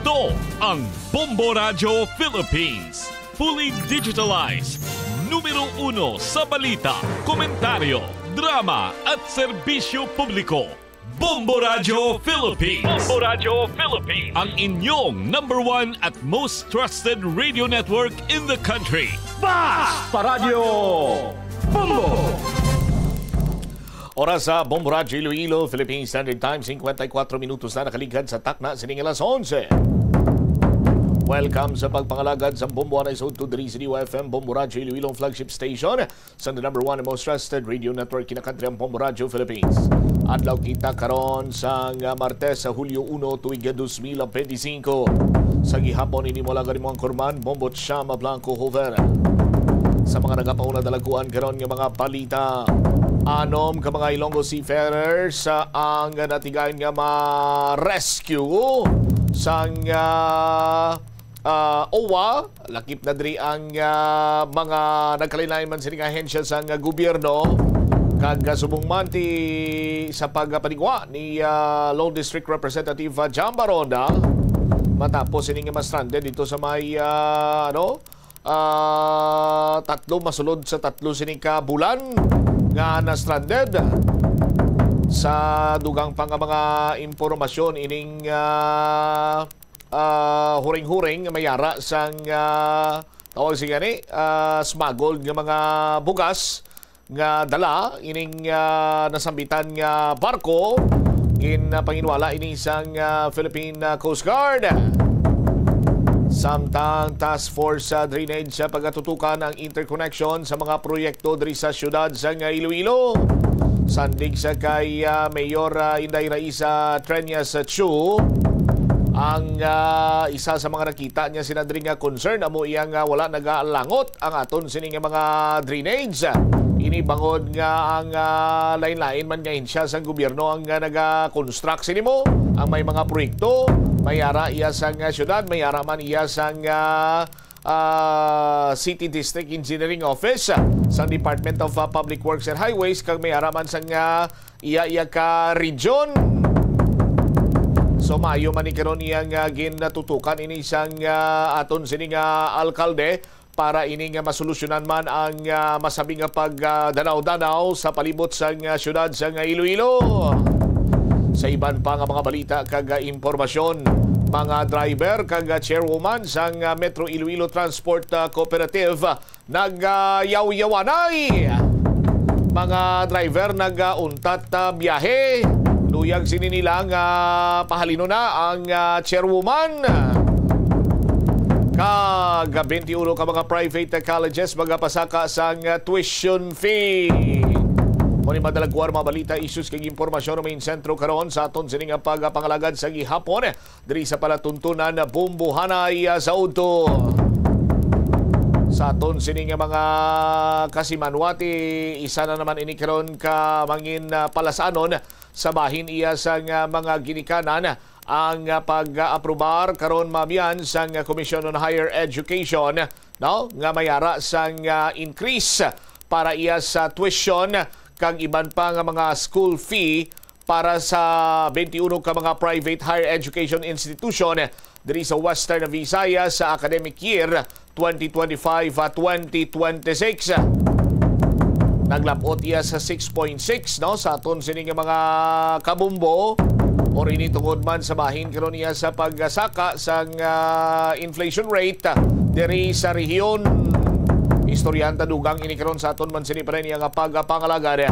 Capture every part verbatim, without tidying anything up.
To ang Bombo Radyo Philippines. Fully digitalized. Numero uno sa balita, komentaryo, drama, at serbisyo publiko. Bombo Radyo Philippines. Bombo Radyo Philippines. Ang inyong number one at most trusted radio network in the country. Bas! Pa Radyo Bombo! Oras sa Bombo Radyo Iloilo, Philippine Standard Time, singkwenta y kuwatro minutos na nakaligad sa takna sining alas onse. Welcome sa pagpangalagad sa Bombo Anay sa Udto diri sa D Y F M, Bombo Radyo Iloilo, ang flagship station sa the number one and most trusted radio network, kinakadri ang Bombo Radyo Philippines. Adlaw kita karon sang, ah, Martes sa Hulyo uno, tuig dos mil benti singko. Sa gihapon, ini mo lang mo ang kurman, Bombo Chama Blanco Hoover. Sa mga nagapauna, dalaguan karon nga mga balita. Anom ka mga Ilonggo seafarers, ah, ang natigayon nga ma-rescue sang, ah, ah, O W A. Lakip na diri ang, ah, mga nagkalain-lain man sini nga ahensya sang, ah, gobyerno. Kag, ah, subong man ti sa pagpanigwa ni, ah, Lone District Representative, ah, Jam Baronda, matapos ini nga ma-stranded dito sa may, ah, ano, ah, tatlo, masulod sa tatlo sini ka bulan nga na-stranded. Sa dugang pa nga mga impormasyon ining, ah, ah, huring-huring nga mayara sang, ah, tawag sini gani, ah, smuggled nga mga bugas nga dala ining, ah, nasambitan nga barko. Gin, ah, panginwala ini sang, ah, Philippine, ah, Coast Guard. Samtang Task Force sa Drainage sa pagatutukan ang interconnection sa mga proyekto diri sa siyudad sang Iloilo. Sandig sa kay, ah, Mayor, ah, Inday Raisa Treñas Chu, ang, ah, isa sa mga nakita niya sina diri nga concern amo iya nga wala nagalangot ang aton sini nga mga drainage. Ini bangod nga ang, ah, lain-lain man nga ahensya sang gobyerno ang, ah, naga-construct sini mo, ang may mga proyekto, may ara iya sang, ah, syudad, may ara man iya sang, ah, ah, City District Engineering Office, ah, sang Department of, ah, Public Works and Highways, kag may ara man sang, ah, iya-iya ka region. So, maayo man ni karon iya nga ginatutukan ini sang, ah, aton sini nga alkalde para ini nga masolusyonan man ang, ah, masabi nga pag, ah, danaw-danaw sa palibot sang, ah, siyudad sang Iloilo. Sa iban pa nga mga balita kag, ah, impormasyon, mga driver kag, ah, chairwoman sang, ah, Metro Iloilo Transport, ah, Cooperative, ah, nagyawyawanay. Mga driver nag, ah, untat, ah, biyahe. Luyag sini nila nga pahalino na ang, ah, chairwoman. Kag twenty-one ka mga private colleges magapasaka sang tuition fee. Mao ni madalaguan mga balita, issues kag impormasyon nga main sentro karon sa aton sini nga pagpangalagad sa gihapon diri sa palatuntunan Bumbuhanay, ah, sa udto. Sa aton sini nga mga kasimanwati, isa na naman ini karon ka mangin, ah, palasanon sa bahin iya sang, ah, mga ginikanan ang, ah, pag-aprobar karon, ma'am, yan sang Commission on Higher Education, no, nga mayara sang, ah, increase para iya sa tuition kag iban pa nga mga school fee para sa twenty-one ka mga private higher education institution diri sa Western Visayas sa academic year twenty twenty-five, ah, twenty twenty-six. Naglab-ot iya sa six point six, no, sa aton sini nga mga kabumbo, or ini tungod man sa bahin karon iya sa pagsaka sang, ah, inflation rate, ah, diri sa rehiyon. Istoryahan ta dugang ini karon sa aton man sini pa rin iya nga pagpangalagad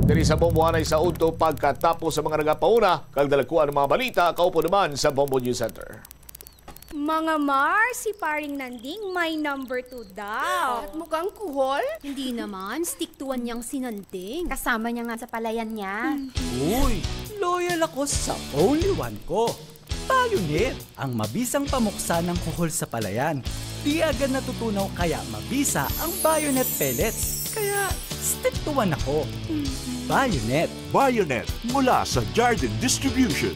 diri sa Bumbuhanay sa udto pagkatapos sa mga nagapauna kag dalakuan nga mga balita. Kaupo naman sa Bombo News Center. Mga Mar, si Paring Nanding may number two daw. At mukhang kuhol? Hindi naman, stick to one niyang si Nanding. Kasama niya nga sa palayan niya. Uy, loyal ako sa only one ko. Bayonet, ang mabisang pamuksa ng kuhol sa palayan. Di agad natutunaw kaya mabisa ang Bayonet pellets. Kaya stick to one ako. Bayonet. Bayonet mula sa Jardin Distribution.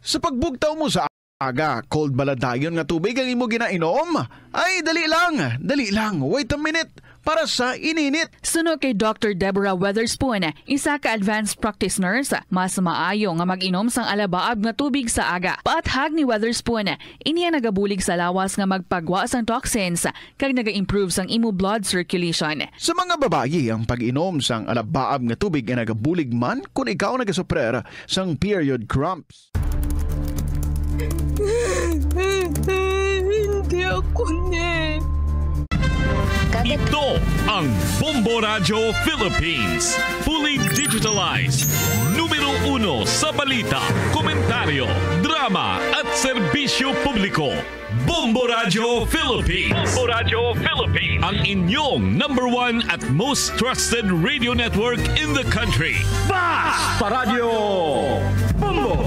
Sa pagbugtaw mo sa Aga, cold bala dayon nga tubig ang imo ginainom? Ay, dali lang, dali lang. Wait a minute. Para sa ininit. Suno kay Doctor Deborah Weatherspoon, isa ka advanced practice nurse, mas maayo nga mag-inom sang alabaab nga tubig sa aga. Paathag ni Weatherspoon, ini ang nagabulig sa lawas nga magpagwa sang toxins kag naga-improve sang imo blood circulation. Sa mga babayi, ang pag-inom sang alabaab nga tubig ay nagabulig man kon ikaw nagasuprer sang period cramps. Hindi ako ni. Ito ang Bombo Radyo Philippines. Fully digitalized. Numero uno sa balita, komentaryo, drama at serbisyo publiko. Bombo Radyo Philippines. Bombo Radyo Philippines. Ang inyong number one at most trusted radio network in the country. Basta Radyo Bombo!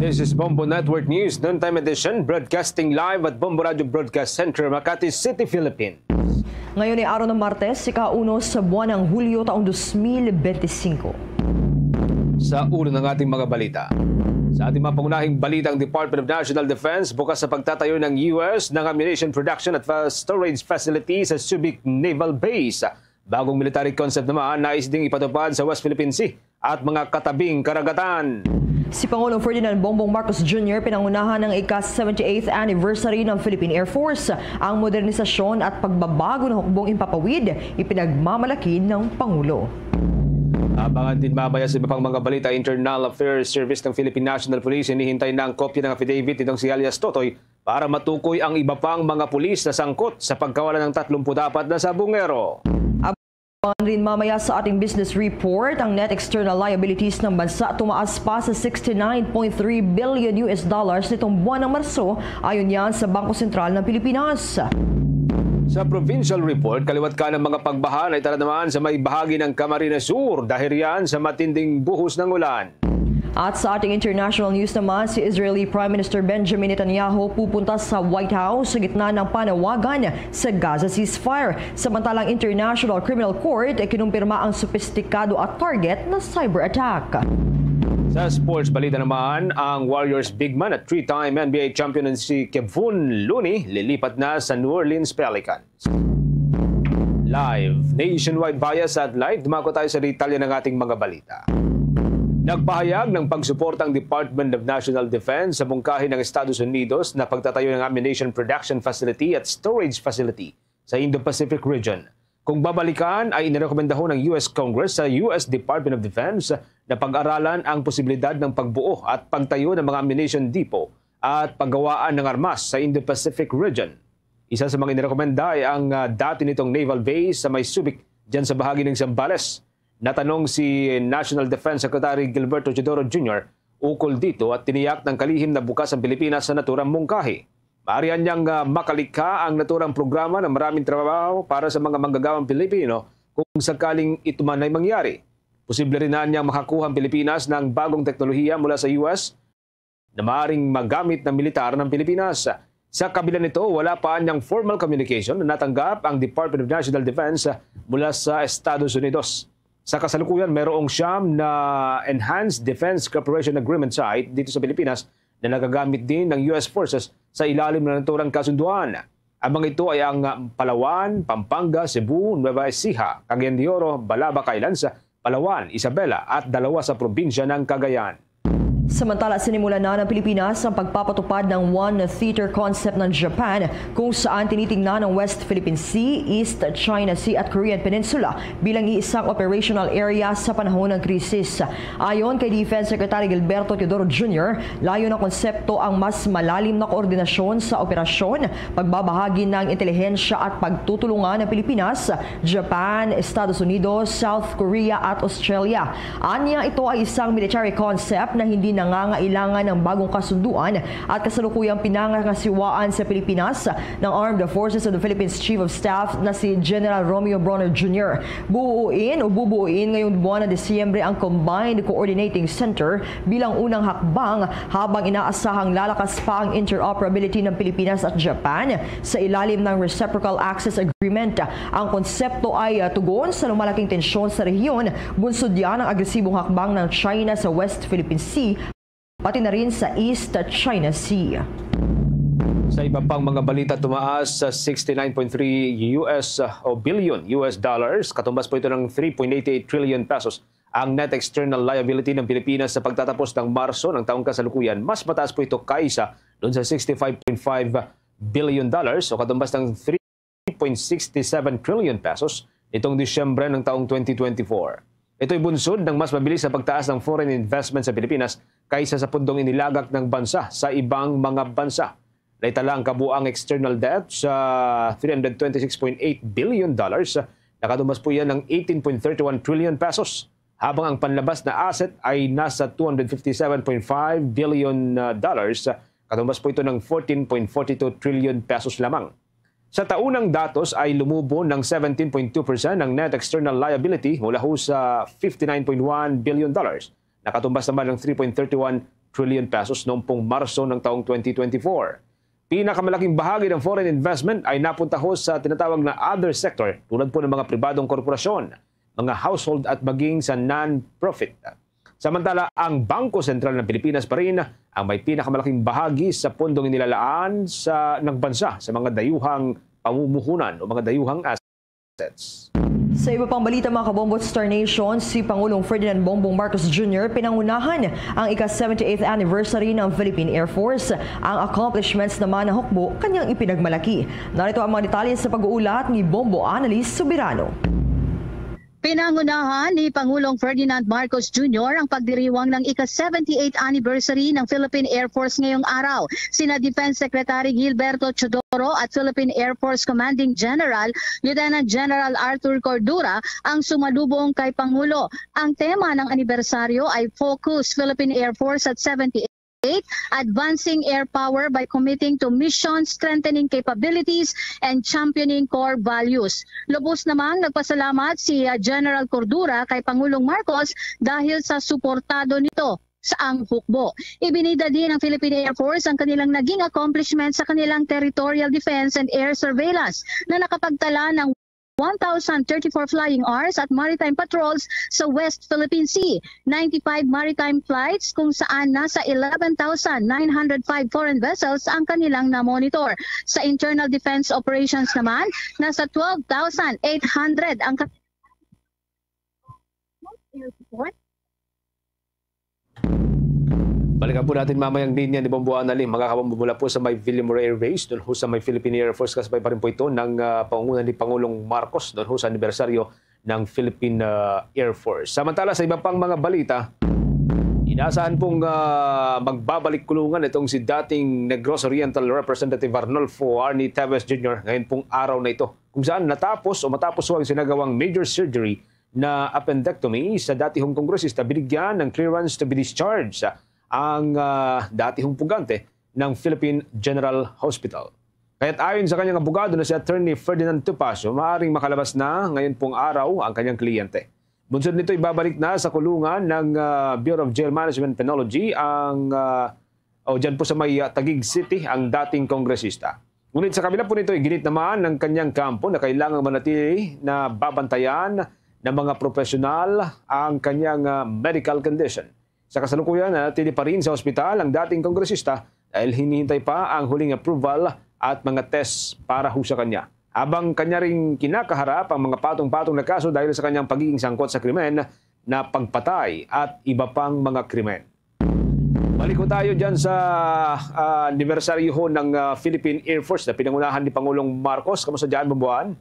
This is Bombo Network News, noontime edition, broadcasting live at Bombo Radyo Broadcast Center, Makati City, Philippines. Ngayon ay araw ng Martes, ika-uno sa buwan ng Hulyo taong dos mil benti singko. Sa ulo ng ating mga balita. Sa ating mga pangunahing balita, ang Department of National Defense bukas sa pagtatayo ng U S ng ammunition production at fa-, storage facility sa Subic Naval Base. Bagong military concept naman nais ding ipatupad sa West Philippine Sea at mga katabing karagatan. Si Pangulong Ferdinand Bongbong Marcos Junior pinangunahan ang ika-seventy-eighth anniversary ng Philippine Air Force. Ang modernisasyon at pagbabago ng hukbong himpapawid ipinagmamalaki ng Pangulo. Abangan din mamaya sa iba pang mga balita, Internal Affairs Service ng Philippine National Police hinihintay na ang kopya ng affidavit nitong si alias Totoy para matukoy ang iba pang mga pulis na sangkot sa pagkawala ng tatlumpu't apat na sabungero. Abangan rin mamaya sa ating business report, ang net external liabilities ng bansa tumaas pa sa sixty-nine point three billion U S dollars nitong buwan ng Marso, ayon yan sa Bangko Sentral ng Pilipinas. Sa provincial report, kaliwat ka ng mga pagbaha na itala naman sa may bahagi ng Camarines Sur, dahil yan sa matinding buhos ng ulan. At sa ating international news naman, si Israeli Prime Minister Benjamin Netanyahu pupunta sa White House sa gitna ng panawagan sa Gaza ceasefire. Samantalang International Criminal Court ay kinumpirma ang sopistikado at target na cyber attack. Sa sports balita naman, ang Warriors big man at three-time N B A champion na si Kevon Looney lilipat na sa New Orleans Pelicans. Live, nationwide via satellite, dumako tayo sa detalye ng ating mga balita. Nagpahayag ng pagsuporta ang Department of National Defense sa mungkahi ng Estados Unidos na pagtatayo ng ammunition production facility at storage facility sa Indo-Pacific region. Kung babalikan, ay inirekomendahon ng U S Congress sa U S Department of Defense na pag-aralan ang posibilidad ng pagbuo at pagtayo ng mga ammunition depot at paggawaan ng armas sa Indo-Pacific region. Isa sa mga inirekomenda ay ang, ah, dati nitong naval base sa may Subic, dyan sa bahagi ng Zambales. Natanong si National Defense Secretary Gilberto Teodoro Junior ukol dito at tiniyak ng kalihim na bukas ang Pilipinas sa naturang mungkahi. Maaari niyang, ah, makalikha ang naturang programa ng maraming trabaho para sa mga manggagawang Pilipino kung sakaling ito man ay mangyari. Posible rin na niyang makakuha ang Pilipinas ng bagong teknolohiya mula sa U S na maaaring magamit ng militar ng Pilipinas. Sa kabila nito, wala pa anyang formal communication na natanggap ang Department of National Defense mula sa Estados Unidos. Sa kasalukuyan, mayroong siyam na Enhanced Defense Cooperation Agreement site dito sa Pilipinas na nagagamit din ng U S forces sa ilalim ng naturang kasunduan. Ang mga ito ay ang Palawan, Pampanga, Cebu, Nueva Ecija, Cagayan de Oro, Balabac Islands, Palawan, Isabela, at dalawa sa probinsya ng Cagayan. Samantala, sinimulan na ng Pilipinas ang pagpapatupad ng One Theater Concept ng Japan, kung saan tinitingnan ang West Philippine Sea, East China Sea at Korean Peninsula bilang iisang operational area sa panahon ng krisis. Ayon kay Defense Secretary Gilberto Teodoro Junior, layo ng konsepto ang mas malalim na koordinasyon sa operasyon, pagbabahagi ng intelihensya at pagtutulungan ng Pilipinas, Japan, Estados Unidos, South Korea at Australia. Anya, ito ay isang military concept na hindi nangangailangan ng bagong kasunduan at kasalukuyang pinangangasiwaan sa Pilipinas ng Armed Forces of the Philippines Chief of Staff na si General Romeo Brawner Junior. Buuin o bubuuin ngayong buwan ng Disyembre ang Combined Coordinating Center bilang unang hakbang, habang inaasahang lalakas pa ang interoperability ng Pilipinas at Japan sa ilalim ng Reciprocal Access Agreement. Ang konsepto ay, ah, tugon sa lumalaking tensyon sa rehiyon, bunsod yan ang agresibong hakbang ng China sa West Philippine Sea pati na rin sa East China Sea. Sa iba pang mga balita, tumaas sa sixty-nine point three U S, uh, o billion U S dollars. Katumbas po ito ng three point eight eight trillion pesos ang net external liability ng Pilipinas sa pagtatapos ng Marso ng taong kasalukuyan. Mas mataas po ito kaysa doon sa sixty-five point five billion dollars o katumbas ng three point six seven trillion pesos nitong Disyembre ng taong twenty twenty-four. Ito'y bunsod ng mas mabilis na pagtaas ng foreign investment sa Pilipinas kaysa sa pundong inilagak ng bansa sa ibang mga bansa. Naitala ang kabuang external debt sa three hundred twenty-six point eight billion dollars. Nakatumbas po yan ng eighteen point thirty-one trillion pesos, habang ang panlabas na asset ay nasa two hundred fifty-seven point five billion, uh, dollars. Katumbas po ito ng fourteen point forty-two trillion pesos lamang. Sa taunang datos ay lumubo ng seventeen point two percent ang net external liability mula ho sa fifty-nine point one billion dollars. Nakatumbas naman ng three point thirty-one trillion pesos noong pong Marso ng taong twenty twenty-four. Pinakamalaking bahagi ng foreign investment ay napunta ho sa tinatawag na other sector, tulad po ng mga pribadong korporasyon, mga household at maging sa non-profit. Samantala, ang Bangko Sentral ng Pilipinas pa rin ang may pinakamalaking bahagi sa pundong inilalaan sa, ng bansa sa mga dayuhang pamumuhunan o mga dayuhang assets. Sa iba pang balita, mga kabombo, Star Nation, si Pangulong Ferdinand Bongbong Marcos Junior pinangunahan ang ika-seventy-eighth anniversary ng Philippine Air Force. Ang accomplishments naman na hukbo kanyang ipinagmalaki. Narito ang mga detalye sa pag-uulat ni Bombo Annalise Soberano. Pinangunahan ni Pangulong Ferdinand Marcos Junior ang pagdiriwang ng ika-seventy-eighth anniversary ng Philippine Air Force ngayong araw. Sina Defense Secretary Gilberto Chodoro at Philippine Air Force Commanding General Lieutenant General Arthur Cordura ang sumalubong kay Pangulo. Ang tema ng anibersaryo ay Focus Philippine Air Force at seventy-eight, Advancing Air Power by Committing to Mission, Strengthening Capabilities, and Championing Core Values. Lubos namang nagpasalamat si, ah, General Cordura kay Pangulong Marcos dahil sa suportado nito sa ang hukbo. Ibinida din ng Philippine Air Force ang kanilang naging accomplishment sa kanilang territorial defense and air surveillance na nakapagtala ng one thousand thirty-four flying hours at maritime patrols sa West Philippine Sea, ninety-five maritime flights kung saan nasa eleven thousand nine hundred five foreign vessels ang kanilang na-monitor. Sa internal defense operations naman, nasa twelve thousand eight hundred ang ka- Balikan po natin mamaya ang linya ni Bombo Anali, mga kabombo, mula po sa may Villamor Air Base, doon ho sa may Philippine Air Force, kasabay pa rin po ito ng, ah, pangunguna ni Pangulong Marcos, doon ho sa anibersaryo ng Philippine, ah, Air Force. Samantala, sa iba pang mga balita, inaasahan pong, ah, magbabalik kulungan itong si dating Negros Oriental Representative Arnulfo Arnie Teves Junior ngayon pong araw na ito, kung saan natapos o matapos ho ang sinagawang major surgery na appendectomy sa datihong kongresista, binigyan ng clearance to be discharged ang, ah, datihong pugante ng Philippine General Hospital. Kaya't ayon sa kanyang abogado na si Attorney Ferdinand Topacio, maaaring makalabas na ngayon pong araw ang kanyang kliyente. Bunsod nito, ibabalik na sa kulungan ng, ah, Bureau of Jail Management Penology ang, ah, o dyan po sa may, ah, Taguig City ang dating kongresista. Ngunit sa kabila po nito, iginit naman ng kanyang kampo na kailangang manatili na babantayan ng mga profesional ang kanyang, ah, medical condition. Sa kasalukuyan, nanatili pa rin sa ospital ang dating kongresista dahil hinihintay pa ang huling approval at mga tests para ho sa kanya. Habang kanya ring kinakaharap ang mga patong-patong na kaso dahil sa kanyang pagiging sangkot sa krimen na pagpatay at iba pang mga krimen. Balik ko tayo dyan sa, ah, anibersaryo ho ng, ah, Philippine Air Force na pinangunahan ni Pangulong Marcos. Kamusta dyan, Bumbuan?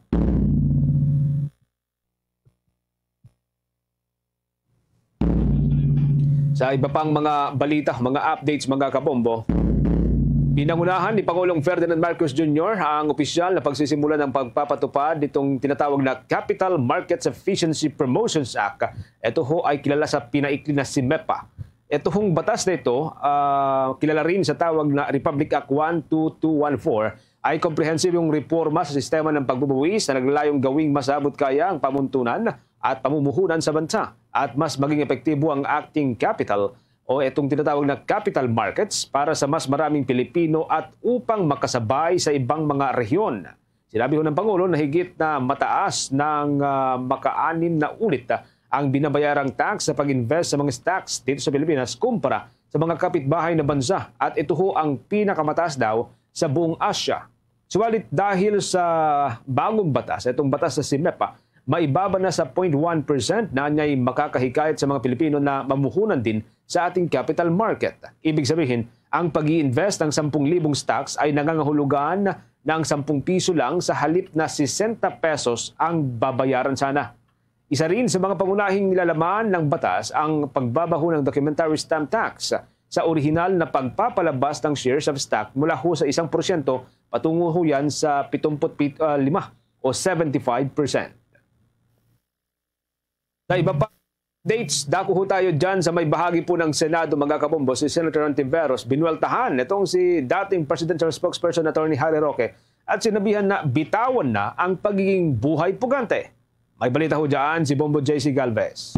Sa iba pang mga balita, mga updates, mga kabombo, pinangunahan ni Pangulong Ferdinand Marcos Junior ang opisyal na pagsisimula ng pagpapatupad nitong tinatawag na Capital Markets Efficiency Promotions Act. Ito ho ay kilala sa pinaikli na CMEPA. Ito hong batas na ito, ah, kilala rin sa tawag na Republic Act one two two one four, ay komprehensibong reporma sa sistema ng pagbubuwis na naglalayong gawing mas abot kaya ang pamuntunan at pamumuhunan sa bansa at mas maging epektibo ang acting capital o itong tinatawag na capital markets para sa mas maraming Pilipino at upang makasabay sa ibang mga rehiyon. Sinabi ho ng Pangulo na higit na mataas ng, ah, makaanim na ulit, ah, ang binabayarang tax sa pag-invest sa mga stocks dito sa Pilipinas kumpara sa mga kapitbahay na bansa, at ito ho ang pinakamataas daw sa buong Asia. Subalit, dahil sa bagong batas, itong batas sa CIMEPA, maibaba na sa zero point one percent na anya'y makakahikayat sa mga Pilipino na mamuhunan din sa ating capital market. Ibig sabihin, ang pag-i-invest ng sampung libong stocks ay nangangahulugan ng sampung piso lang, sa halip na sesenta pesos ang babayaran sana. Isa rin sa mga pangunahing nilalaman ng batas ang pagbabaho ng documentary stamp tax sa orihinal na pagpapalabas ng shares of stock mula ho sa isang porsyento patungo ho yan sa pitumput pit-, ah, lima o seventy-five percent. Sa iba pa dates, dako ho tayo dyan sa may bahagi po ng Senado, mga kabombo, si Senator Ontiveros. Binueltahan itong si dating presidential spokesperson Attorney Harry Roque at sinabihan na bitawan na ang pagiging buhay pugante. May balita ho dyan si Bombo J C Galvez.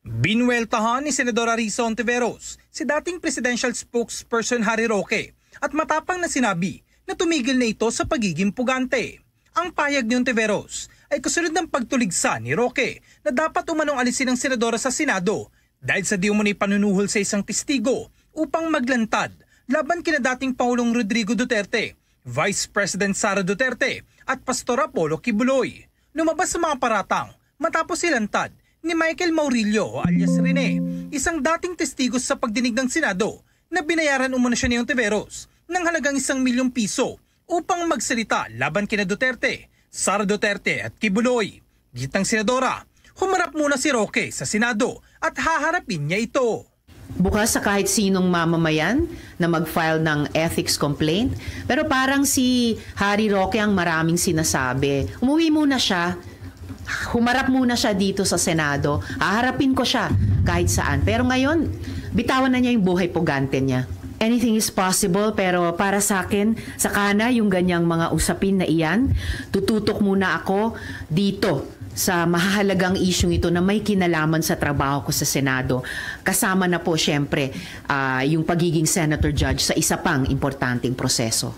Binueltahan ni Senadora Risa Ontiveros si dating presidential spokesperson Harry Roque at matapang na sinabi na tumigil na ito sa pagiging pugante. Ang pahayag ni Ontiveros ay kasunod ng pagtuligsa ni Roque na dapat umanong alisin ang senadora sa Senado dahil sa di umano'y panunuhol sa isang testigo upang maglantad laban kina dating Pangulong Rodrigo Duterte, Vice President Sara Duterte, at Pastor Apollo Quiboloy. Lumabas sa mga paratang matapos ilantad ni Michael Maurilio alias Rene, isang dating testigo sa pagdinig ng Senado, na binayaran umano siya ni Ontiveros ng halagang isang milyong piso upang magsalita laban kina Duterte, Sara Duterte at Quiboloy. Gid ng senadora, humarap muna si Roque sa Senado at haharapin niya ito. Bukas sa kahit sinong mamamayan na mag-file ng ethics complaint. Pero parang si Harry Roque ang maraming sinasabi. Umuwi muna siya. Humarap muna siya dito sa Senado. Haharapin ko siya kahit saan. Pero ngayon, bitawan na niya yung buhay pugante niya. Anything is possible, pero para sa akin, saka na yung ganyang mga usapin na iyan. Tututok muna ako dito sa mahahalagang isyung ito na may kinalaman sa trabaho ko sa Senado. Kasama na po, siyempre, ah, yung pagiging senator judge sa isa pang importanteng proseso.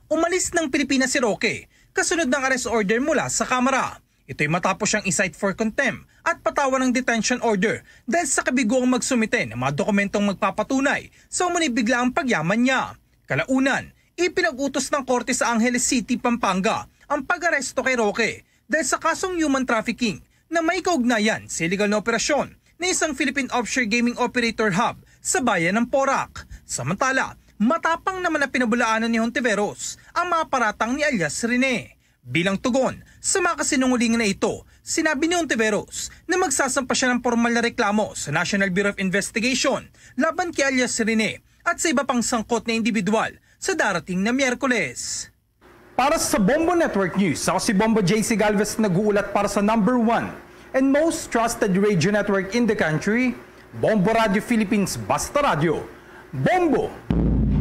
Umalis ng Pilipinas si Roque kasunod ng arrest order mula sa Kamara. Ito'y matapos siyang i-cite for contempt at patawan ng detention order dahil sa kabiguang magsumite ng mga dokumentong magpapatunay sa umano'y biglaang pagyaman niya. Kalaunan, ipinag-utos ng korte sa Angeles City, Pampanga ang pag-aresto kay Roque dahil sa kasong human trafficking na may kaugnayan sa iligal na operasyon ng isang Philippine offshore gaming operator hub sa bayan ng Porac. Samantala, matapang naman na pinabulaanan ni Hontiveros ang mga paratang ni alias Rene. Bilang tugon sa mga kasinungalingan na ito, sinabi ni Hontiveros na magsasampa siya ng pormal na reklamo sa National Bureau of Investigation laban kay alias Rene at sa iba pang sangkot na individual sa darating na Miyerkules. Para sa Bombo Network News, ako si Bombo J C Galvez, nag-uulat para sa number one and most trusted radio network in the country, Bombo Radio Philippines, Basta Radyo. Bombo!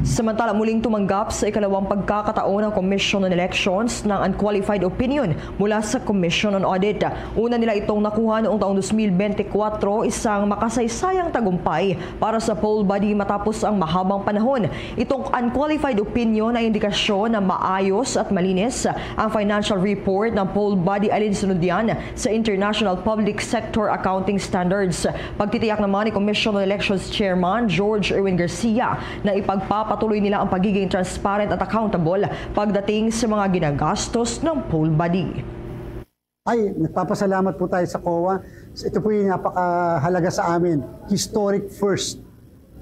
Samantala, muling tumanggap sa ikalawang pagkakataon ang Commission on Elections ng unqualified opinion mula sa Commission on Audit. Una nila itong nakuha noong taong dos mil bente kwatro, isang makasaysayang tagumpay para sa poll body matapos ang mahabang panahon. Itong unqualified opinion ay indikasyon na maayos at malinis ang financial report ng poll body alinsunod yan sa International Public Sector Accounting Standards. Pagtitiyak naman ni Commission on Elections Chairman George Erwin Garcia na ipagpapatuloy nila ang pagiging transparent at accountable pagdating sa mga ginagastos ng poll body. Ay, nagpapasalamat po tayo sa COA. Ito po yung napakahalaga sa amin. Historic first.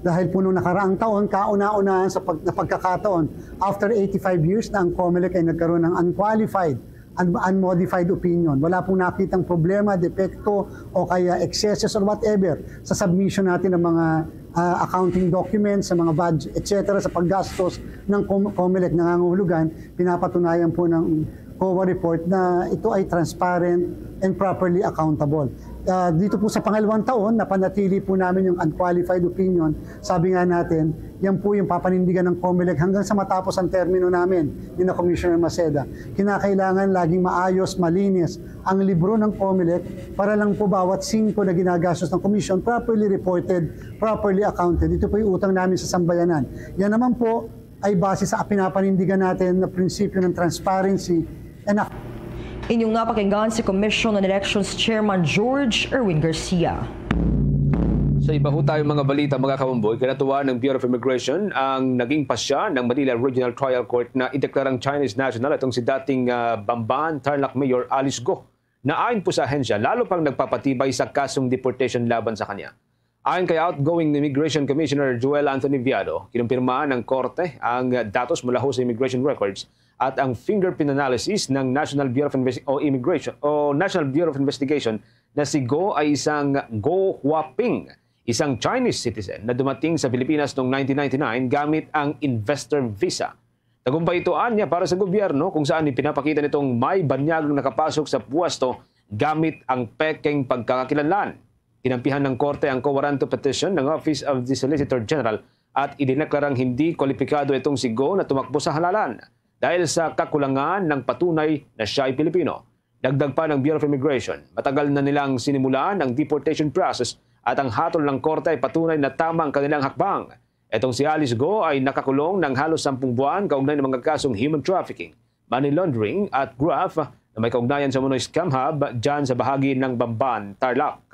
Dahil po nung nakaraang taon, kauna-unahan sa pag, na pagkakataon, after eighty-five years na ang COMELEC ay nagkaroon ng unqualified, un, unmodified opinion. Wala pong nakitang problema, depekto, o kaya excesses or whatever sa submission natin ng mga uh, accounting documents, sa mga budget, et cetera, sa paggastos ng Com, COMELEC. Nangangahulugan, pinapatunayan po ng COA report na ito ay transparent and properly accountable. Uh, dito po sa pangalawang taon, napanatili po namin yung unqualified opinion. Sabi nga natin, yan po yung papanindigan ng COMELEC hanggang sa matapos ang termino namin ni na Commissioner Maceda. Kinakailangan laging maayos, malinis ang libro ng COMELEC para lang po bawat singko na ginagastos ng Commission properly reported, properly accounted. Ito po yung utang namin sa sambayanan. Yan naman po ay base sa pinapanindigan natin na prinsipyo ng transparency and Inyong napakinggan si Commission on Elections Chairman George Erwin Garcia. Sa iba ho tayong mga balita, mga kabomboy, kinatuwa ng Bureau of Immigration ang naging pasya ng Manila Regional Trial Court na ideklarang Chinese national itong si dating, ah, Bamban Tarlac Mayor Alice Go, na ayon po sa ahensya, lalo pang nagpapatibay sa kasong deportation laban sa kanya. Ayon kay outgoing Immigration Commissioner Joel Anthony Viado, kinumpirma ng korte ang datos mula ho sa immigration records at ang fingerprint analysis ng National Bureau of Investi- o Immigration o National Bureau of Investigation na si Go ay isang Go Huaping, isang Chinese citizen na dumating sa Pilipinas noong nineteen ninety-nine gamit ang investor visa. Tagumpay ito, anya, para sa gobyerno, kung saan ipinapakita nitong may banyagang nakapasok sa puwesto gamit ang pekeng pagkakakilanlan. Kinampihan ng korte ang co-warranto petition ng Office of the Solicitor General at idineklarang hindi kwalipikado itong si Go na tumakbo sa halalan dahil sa kakulangan ng patunay na siya ay Pilipino. Dagdag pa ng Bureau of Immigration, matagal na nilang sinimulan ang deportation process at ang hatol ng korte ay patunay na tama ang kanilang hakbang. Itong si Alice Go ay nakakulong ng halos sampung buwan kaugnay ng mga kasong human trafficking, money laundering at graft na may kaugnayan sa umano'y scam hub dyan sa bahagi ng Bamban, Tarlac.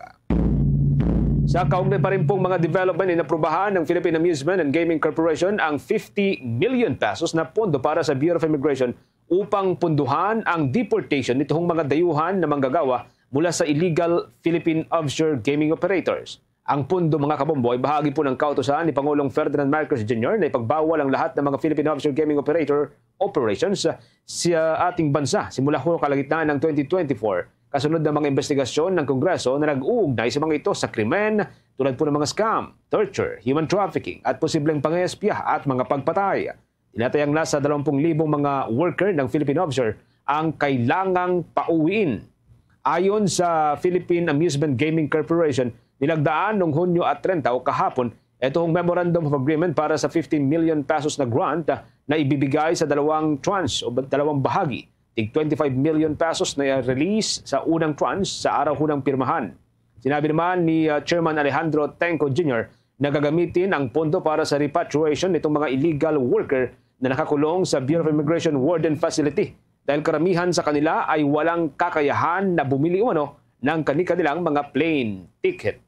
Sa kaugnay pa rin pong mga development, inaprubahan ng Philippine Amusement and Gaming Corporation ang fifty million pesos na pondo para sa Bureau of Immigration upang punduhan ang deportation nitong mga dayuhan na manggagawa mula sa illegal Philippine offshore gaming operators. Ang pondo, mga kabombo, ay bahagi po ng kautusan ni Pangulong Ferdinand Marcos Junior na ipagbawal ang lahat ng mga Philippine offshore gaming operator operations sa ating bansa simula ho kalagitnaan ng twenty twenty-four, kasunod ng mga investigasyon ng Kongreso na nag-uugnay sa mga ito sa krimen tulad po ng mga scam, torture, human trafficking at posibleng pangespiya at mga pagpatay. Tinatayang nasa dalawampung libong mga worker ng Philippine offshore ang kailangang pauwiin. Ayon sa Philippine Amusement Gaming Corporation, nilagdaan noong Hunyo at treinta o kahapon ito ang Memorandum of Agreement para sa fifteen million pesos na grant na ibibigay sa dalawang tranche o dalawang bahagi. Tig twenty-five million pesos na release sa unang tranche sa araw hunang pirmahan. Sinabi naman ni, ah, Chairman Alejandro Tengco Junior na gagamitin ang pondo para sa repatriation nitong mga illegal worker na nakakulong sa Bureau of Immigration Warden Facility dahil karamihan sa kanila ay walang kakayahan na bumili umano ng kani-kanilang mga plane ticket.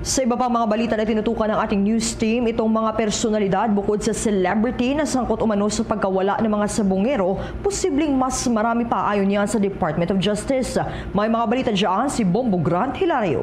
Sa iba pa mga balita na tinutukan ng ating news team, itong mga personalidad bukod sa celebrity na sangkot umano sa pagkawala ng mga sabungero, posibleng mas marami pa, ayon niya sa Department of Justice. May mga balita dyan si Bombo Grant Hilario.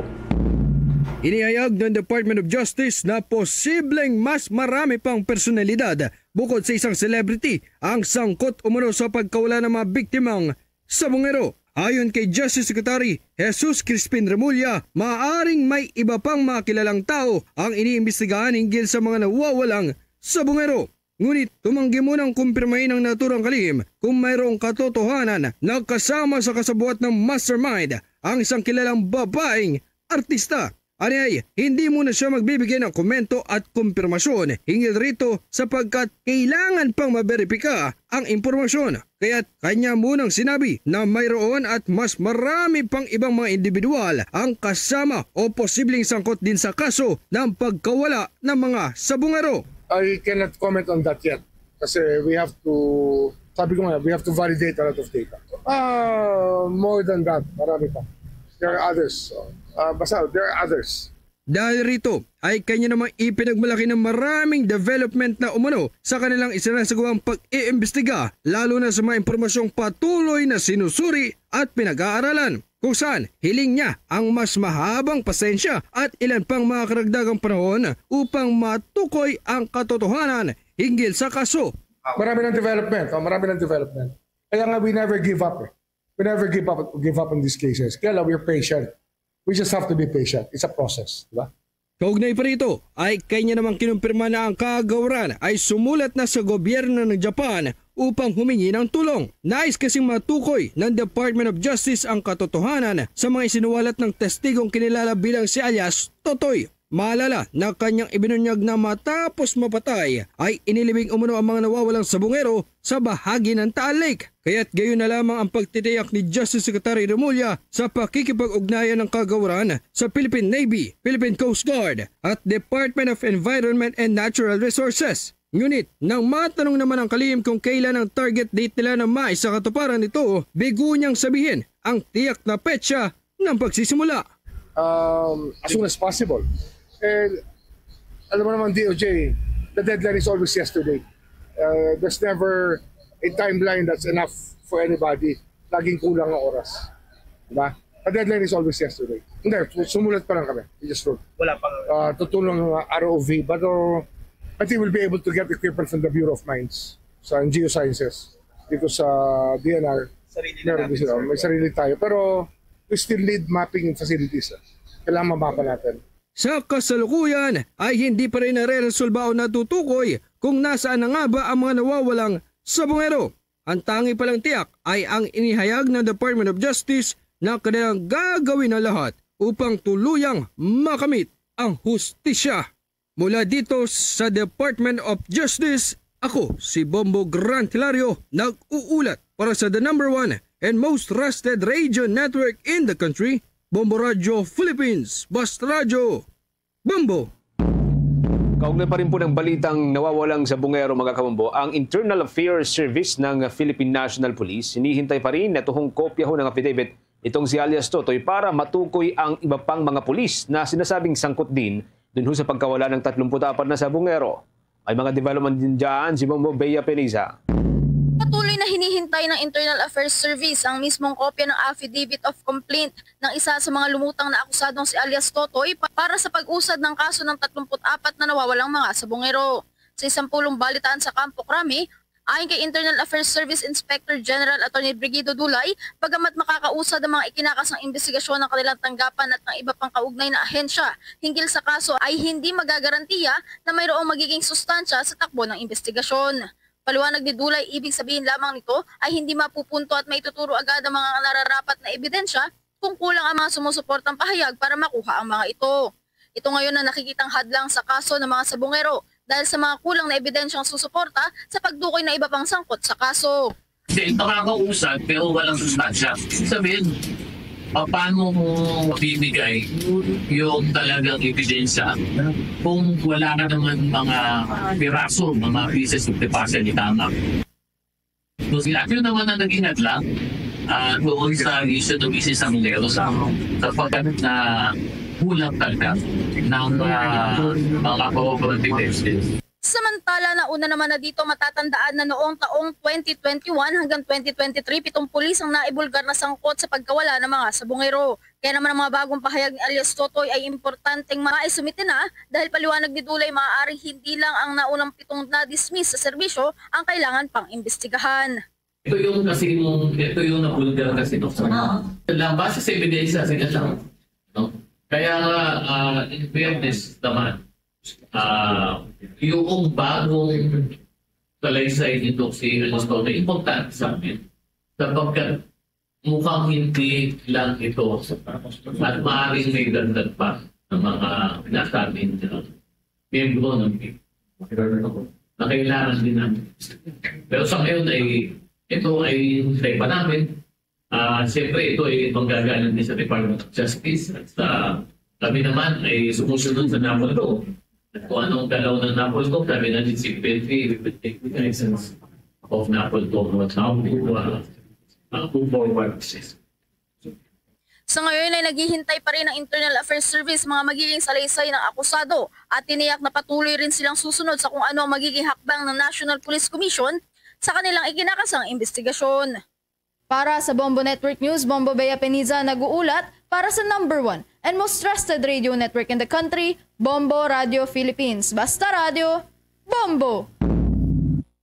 Inihayag ng Department of Justice na posibleng mas marami pang personalidad bukod sa isang celebrity ang sangkot umano sa pagkawala ng mga biktimang sabungero. Ayon kay Justice Secretary Jesus Crispin Remulla, maaaring may iba pang mga kilalang tawo ang iniimbestigahan hinggil sa mga nawawalang sabungero. Ngunit tumanggi muna ang kumpirmahin ang naturang kalihim kung mayroong katotohanan na kasama sa kasabuat ng mastermind ang isang kilalang babaeng artista. Aniay, hindi muna siya magbibigay ng komento at kumpirmasyon hinggil rito sapagkat kailangan pang maberipika ang impormasyon. Kaya't kanya munang sinabi na mayroon at mas marami pang ibang mga individual ang kasama o posibleng sangkot din sa kaso ng pagkawala ng mga sabungero. I cannot comment on that yet. Kasi we have to, sabi ko nga, we have to validate a lot of data. Ah, more than that, marami pa. There are others. Ah, basta, there are others. Dahil rito ay kanya namang ipinagmalaki ng maraming development na umano sa kanilang isinasagawang pag-iimbestiga, lalo na sa mga impormasyong patuloy na sinusuri at pinag-aaralan, kung saan hiling niya ang mas mahabang pasensya at ilan pang mga karagdagang panahon upang matukoy ang katotohanan hinggil sa kaso. Marami ng development, oh, marami ng development. Kaya nga, we never give up eh. We never give up, give up on these cases. Kaya lang, we're patient. We just have to be patient. It's a process, di ba? Kaugnay pa rito, ay kanya namang kinumpirma na ang kagawaran ay sumulat na sa gobyerno ng Japan upang humingi ng tulong. Nais kasing matukoy ng Department of Justice ang katotohanan sa mga isinuwalat ng testigong kinilala bilang si alias Totoy. Maalala na kanyang ibinunyag na matapos mapatay ay inilibing umano ang mga nawawalang sabungero sa bahagi ng Taal Lake. Kaya't gayon na lamang ang pagtitiyak ni Justice Secretary Remulla sa pakikipag-ugnayan ng kagawaran sa Philippine Navy, Philippine Coast Guard at Department of Environment and Natural Resources. Ngunit nang matanong naman ang kalihim kung kailan ang target date nila na maisakatuparan ito, bigo niyang sabihin ang tiyak na petsa ng pagsisimula. Um, as soon as possible. Eh, alam mo naman, D O J, the deadline is always yesterday. Uh, there's never a timeline that's enough for anybody. Laging kulang ang oras. Diba? The deadline is always yesterday. Hindi, sumulat pa lang kami. We just wrote. Wala pang Uh, tutulong ang R O V. But uh, I think we'll be able to get equipment from the Bureau of Mines sa Geosciences. Because sa D N R, sarili meron natin, din sila. Sir. May sarili tayo. Pero we still need mapping facilities. Ah. Kailangan mamapan natin. Sa kasalukuyan ay hindi pa rin nareresolba o natutukoy kung nasaan na nga ba ang mga nawawalang sabungero. Ang tangi palang tiyak ay ang inihayag ng Department of Justice na kanilang gagawin ang lahat upang tuluyang makamit ang hustisya. Mula dito sa Department of Justice, ako si Bombo Grant Hilario, nag-uulat para sa the number one and most trusted radio network in the country, Bombo Radio Philippines, Basta Radio, Bombo! Kaugnay pa rin po ng balitang nawawalang sabungero, mga kabombo, ang Internal Affairs Service ng Philippine National Police hinihintay pa rin na tuhong kopya ho ng affidavit itong si alias Totoy para matukoy ang iba pang mga pulis na sinasabing sangkot din dun ho sa pagkawala ng tatlumpu't apat na sabungero. May mga development din dyan si Bombo Bea Peniza. Patuloy na hinihintay ng Internal Affairs Service ang mismong kopya ng affidavit of complaint ng isa sa mga lumutang na akusadong si alias Totoy pa-, para sa pag-usad ng kaso ng tatlumpu't apat na nawawalang mga sabungero. Sa isang pulong balitaan sa Campo Crame, ayon kay Internal Affairs Service Inspector General Attorney Brigido Dulay, bagamat makakausad ang mga ikinakasang imbestigasyon ng kanilang tanggapan at ng iba pang kaugnay na ahensya hinggil sa kaso, ay hindi magagarantiya na mayroong magiging sustansya sa takbo ng imbestigasyon. Paliwanag ni Dulay, ibig sabihin lamang nito ay hindi mapupunto at maituturo agad ang mga nararapat na ebidensya kung kulang ang mga sumusuportang pahayag para makuha ang mga ito. Ito ngayon ang nakikitang hadlang sa kaso ng mga sabungero dahil sa mga kulang na ebidensyang susuporta sa pagtukoy na iba pang sangkot sa kaso. Hindi, makakausad, pero walang sustansya. Ibig sabihin, pa-, paano mo mabibigay yung talagang ebidensya kung wala ka naman mga piraso, mga pieces of the puzzle, itama? So, sila, yun naman ang naging hadlang, ah, doon sa issue ng issue sa Mindero sa, sapagkat na kulang talaga ng, ah, mga cooperative agencies. Samantala, nauna naman na dito matatandaan na noong taong twenty twenty-one hanggang twenty twenty-three, pitong pulis ang naibulgar na sangkot sa pagkawala ng mga sabungero. Kaya naman ang mga bagong pahayag ni alias Totoy ay importanteng maisumite na dahil paliwanag ni Dulay, maaaring hindi lang ang naunang pitong na-dismiss sa serbisyo ang kailangan pang imbestigahan. Ito yung kasi nung, ito yung nabulgar kasi nung sa Oo. Lang, base sa ebidensya, sige lang. No? Kaya nga, ah, in fairness naman, ah, yung bagong salaysay nito si alias Totoy, importante sa amin. Sapagkat mukhang hindi lang ito at maaaring may dagdag pa ng mga nasabing, uh, miyembro ng na kailangan din namin. Pero sa ngayon ay, ito ay hintay pa namin. Ah, siyempre, ito ay manggagaling din sa Department of Justice at sa kami naman ay sumusunod sa NAPOLCO. At kung anong galaw ng NAPOLCO, sabi na ni Secretary, we will take the license of NAPOLCO. How to, uh, uh, move forward. Sa ngayon ay naghihintay pa rin ang Internal Affairs Service mga magiging salaysay ng akusado at tiniyak na patuloy rin silang susunod sa kung ano ang magiging hakbang ng National Police Commission sa kanilang ikinakasang investigasyon. Para sa Bombo Network News, Bombo Bea Peniza nag-uulat para sa number one and most trusted radio network in the country, Bombo Radio Philippines. Basta Radio, Bombo!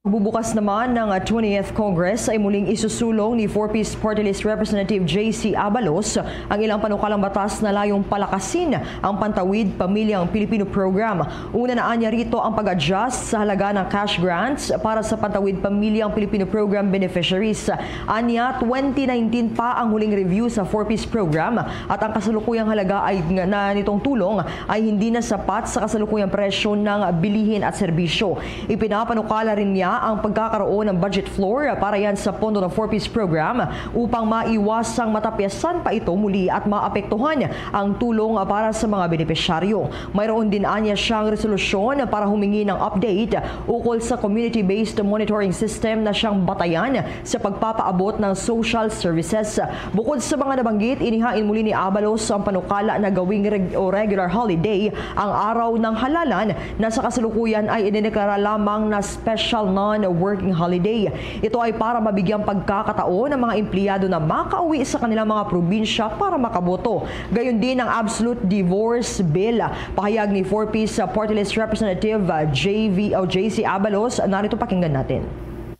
Bubukas naman ng twentieth Congress ay muling isusulong ni Four Ps Party List Representative J C Abalos ang ilang panukalang batas na layong palakasin ang Pantawid Pamilyang Pilipino Program. Una na anya rito ang pag-adjust sa halaga ng cash grants para sa Pantawid Pamilyang Pilipino Program beneficiaries. Anya, twenty nineteen pa ang huling review sa Four Ps program at ang kasalukuyang halaga ay, na nitong tulong ay hindi na sapat sa kasalukuyang presyo ng bilihin at serbisyo. Ipinapanukala rin niya ang pagkakaroon ng budget floor para yan sa pondo ng Four Ps program upang maiwasang matapiasan pa ito muli at maapektuhan ang tulong para sa mga benepisyaryo. Mayroon din anya siyang resolusyon para humingi ng update ukol sa community-based monitoring system na siyang batayan sa pagpapaabot ng social services. Bukod sa mga nabanggit, inihain muli ni Abalos ang panukala na gawing reg-, o regular holiday ang araw ng halalan na sa kasalukuyan ay idineklara lamang na special non-working holiday. Ito ay para mabigyang pagkakataon ang mga empleyado na makauwi sa kanilang mga probinsya para makaboto. Gayon din ang Absolute Divorce Bill. Pahayag ni Four Ps Party List Representative, uh, J V o J C Abalos. Narito, pakinggan natin.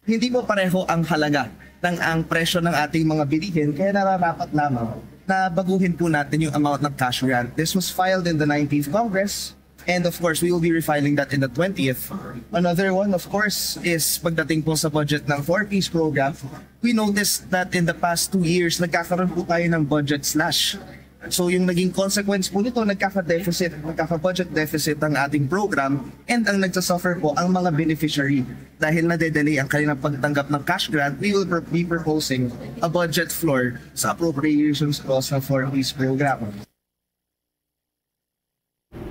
Hindi po pareho ang halaga ng, ang presyo ng ating mga bilihin, kaya nararapat lamang na baguhin po natin yung amount ng cash grant. This was filed in the nineteenth Congress, and of course, we will be refiling that in the twentieth. Another one, of course, is pagdating po sa budget ng Four Ps program, we noticed that in the past two years, nagkakaroon po tayo ng budget slash. So, yung naging consequence po nito, nagkaka-deficit, nagkaka-budget deficit ang ating program, and ang nagsasuffer po ang mga beneficiary. Dahil nade-delay ang kanilang pagtanggap ng cash grant, we will pro-, be proposing a budget floor sa appropriations clause ng Four Ps program.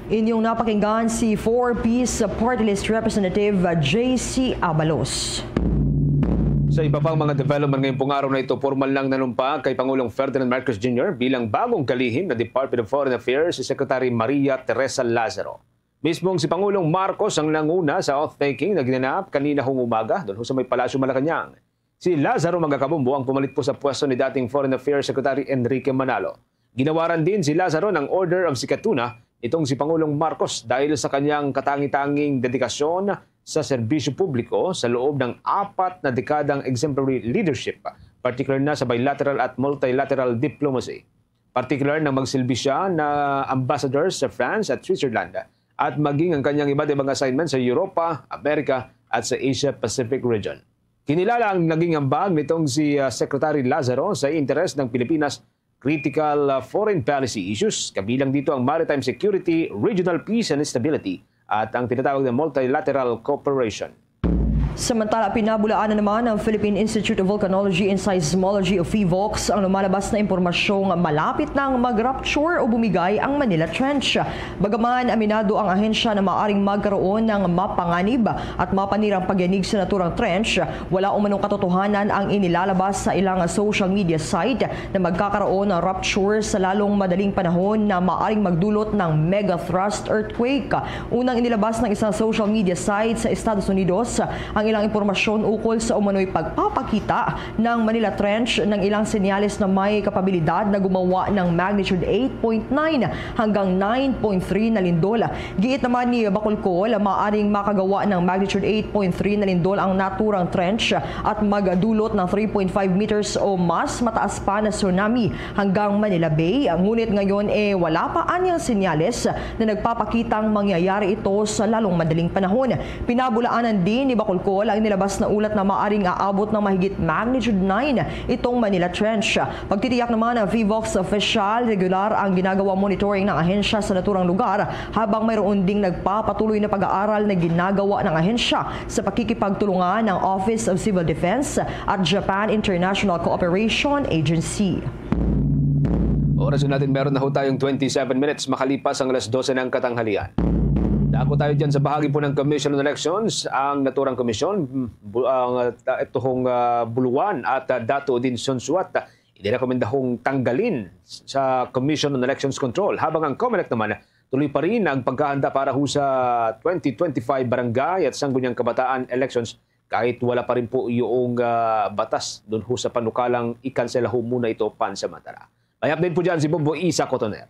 Inyong napakinggan si Four Ps Party List Representative J C Abalos. Sa iba pang mga development ngayong pong araw na ito, formal lang nanumpa kay Pangulong Ferdinand Marcos Junior bilang bagong kalihim na Department of Foreign Affairs si Secretary Maria Teresa Lazaro. Mismong si Pangulong Marcos ang nanguna sa oath-taking na ginanap kanina hong umaga doon ho sa may Palasyo Malacañang. Si Lazaro Mangakabombo ang pumalit po sa pwesto ni dating Foreign Affairs Secretary Enrique Manalo. Ginawaran din si Lazaro ng Order of Sikatuna nitong si Pangulong Marcos dahil sa kanyang katangi-tanging dedikasyon sa serbisyo publiko sa loob ng apat na dekadang exemplary leadership, partikular na sa bilateral at multilateral diplomacy. Partikular na magsilbi siya na ambassador sa France at Switzerland at maging ang kanyang iba't ibang assignment sa Europa, Amerika, at sa Asia-Pacific region. Kinilala ang naging ambag nitong si, ah, Secretary Lazaro sa interes ng Pilipinas critical, ah, foreign policy issues, kabilang dito ang maritime security, regional peace and stability, at ang tinatawag na multilateral cooperation. Samantala, pinabulaanan naman ng Philippine Institute of Volcanology and Seismology o PHIVOLCS ang lumalabas na impormasyong malapit nang mag-rupture o bumigay ang Manila Trench. Bagaman aminado ang ahensya na maaring magkaroon ng mapanganib at mapanirang pagyanig sa naturang trench, wala umanong katotohanan ang inilalabas sa ilang social media site na magkakaroon ng rupture sa lalong madaling panahon na maaring magdulot ng mega thrust earthquake. Unang inilabas ng isang social media site sa Estados Unidos ang ilang impormasyon ukol sa umano'y pagpapakita ng Manila Trench ng ilang senyales na may kapabilidad na gumawa ng magnitude eight point nine hanggang nine point three na lindol. Giit naman ni Bacolcol, maaring makagawa ng magnitude eight point three na lindol ang naturang trench at magdulot ng three point five meters o mas mataas pa na tsunami hanggang Manila Bay. Ngunit ngayon, eh, wala pa anyang senyales na nagpapakitang mangyayari ito sa lalong madaling panahon. Pinabulaanan din ni Bacolcol ang inilabas na ulat na maaring aabot ng mahigit magnitude nine itong Manila Trench. Pagtitiyak naman ng PHIVOLCS official, regular ang ginagawa monitoring ng ahensya sa naturang lugar, habang mayroon ding nagpapatuloy na pag-aaral na ginagawa ng ahensya sa pakikipagtulungan ng Office of Civil Defense at Japan International Cooperation Agency. Oras natin, meron na ho tayong twenty-seven minutes makalipas ang alas dose ng katanghalian. Dako tayo dyan sa bahagi po ng Commission on Elections. Ang naturang komisyon, bu-, ang, uh, ito hong, uh, buluan at, uh, dato din sunsuat, uh, inirekomendahong tanggalin sa Commission on Elections Control, habang ang COMELEC naman, tuloy pa rin ang pagkahanda para ho sa twenty twenty-five barangay at sangguniang kabataan elections, kahit wala pa rin po yung, ah, batas dun ho sa panukalang ikansela ho muna ito pansamantala. May update po dyan si Bobo Isa Cotoner.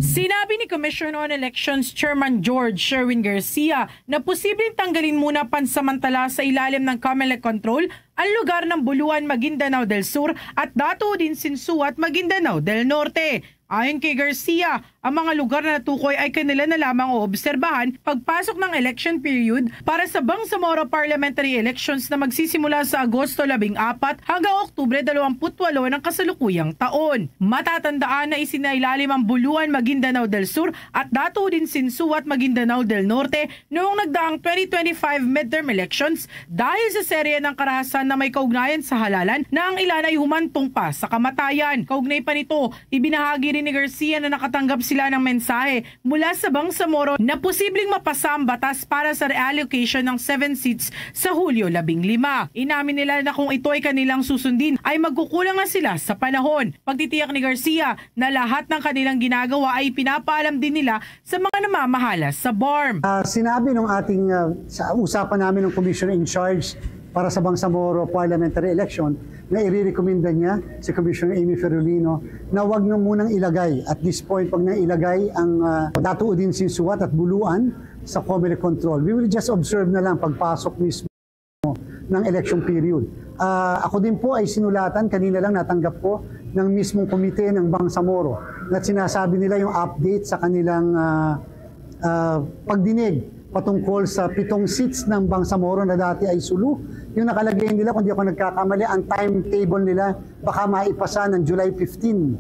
Sinabi ni Commission on Elections Chairman George Sherwin Garcia na posibleng tanggalin muna pansamantala sa ilalim ng COMELEC control ang lugar ng Buluan, Maguindanao del Sur at Dato din Sinsuat, Maguindanao del Norte. Ayon kay Garcia, ang mga lugar na natukoy ay kanila na lamang oobserbahan pagpasok ng election period para sa Bangsamoro parliamentary elections na magsisimula sa Agosto labing apat hanggang Oktubre dalawampu't walo ng kasalukuyang taon. Matatandaan na isinailalim ang Buluan, Maguindanao del Sur at Dato Udin Sinsuat, Maguindanao del Norte noong nagdaang twenty twenty-five midterm elections dahil sa serye ng karahasan na may kaugnayan sa halalan na ang ilan ay humantong pa sa kamatayan. Kaugnay pa nito, ibinahagi rin ni Garcia na nakatanggap sila ng mensahe mula sa Bangsamoro na posibleng mapasa ang batas para sa reallocation ng seven seats sa Hulyo labing lima. Inamin nila na kung ito ay kanilang susundin, ay magkukulang na sila sa panahon. Pagtitiyak ni Garcia na lahat ng kanilang ginagawa ay pinapaalam din nila sa mga namamahala sa BARMM. Ah, sinabi nung ating, ah, sa usapan namin ng Commissioner in Charge para sa Bangsamoro Parliamentary Election na irerekomenda niya si Commissioner Amy Ferrolino na wag na munang ilagay, at this point, wag nang ilagay ang, ah, Dato Udin Sinsuat at Buluan sa Comelec control. We will just observe na lang pagpasok mismo ng election period. Ah, ako din po ay sinulatan, kanina lang natanggap ko, ng mismong komite ng Bangsamoro, na sinasabi nila yung update sa kanilang, ah, ah, pagdinig patungkol sa pitong seats ng Bangsamoro na dati ay Sulu. Yung nakalagay nila, kung di ako nagkakamali, ang timetable nila, baka maipasa ng July fifteen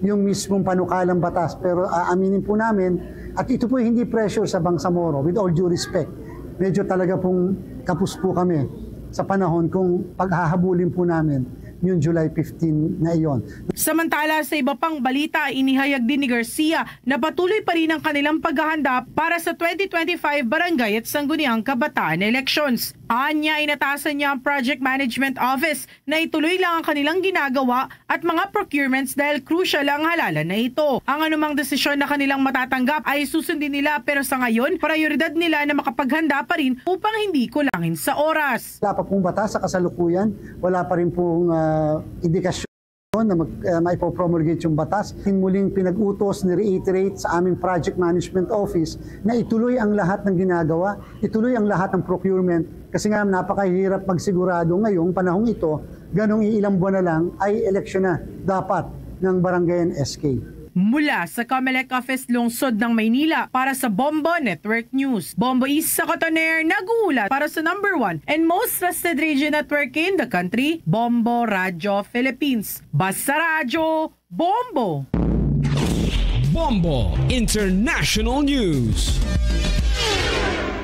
yung mismong panukalang batas. Pero aaminin po namin, at ito po hindi pressure sa Bangsamoro, with all due respect, medyo talaga pong kapos po kami sa panahon kung paghahabulin po namin yung July fifteen na iyon. Samantala, sa iba pang balita, inihayag din ni Garcia na patuloy pa rin ang kanilang paghahanda para sa twenty twenty-five Barangay at Sangguniang Kabataan Elections. Anya, inatasan niya ang Project Management Office na ituloy lang ang kanilang ginagawa at mga procurements dahil crucial ang halalan na ito. Ang anumang desisyon na kanilang matatanggap ay susundin nila, pero sa ngayon, prioridad nila na makapaghanda pa rin upang hindi kulangin sa oras. Wala pa pong batas sa kasalukuyan, wala pa rin pong, ah, indikasyon na mag-, ah, maipopromulgate yung batas. Muling pinag-utos, ni-reiterate sa aming Project Management Office na ituloy ang lahat ng ginagawa, ituloy ang lahat ng procurement, kasi nga napakahirap magsigurado ngayong panahong ito, ganong iilang buwan na lang ay eleksyon na dapat ng barangay and S K. Mula sa Comelec Office, Lungsod ng Maynila, para sa Bombo Network News, Bombo Isa Cotoner nag-uulat para sa number one and most trusted radio network in the country, Bombo Radyo Philippines. Basta Radyo, Bombo! Bombo International News.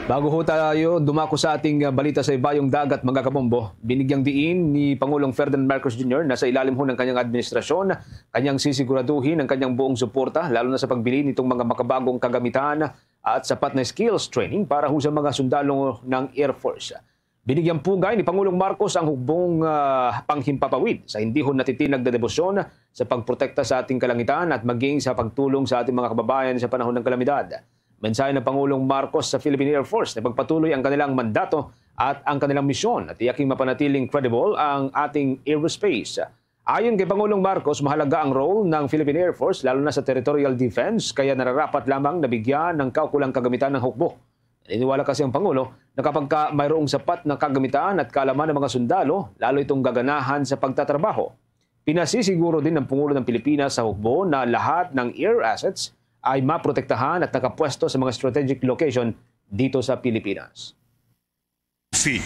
Bago ho tayo dumako sa ating, uh, balita sa ibayong dagat, mga kabombo, binigyang diin ni Pangulong Ferdinand Marcos Junior na sa ilalim ho ng kanyang administrasyon, kanyang sisiguraduhin ang kanyang buong suporta, lalo na sa pagbili nitong mga makabagong kagamitan at sapat na skills training para ho sa mga sundalo ng Air Force. Binigyang pugay ni Pangulong Marcos ang hukbong, ah, panghimpapawid sa hindi ho natitinag na debosyon sa pagprotekta sa ating kalangitan at maging sa pagtulong sa ating mga kababayan sa panahon ng kalamidad. Mensahe ng Pangulong Marcos sa Philippine Air Force na pagpatuloy ang kanilang mandato at ang kanilang misyon at tiyaking mapanatiling credible ang ating aerospace. Ayon kay Pangulong Marcos, mahalaga ang role ng Philippine Air Force, lalo na sa territorial defense, kaya nararapat lamang na bigyan ng kaukulang kagamitan ng hukbo. Naniniwala kasi ang Pangulo na kapag ka mayroong sapat na kagamitan at kaalaman ng mga sundalo, lalo itong gaganahan sa pagtatrabaho. Pinasisiguro din ng Pangulo ng Pilipinas sa hukbo na lahat ng air assets ay maprotektahan at nakapwesto sa mga strategic location dito sa Pilipinas. Feet.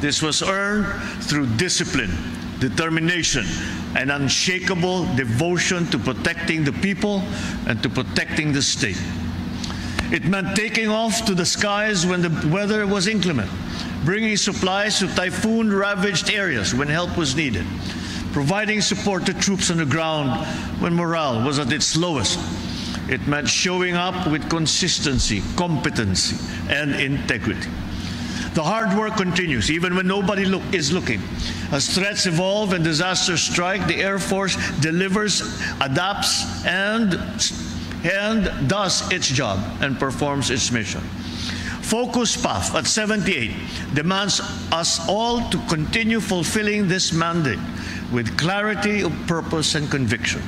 This was earned through discipline, determination, and unshakable devotion to protecting the people and to protecting the state. It meant taking off to the skies when the weather was inclement, bringing supplies to typhoon-ravaged areas when help was needed, providing support to troops on the ground when morale was at its lowest. It meant showing up with consistency, competency, and integrity. The hard work continues, even when nobody look, is looking. As threats evolve and disasters strike, the Air Force delivers, adapts, and, and does its job and performs its mission. Focus Path at seventy-eight demands us all to continue fulfilling this mandate with clarity of purpose and conviction.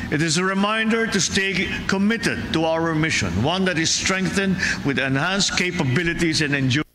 It is a reminder to stay committed to our mission, one that is strengthened with enhanced capabilities and enduring.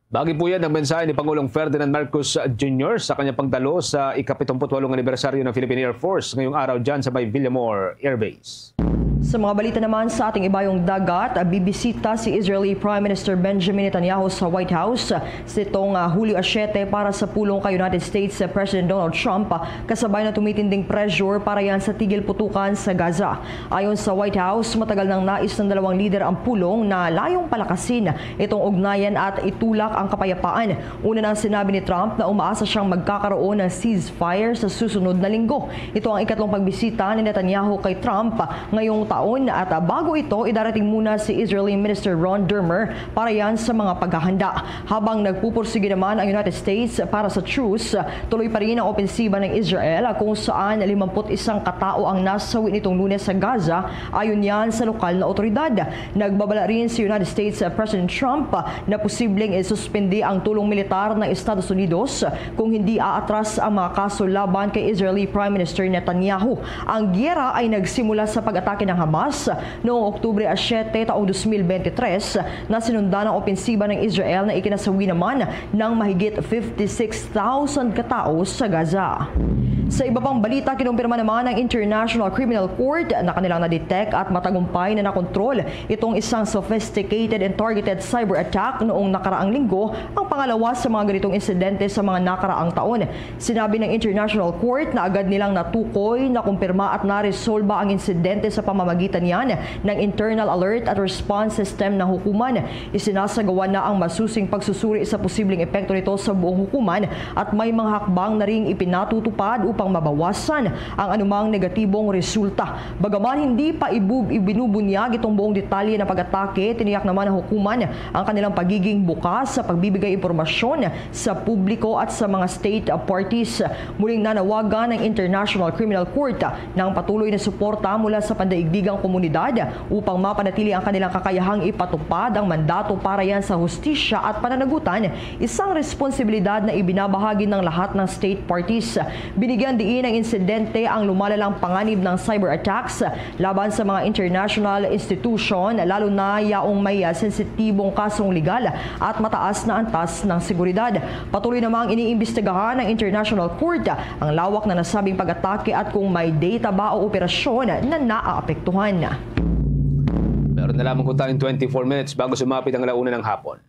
Bagi po yan ang mensahe ni Pangulong Ferdinand Marcos Junior sa kanyang pagdalo sa ika-pitong-put-walong anibersaryo ng Philippine Air Force ngayong araw dyan sa may Villamor Air Base. Sa mga balita naman sa ating ibayong dagat, bibisita si Israeli Prime Minister Benjamin Netanyahu sa White House sitong, ah, Hulyo a siyete para sa pulong kay United States President Donald Trump, kasabay na tumitinding pressure para yan sa tigil putukan sa Gaza. Ayon sa White House, matagal nang nais ng dalawang lider ang pulong na layong palakasin itong ugnayan at itulak ang kapayapaan. Una nang sinabi ni Trump na umaasa siyang magkakaroon ng ceasefire sa susunod na linggo. Ito ang ikatlong pagbisita ni Netanyahu kay Trump ngayong taon at, ah, bago ito, idarating muna si Israeli Minister Ron Dermer para yan sa mga paghahanda. Habang nagpupursige naman ang United States para sa truce, tuloy pa rin ang opensiba ng Israel, kung saan limampu't isang katao ang nasawi nitong Lunes sa Gaza, ayon yan sa lokal na otoridad. Nagbabala rin si United States President Trump na posibleng isuspindi ang tulong militar ng Estados Unidos kung hindi aatras ang mga kaso laban kay Israeli Prime Minister Netanyahu. Ang giyera ay nagsimula sa pag-atake ng Hamas noong Oktubre a siyete taong dos mil bente tres, na sinundan ang opensiba ng Israel na ikinasawi naman ng mahigit fifty-six thousand katao sa Gaza. Sa iba pang balita, kinumpirma naman ng International Criminal Court na kanilang na-detect at matagumpay na nakontrol itong isang sophisticated and targeted cyber attack noong nakaraang linggo, ang pangalawa sa mga ganitong insidente sa mga nakaraang taon. Sinabi ng International Court na agad nilang natukoy, nakumpirma at naresolba ang insidente sa pamamagitan niyan ng Internal Alert at Response System ng hukuman. Isinasagawa na ang masusing pagsusuri sa posibleng epekto nito sa buong hukuman at may mga hakbang na ring ipinatutupad upang mabawasan ang anumang negatibong resulta. Bagaman hindi pa ibub-, ibinubunyag itong buong detalye ng pag-atake, tiniyak naman ng hukuman ang kanilang pagiging bukas sa pagbibigay impormasyon sa publiko at sa mga state parties. Muling nanawagan ang International Criminal Court ng patuloy na suporta mula sa pandaigdigang komunidad upang mapanatili ang kanilang kakayahang ipatupad ang mandato para yan sa hustisya at pananagutan, isang responsibilidad na ibinabahagi ng lahat ng state parties. Binigyan diin ng insidente ang lumalalang panganib ng cyber attacks laban sa mga international institution, lalo na yaong may, ah, sensitibong kasong legal at mataas na antas ng seguridad. Patuloy namang iniimbestigahan ng International Court ang lawak na nasabing pag-atake at kung may data ba o operasyon na naaapektuhan. Meron na lamang po tayong twenty-four minutes bago sumapit ang alauna ng hapon.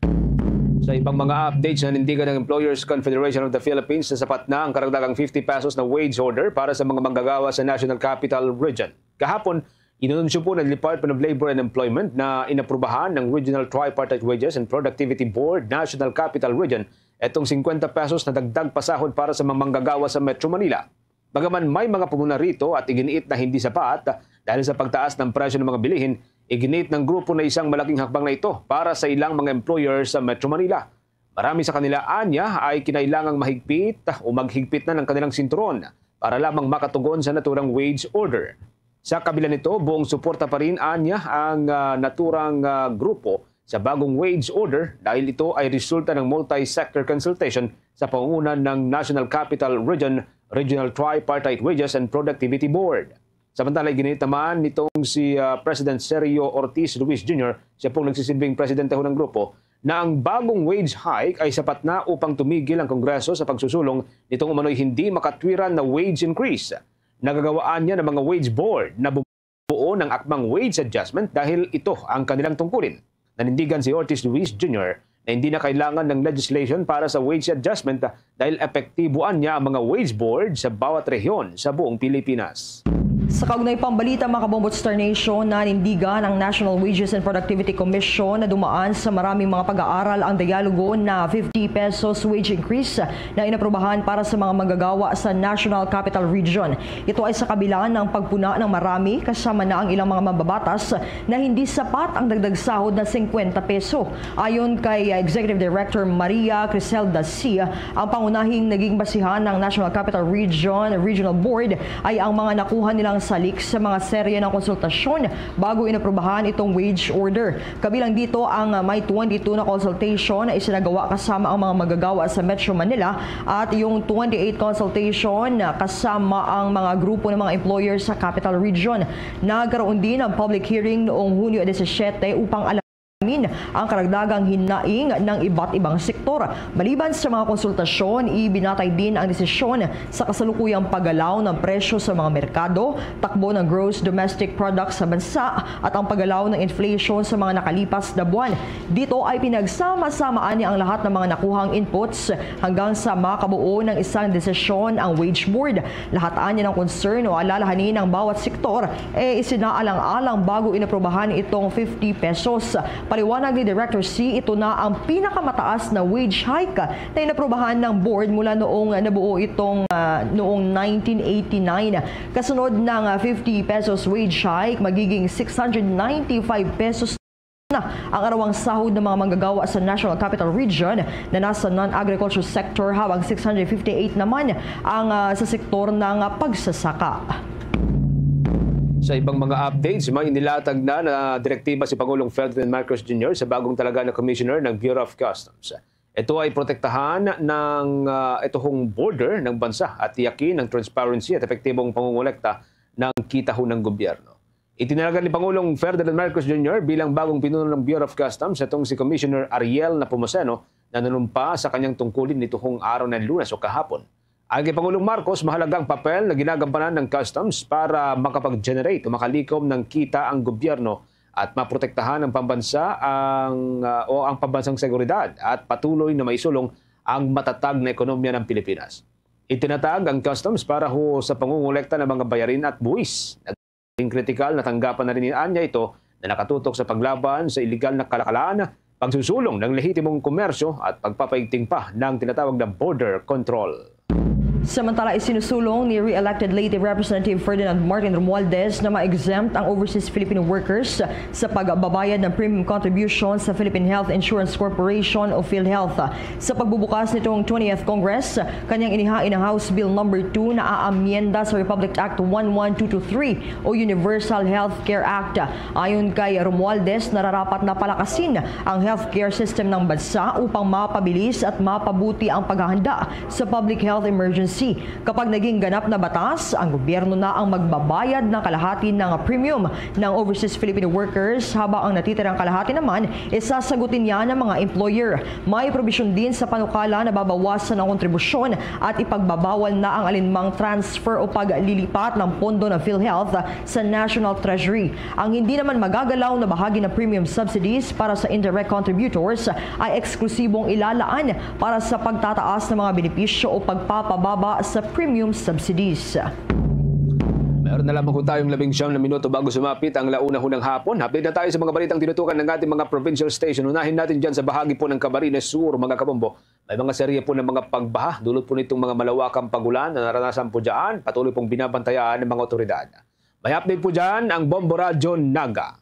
Sa ibang mga updates, nanindigan ng Employers Confederation of the Philippines na sapat na ang karagdagang fifty pesos na wage order para sa mga manggagawa sa National Capital Region. Kahapon, inanunsyo po ng Department of Labor and Employment na inaprubahan ng Regional Tripartite Wages and Productivity Board, National Capital Region, itong fifty pesos na dagdag pasahod para sa mga manggagawa sa Metro Manila. Bagaman may mga pumuna rito at iginiit na hindi sapat dahil sa pagtaas ng presyo ng mga bilihin, iginiit ng grupo na isang malaking hakbang na ito para sa ilang mga employer sa Metro Manila. Marami sa kanila anya ay kinailangang mahigpit o maghigpit na ng kanilang sinturon para lamang makatugon sa naturang wage order. Sa kabila nito, buong suporta pa rin anya ang, ah, naturang, ah, grupo sa bagong wage order dahil ito ay resulta ng multi-sector consultation sa pangunguna ng National Capital Region Regional Tripartite Wages and Productivity Board. Samantala, iginiit naman nitong si, ah, President Sergio Ortiz Luis Junior, siya pong nagsisilbing presidente ho ng grupo, na ang bagong wage hike ay sapat na upang tumigil ang Kongreso sa pagsusulong nitong umano'y hindi makatwiran na wage increase. Nagagawaan niya ng mga wage board na bumuo ng akmang wage adjustment dahil ito ang kanilang tungkulin. Nanindigan si Ortiz Luis Junior na hindi na kailangan ng legislation para sa wage adjustment dahil epektibuan niya ang mga wage board sa bawat rehiyon sa buong Pilipinas. Sa kaugnay pang balita, mga Kabombo Star Nation, nanindigan ang National Wages and Productivity Commission na dumaan sa maraming mga pag-aaral ang dialogo na fifty pesos wage increase na inaprubahan para sa mga manggagawa sa National Capital Region. Ito ay sa kabila ng pagpuna ng marami, kasama na ang ilang mga mambabatas, na hindi sapat ang dagdag sahod na fifty peso. Ayon kay Executive Director Maria Criselda C, ang pangunahing naging basihan ng National Capital Region Regional Board ay ang mga nakuha nilang salik sa mga serye ng konsultasyon bago inaprubahan itong wage order. Kabilang dito ang may twenty-two na consultation na isinagawa kasama ang mga manggagawa sa Metro Manila at yung twenty-eight consultation na kasama ang mga grupo ng mga employer sa Capital Region. Nagkaroon din ng public hearing noong Hunyo disisiete upang ang karagdagang hinaing ng iba't ibang sektor. Maliban sa mga konsultasyon, ibinatay din ang desisyon sa kasalukuyang paggalaw ng presyo sa mga merkado, takbo ng gross domestic product sa bansa, at ang paggalaw ng inflation sa mga nakalipas na buwan. Dito ay pinagsama-samaan niya ang lahat ng mga nakuhang inputs hanggang sa makabuo ng isang desisyon ang Wage Board. Lahat anya ng concern o alalahanin ng bawat sektor, eh, isinaalang-alang bago inaprubahan itong fifty pesos. Paliwanag ni Director C, ito na ang pinakamataas na wage hike na inaprubahan ng board mula noong nabuo itong, ah, noong nineteen eighty-nine. Kasunod ng, ah, fifty pesos wage hike, magiging six hundred ninety-five pesos na ang arawang sahod ng mga manggagawa sa National Capital Region na nasa non-agriculture sector, habang six hundred fifty-eight naman ang, ah, sa sektor ng, ah, pagsasaka. Sa ibang mga updates, may inilatag na, na direktiba si Pangulong Ferdinand Marcos Junior sa bagong talaga na Commissioner ng Bureau of Customs. Ito ay protektahan ng, ah, ituhong border ng bansa at tiyakin ang transparency at epektibong pangungulekta ng kita ho ng gobyerno. Itinalagan ni Pangulong Ferdinand Marcos Junior bilang bagong pinuno ng Bureau of Customs itong si Commissioner Ariel Nepomuceno na nanumpa sa kanyang tungkulin nituhong araw ng Lunes o kahapon. Ayon kay Pangulong Marcos, mahalaga ang papel na ginagampanan ng Customs para makapag-generate o makalikom ng kita ang gobyerno at maprotektahan ang pambansa ang, ah, o ang pambansang seguridad at patuloy na maisulong ang matatag na ekonomiya ng Pilipinas. Itinatag ang Customs para ho sa pangungulekta ng mga bayarin at buwis. Naging kritikal na tanggapan na rin ni Anya ito na nakatutok sa paglaban sa iligal na kalakalan, pagsusulong ng lehitimong komersyo at pagpapaigting pa ng tinatawag na border control. Samantala, isinusulong ni re-elected Leyte Representative Ferdinand Martin Romualdez na ma-exempt ang overseas Filipino workers sa pagbabayad ng premium contribution sa Philippine Health Insurance Corporation o PhilHealth. Sa pagbubukas nitong twentieth Congress, kanyang inihain ang House Bill Number two na aamyenda sa Republic Act one one two two three o Universal Health Care Act. Ayon kay Romualdez, nararapat na palakasin ang healthcare system ng bansa upang mapabilis at mapabuti ang paghahanda sa public health emergency. Kapag naging ganap na batas, ang gobyerno na ang magbabayad ng kalahati ng premium ng overseas Filipino workers, habang ang natitirang kalahati naman isasagutin niya ng mga employer. May probisyon din sa panukala na babawasan ang kontribusyon at ipagbabawal na ang alinmang transfer o paglilipat ng pondo ng PhilHealth sa National Treasury. Ang hindi naman magagalaw na bahagi ng premium subsidies para sa indirect contributors ay eksklusibong ilalaan para sa pagtataas ng mga benepisyo o pagpapababa sa premium subsidies. Meron na lamang po tayong labing siyam na minuto bago sumapit ang launa ho ng hapon. Update na tayo sa mga balitang tinutukan ng ating mga provincial station. Unahin natin dyan sa bahagi po ng Camarines Sur, mga kabombo. May mga serye po ng mga pagbaha, dulot po nitong mga malawakang pagulan na naranasan po dyan. Patuloy pong binabantayan ng mga otoridad. May update po dyan ang Bombo Radyo Naga.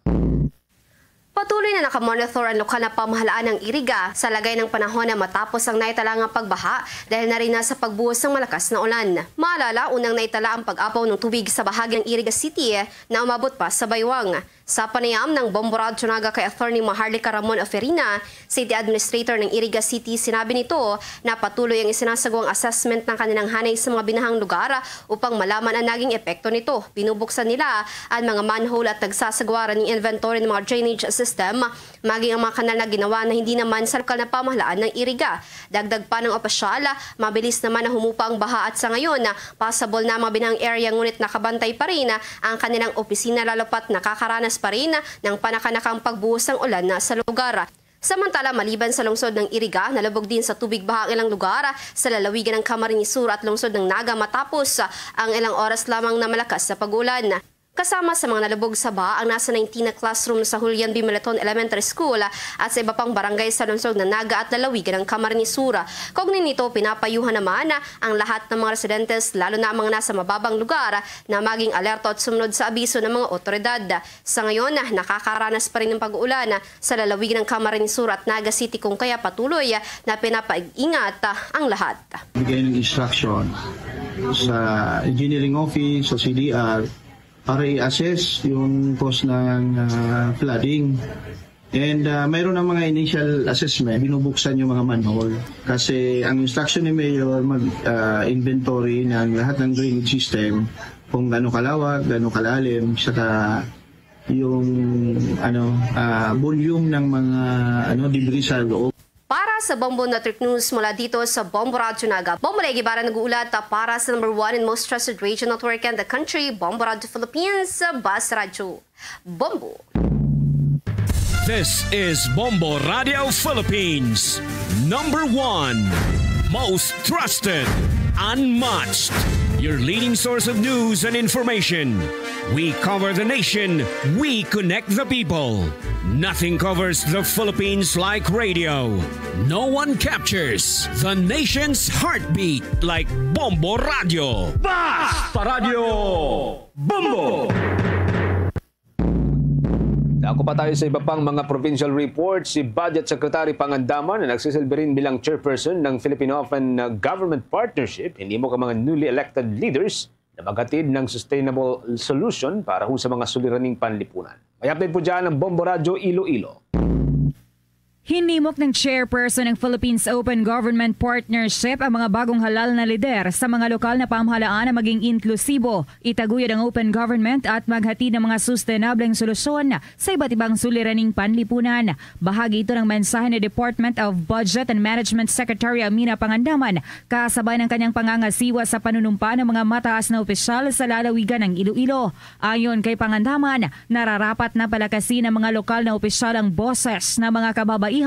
Patuloy na nakamonitor ang lokal na pamahalaan ng Iriga sa lagay ng panahon na matapos ang naitala nga pagbaha dahil na rin na sa pagbuhos ng malakas na ulan. Maalala, unang naitala ang pag-apaw ng tubig sa bahagi ng Iriga City na umabot pa sa Baywang. Sa panayam ng Bombo Radyo Naga kay Attorney Maharlika Ramon Oferina, City Administrator ng Iriga City, sinabi nito na patuloy ang isinasagawang assessment ng kanilang hanay sa mga binahang lugar upang malaman ang naging epekto nito. Binubuksan nila ang mga manhole at nagsasagawa rin ng inventory ng mga drainage system, maging ang mga kanal na ginawa na hindi naman sa lokal na pamahalaan ng Iriga. Dagdag pa ng opisyal, mabilis naman na humupa ang baha at sa ngayon, pasabol na ang mga binahang area, ngunit nakabantay pa rin ang kanilang opisina, lalo pa't nakakaranas pa rin ng panakanakang pagbuhos ng ulan sa lugar. Samantala, maliban sa lungsod ng Iriga, nalubog din sa tubig baha ang ilang lugar sa lalawigan ng Camarines Sur at lungsod ng Naga matapos ang ilang oras lamang na malakas na pag-ulan. Kasama sa mga nalubog sa baha ang nasa nineteen na classroom sa Julian B. Meleton Elementary School at sa iba pang barangay sa lungsod ng Naga at lalawigan ng Camarines Sur. Kaugnay nito, pinapayuhan naman ang lahat ng mga residentes, lalo na ang mga nasa mababang lugar, na maging alerto at sumunod sa abiso ng mga otoridad. Sa ngayon, nakakaranas pa rin ng pag-uulan sa lalawigan ng Camarines Sur at Naga City, kung kaya patuloy na pinapag-ingat ang lahat. Bigay ng instruction sa engineering office, sa C D R, para i-assess yung cause ng, ah, flooding. And, ah, mayroon ng mga initial assessment, binubuksan yung mga manhole. Kasi ang instruction ni Mayor, mag, ah, inventory ng lahat ng drainage system, kung gaano kalawak, gaano kalalim, saka yung ano ah, volume ng mga ano debris sa loob. Para sa Bombo Network News mula dito sa Bombo Radyo Naga, Bombo Lay Guevara nag-uulat para sa number one and most trusted radio network in the country, Bombo Radyo Philippines, Basta Radyo Bombo. This is Bombo Radio Philippines, number one, most trusted, unmatched, your leading source of news and information. We cover the nation, we connect the people. Nothing covers the Philippines like radio. No one captures the nation's heartbeat like Bombo Radio. Basta Radio Bombo! Dako pa tayo sa iba pang mga provincial reports. Si Budget Secretary Pangandaman na nagsisilbi rin bilang chairperson ng Philippine Open Government Partnership, hinimo ka mga newly elected leaders na maghatid ng sustainable solution para ho sa mga suliraning panlipunan. May update po dyan ang Bombo Radyo Iloilo. Hinimok ng chairperson ng Philippines Open Government Partnership ang mga bagong halal na lider sa mga lokal na pamahalaan na maging inklusibo, itaguyod ang open government at maghatid ng mga sustenableng solusyon sa iba't ibang suliraning panlipunan. Bahagi ito ng mensahe ni Department of Budget and Management Secretary Amina Pangandaman kasabay ng kanyang pangangasiwa sa panunumpa ng mga mataas na opisyal sa lalawigan ng Iloilo. Ayon kay Pangandaman, nararapat na palakasin ng mga lokal na opisyal ang boses ng mga kababaihan,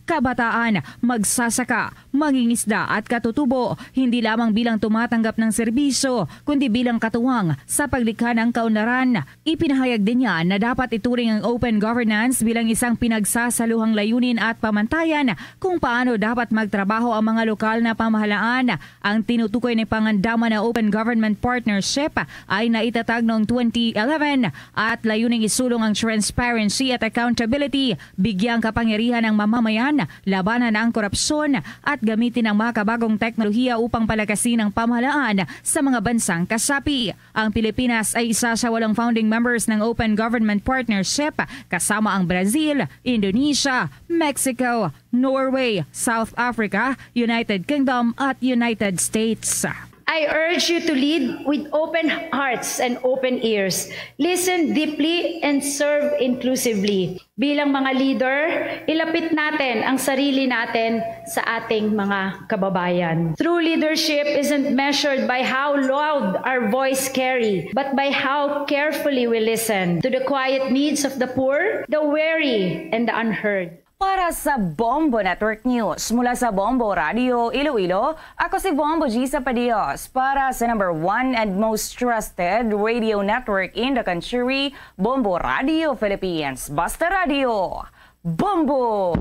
kabataan, magsasaka, mangingisda at katutubo, hindi lamang bilang tumatanggap ng serbisyo, kundi bilang katuwang sa paglikha ng kaunlaran. Ipinahayag din niya na dapat ituring ang open governance bilang isang pinagsasaluhang layunin at pamantayan kung paano dapat magtrabaho ang mga lokal na pamahalaan. Ang tinutukoy ni Pangandaman na Open Government Partnership ay naitatag noong twenty eleven at layuning isulong ang transparency at accountability, bigyang kapangyarihan ang mamamayan, labanan ang korupsyon, at gamitin ang makabagong teknolohiya upang palakasin ang pamahalaan sa mga bansang kasapi. Ang Pilipinas ay isa sa walong founding members ng Open Government Partnership, kasama ang Brazil, Indonesia, Mexico, Norway, South Africa, United Kingdom, at United States. I urge you to lead with open hearts and open ears. Listen deeply and serve inclusively. Bilang mga leader, ilapit natin ang sarili natin sa ating mga kababayan. True leadership isn't measured by how loud our voice carry, but by how carefully we listen to the quiet needs of the poor, the weary, and the unheard. Para sa Bombo Network News, mula sa Bombo Radio Iloilo, ako si Bombo Gisa Padios. Para sa number one and most trusted radio network in the country, Bombo Radio Philippines. Basta Radio, Bombo!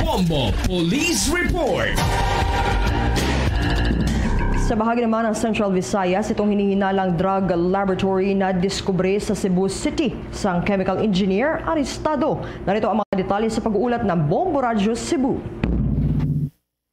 Bombo Police Report. Sa bahagi naman ng Central Visayas, itong hinihinalang drug laboratory na diskubre sa Cebu City sang chemical engineer arestado. Narito ang mga detalye sa pag-uulat ng Bombo Radyo Cebu.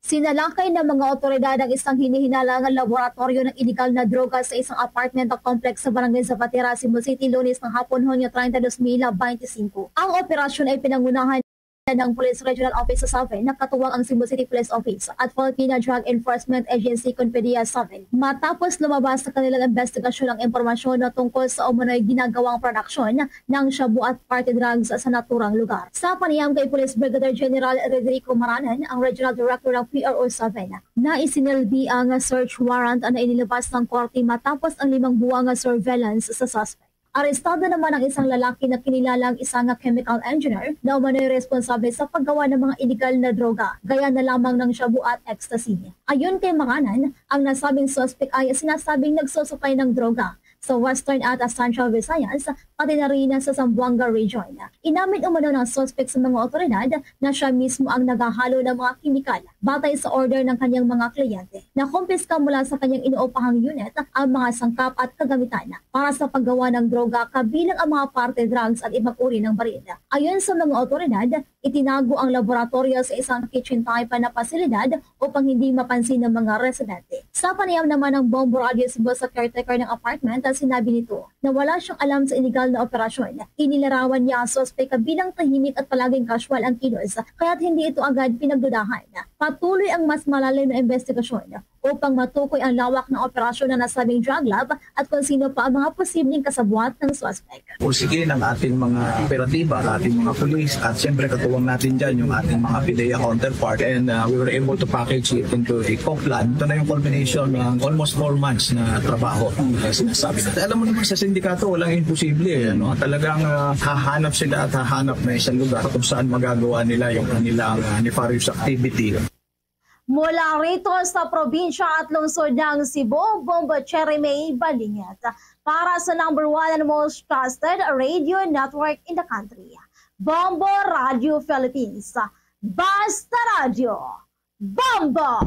Sinalakay ng mga otoridad ang isang hinihinalang laboratoryo ng iligal na droga sa isang apartment complex sa Barangay Zapatera, Cebu City, Lunes ng hapon, Hunyo treinta, dos mil beintisinco. Ang operasyon ay pinangunahan ng Police Regional Office sa Saven, nakatuwang ang Cebu City Police Office at Filipina Drug Enforcement Agency kon PDEA Saven. Matapos lumabas sa kanilang investigasyon ang impormasyon na tungkol sa umano'y ginagawang produksyon ng shabu at party drugs sa naturang lugar. Sa panayam kay Police Brigadier General Rodrigo Maranan, ang Regional Director ng P R O Saven, na isinilbi ang search warrant na inilabas ng korte matapos ang limang buwang nga surveillance sa suspect. Arestado naman ang isang lalaki na kinilalang isang chemical engineer na umano'y responsable sa paggawa ng mga iligal na droga, gaya na lamang ng shabu at ecstasy. Ayon kay Maranan, ang nasabing suspect ay sinasabing nagsusuplay ng droga sa Western at Central Visayas, pati na rin sa Zamboanga Region. Inamin umano ng suspect sa mga otoridad na siya mismo ang naghahalo ng mga kemikal batay sa order ng kanyang mga kliyente. Nakumpiska mula sa kanyang inuupahang unit ang mga sangkap at kagamitan para sa paggawa ng droga kabilang ang mga parte drugs at ibang uri ng baril. Ayon sa mga otoridad, itinago ang laboratoryo sa isang kitchen type na pasilidad upang hindi mapansin ng mga residente. Sa panayam naman ng Bombo Radio Cebu sa caretaker ng apartment, sinabi nito na wala siyang alam sa iligal na operasyon. Inilarawan niya ang suspek bilang tahimik at palaging casual ang kilos, kaya't hindi ito agad pinagdudahan. Patuloy ang mas malalim na investigasyon upang matukoy ang lawak ng operasyon ng nasabing drug lab at kung sino pa ang mga posibleng kasabwat ng suspect. Pursige ng ating mga operatiba, ating mga pulis, at siyempre katuwang natin dyan yung ating mga PDEA counterpart. And uh, we were able to package it into a COP plan. Ito na yung culmination ng almost four months na trabaho na sinasabi natin. Alam mo naman sa sindikato, walang imposible. Eh, no? Talagang uh, hahanap sila at hahanap na isang lugar kung saan magagawa nila yung kanilang uh, nefarious activity. Mula rito sa probinsya at lungsod ng Cebu, Bombo Cherry May Balingit. Para sa number one and most trusted radio network in the country, Bombo Radio Philippines. Basta Radio, Bombo!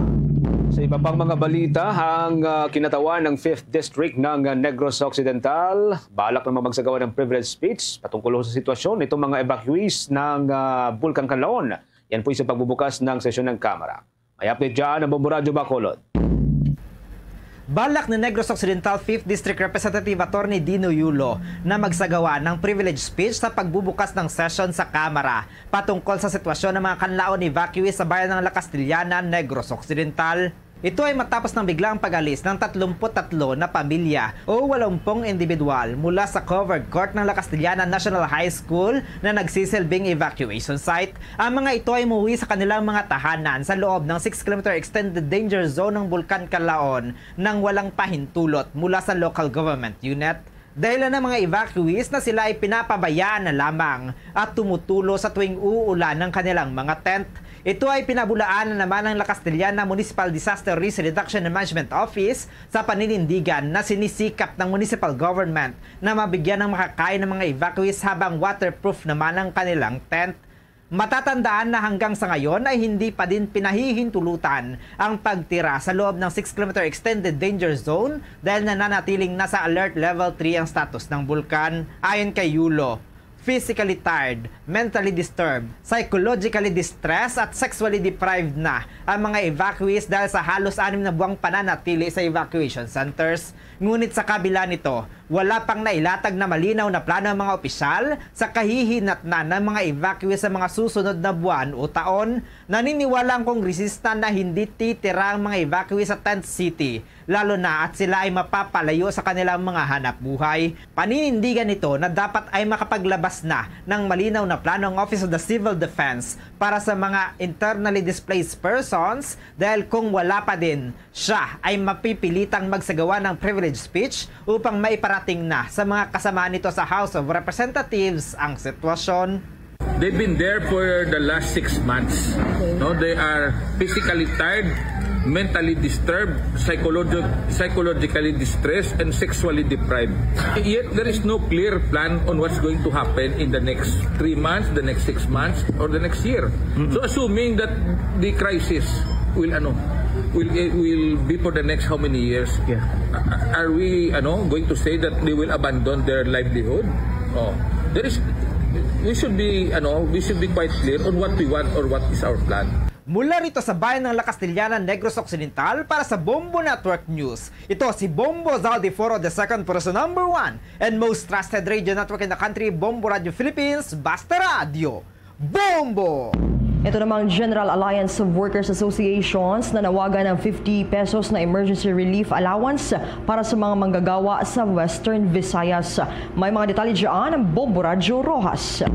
Sa iba pang mga balita, ang ah, kinatawan ng Fifth District ng ah, Negros Occidental, balak naman magsagawa ng privilege speech patungkol sa sitwasyon nitong mga evacuees ng ah, Bulkan Kanlaon. Yan po sa pagbubukas ng sesyon ng Kamara. May update dyan ang Bombo Radyo Bacolod. Balak ni Negros Occidental Fifth District Representative Attorney Dino Yulo na magsagawa ng privilege speech sa pagbubukas ng sesyon sa Kamara patungkol sa sitwasyon ng mga Kanlaon evacuees sa bayan ng La Castellana, Negros Occidental. Ito ay matapos ng biglang pag-alis ng tatlumpu't tatlo na pamilya o walumpung individual mula sa covered court ng La Castellana National High School na nagsisilbing evacuation site. Ang mga ito ay umuwi sa kanilang mga tahanan sa loob ng six kilometer extended danger zone ng Bulkan Kanlaon nang walang pahintulot mula sa local government unit. Dahilan ng mga evacuees na sila ay pinapabayaan na lamang at tumutulo sa tuwing uulan ang kanilang mga tent. Ito ay pinabulaan na naman ng La Castellana Municipal Disaster Risk Reduction and Management Office sa paninindigan na sinisikap ng municipal government na mabigyan ng makakain ng mga evacuees habang waterproof naman ang kanilang tent. Matatandaan na hanggang sa ngayon ay hindi pa din pinahihintulutan ang pagtira sa loob ng six kilometer extended danger zone dahil nananatiling nasa alert level three ang status ng bulkan. Ayon kay Yulo, physically tired, mentally disturbed, psychologically distressed at sexually deprived na ang mga evacuees dahil sa halos anim na buwang pananatili sa evacuation centers. Ngunit sa kabila nito, wala pang nailatag na malinaw na plano ang mga opisyal sa kahihinatnan ng mga evacuees sa mga susunod na buwan o taon. Naniniwala ang kongresista na hindi titira ang mga evacuees sa tent city, lalo na at sila ay mapapalayo sa kanilang mga hanapbuhay. Paninindigan nito na dapat ay makapaglabas na ng malinaw na plano ang Office of the Civil Defense para sa mga internally displaced persons, dahil kung wala pa din, siya ay mapipilitang magsagawa ng privilege speech upang maiparating na sa mga kasama nito sa House of Representatives ang sitwasyon. They've been there for the last six months. Okay. No, they are physically tired, mentally disturbed, psychologi- psychologically distressed, and sexually deprived. Yet there is no clear plan on what's going to happen in the next three months, the next six months, or the next year. So assuming that the crisis will ano will will be for the next how many years? Yeah. Are we ano going to say that they will abandon their livelihood? Oh, there is we should be ano we should be quite clear on what we want or what is our plan. Mula rito sa bayan ng La Castellana, Negros Occidental, para sa Bombo Network News, ito si Bombo Zaldi Foro the second, para sa number one and most trusted radio network in the country, Bombo Radio Philippines, Basta Radio. Bombo! Ito namang General Alliance of Workers Associations nanawagan ng fifty pesos na emergency relief allowance para sa mga manggagawa sa Western Visayas. May mga detalye dyan ang Bombo Radyo Rojas.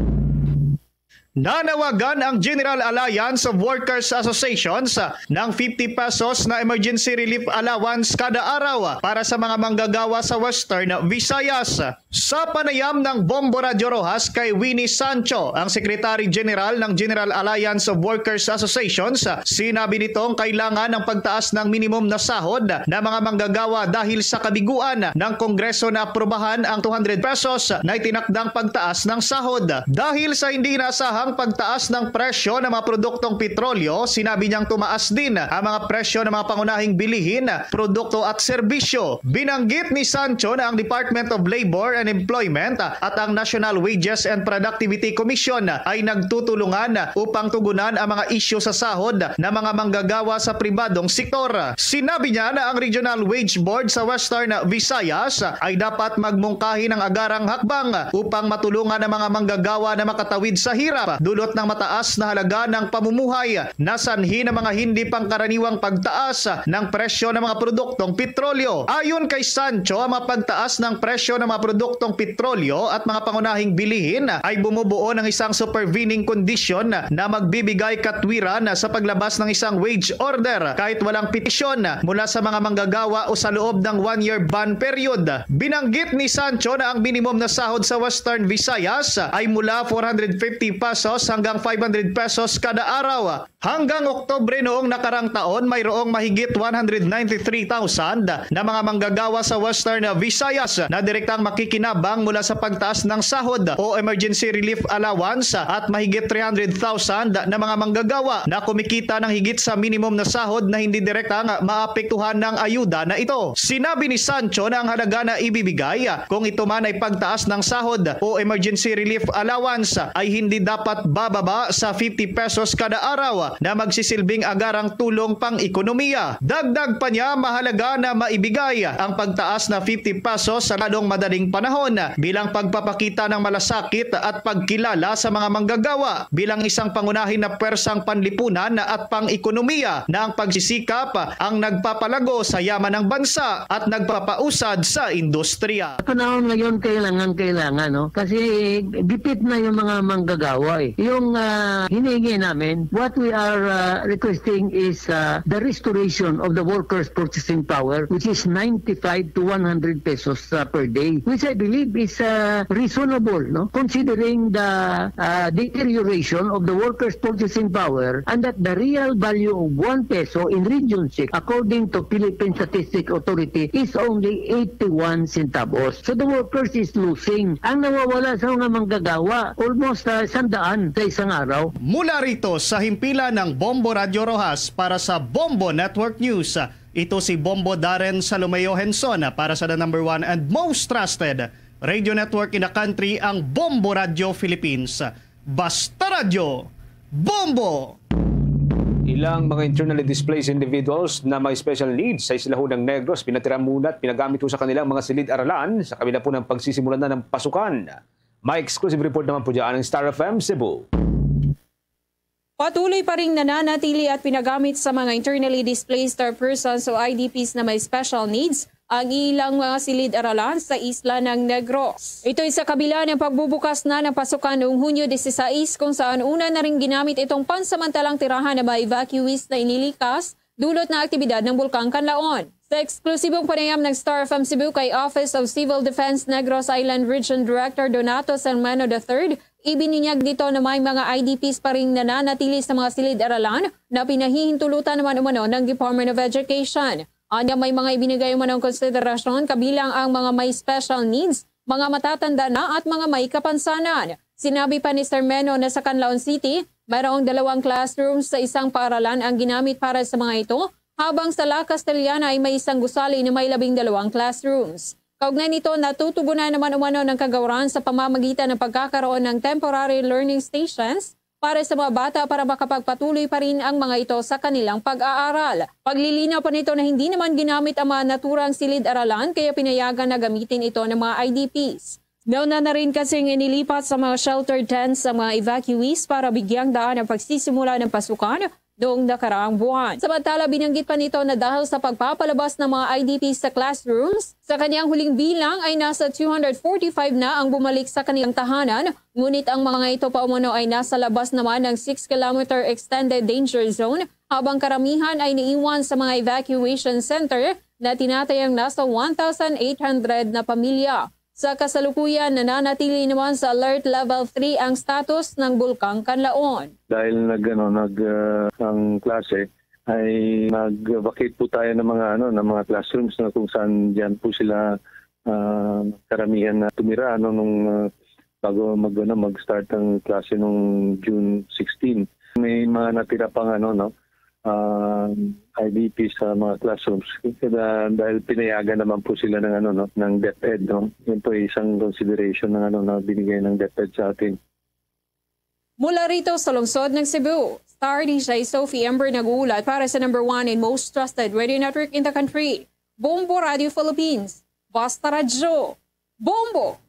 Nanawagan ang General Alliance of Workers Associations ng fifty pesos na emergency relief allowance kada araw para sa mga manggagawa sa Western Visayas. Sa panayam ng Bombo Radyo Rojas kay Winnie Sancho, ang Secretary General ng General Alliance of Workers Associations, sinabi nitong kailangan ang pagtaas ng minimum na sahod ng mga manggagawa dahil sa kabiguan ng Kongreso na aprubahan ang two hundred pesos na itinakdang pagtaas ng sahod. Dahil sa hindi inaasahang pagtaas ng presyo ng mga produktong petrolyo, sinabi niyang tumaas din ang mga presyo ng mga pangunahing bilihin, produkto at serbisyo. Binanggit ni Sancho na ang Department of Labor and Employment at ang National Wages and Productivity Commission ay nagtutulungan upang tugunan ang mga isyu sa sahod ng mga manggagawa sa pribadong sektor. Sinabi niya na ang Regional Wage Board sa Western Visayas ay dapat magmungkahi ng agarang hakbang upang matulungan ang mga manggagawa na makatawid sa hirap. dulot ng mataas na halaga ng pamumuhay, nasanhi ng mga hindi pangkaraniwang pagtaas ng presyo ng mga produktong petrolyo. Ayon kay Sancho, ang mga pagtaas ng presyo ng mga produktong petrolyo at mga pangunahing bilihin ay bumubuo ng isang supervening condition na magbibigay katwiran sa paglabas ng isang wage order kahit walang petisyon mula sa mga manggagawa o sa loob ng one-year ban period. Binanggit ni Sancho na ang minimum na sahod sa Western Visayas ay mula four hundred fifty pesos hanggang five hundred pesos kada araw. Hanggang Oktubre noong nakarang taon, mayroong mahigit one hundred ninety-three thousand na mga manggagawa sa Western Visayas na direktang makikinabang mula sa pagtaas ng sahod o emergency relief allowance at mahigit three hundred thousand na mga manggagawa na kumikita ng higit sa minimum na sahod na hindi direktang maapektuhan ng ayuda na ito. Sinabi ni Sancho na ang halaga na ibibigay kung ito man ay pagtaas ng sahod o emergency relief allowance ay hindi dapat bababa sa fifty pesos kada araw na magsisilbing agarang tulong pang-ekonomiya. Dagdag pa niya, mahalaga na maibigay ang pagtaas na fifty pesos sa lalong madaling panahon bilang pagpapakita ng malasakit at pagkilala sa mga manggagawa bilang isang pangunahin na pwersang panlipunan at pang-ekonomiya na ang pagsisikap ang nagpapalago sa yaman ng bansa at nagpapausad sa industriya. Sa panahon ngayon, kailangan, kailangan, no? Kasi gipit na yung mga manggagawa, eh. Yung, ah, hinihingi namin, what we are, ah, requesting is, ah, the restoration of the workers' purchasing power, which is ninety-five to one hundred pesos, ah, per day, which I believe is, ah, reasonable, no? Considering the, ah, deterioration of the workers' purchasing power and that the real value of one peso in Region six, according to Philippine Statistics Authority, is only eighty-one centavos. So the workers is losing. Ang nawawala sa mga manggagawa, almost, ah, sandaan sa isang araw. Mula rito sa himpilan ng Bombo Radyo Roxas para sa Bombo Network News, ito si Bombo Darren Salomeo Henson para sa the number one and most trusted radio network in the country, ang Bombo Radyo Philippines. Basta Radyo, Bombo! Ilang mga internally displaced individuals na may special needs sa isla ho ng Negros pinatira muna at pinagamit ho sa kanilang mga silid-aralan sa kabila po ng pagsisimula na ng pasukan. May exclusive report naman po dyan ang Star F M Cebu. Patuloy pa ring nananatili at pinagamit sa mga internally displaced persons o I D Ps na may special needs ang ilang mga silid-aralan sa isla ng Negros. Ito'y sa kabila ng pagbubukas na ng pasukan noong Hunyo dieciséis, kung saan una na ring ginamit itong pansamantalang tirahan ng mga evacuees na inilikas dulot ng aktibidad ng Bulkang Kanlaon. Sa eksklusibong panayam ng Star F M Cebu kay Office of Civil Defense Negros Island Region Director Donato Sermeno the third, ibinunyag nito na may mga I D Ps pa ring nananatili sa mga silid-aralan na pinahihintulutan naman umano ng Department of Education. Anya, may mga ibinigay umanong konsiderasyon, kabilang ang mga may special needs, mga matatanda na at mga may kapansanan. Sinabi pa ni Sermeno na sa Canlaon City, mayroong dalawang classrooms sa isang paaralan ang ginamit para sa mga ito, habang sa La Castellana ay may isang gusali na may labing dalawang classrooms. Kaugnay nito, natutugunan naman umano ng kagawaran sa pamamagitan ng pagkakaroon ng temporary learning stations para sa mga bata para makapagpatuloy pa rin ang mga ito sa kanilang pag-aaral. Paglilinaw pa nito na hindi naman ginamit ang mga naturang silid-aralan, kaya pinayagan na gamitin ito ng mga I D Ps. Nauna na rin kasing inilipat sa mga shelter tents ang mga evacuees para bigyang daan ang pagsisimula ng pasukan noong nakaraang buwan. Samantala, binanggit pa nito na dahil sa pagpapalabas ng mga I D Ps sa classrooms, sa kanyang huling bilang ay nasa two hundred forty-five na ang bumalik sa kanilang tahanan, ngunit ang mga ito pa umano ay nasa labas naman ng six kilometer extended danger zone, habang karamihan ay naiwan sa mga evacuation center na tinatayang nasa one thousand eight hundred na pamilya. Sa kasalukuyan, nananatili naman sa Alert Level three ang status ng Bulkang Kanlaon. Dahil nag, ano, nag, ah, ang klase ay nag-vacate po tayo ng mga, ano, ng mga classrooms na kung saan diyan po sila, ah, karamihan na tumira, ano, nung, ah, bago mag, ano, mag-start ang klase nung June sixteen. May mga natira pang, ano, no, ah, I D P sa mga classrooms. Kaya dahil pinayagan naman po sila ng, ano, no, ng DepEd, no? Yun po ay isang consideration ng, ano, na binigay ng DepEd sa atin. Mula rito sa lungsod ng Cebu, Star D J Sophie Ember nag-uulat para sa number one and most trusted radio network in the country, Bombo Radio Philippines. Basta Radyo, Bombo!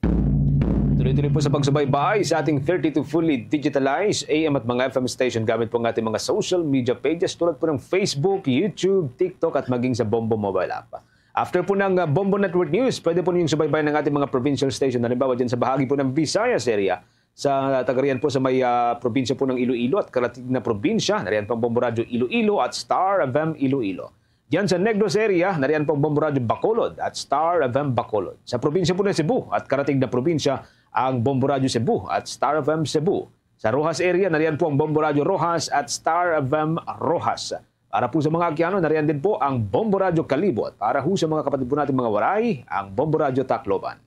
Tuloy Tuloy po sa pagsubaybay sa ating thirty-two fully digitalized A M at mga F M station gamit po ang ating mga social media pages tulad po ng Facebook, YouTube, TikTok at maging sa Bombo Mobile App. After po ng uh, Bombo Network News, pwede po ninyong subaybayan ng ating mga provincial station. Halimbawa dyan sa bahagi po ng Visayas area, sa tagarian po sa may uh, probinsya po ng Iloilo at karatig na probinsya, nariyan po ang Bombo Radyo Iloilo at Star F M Iloilo. Diyan sa Negros area, nariyan po ang Bombo Radyo Bacolod at Star F M Bacolod. Sa probinsya po ng Cebu at karatig na probinsya, ang Bombo Radyo Cebu at Star F M Cebu. Sa Roxas area, nariyan po ang Bombo Radyo Roxas at Star F M Roxas. Para po sa mga Aquiano, nariyan din po ang Bombo Radyo Calibot. Para ho sa mga kapatid po natin mga Waray, ang Bombo Radyo Tacloban.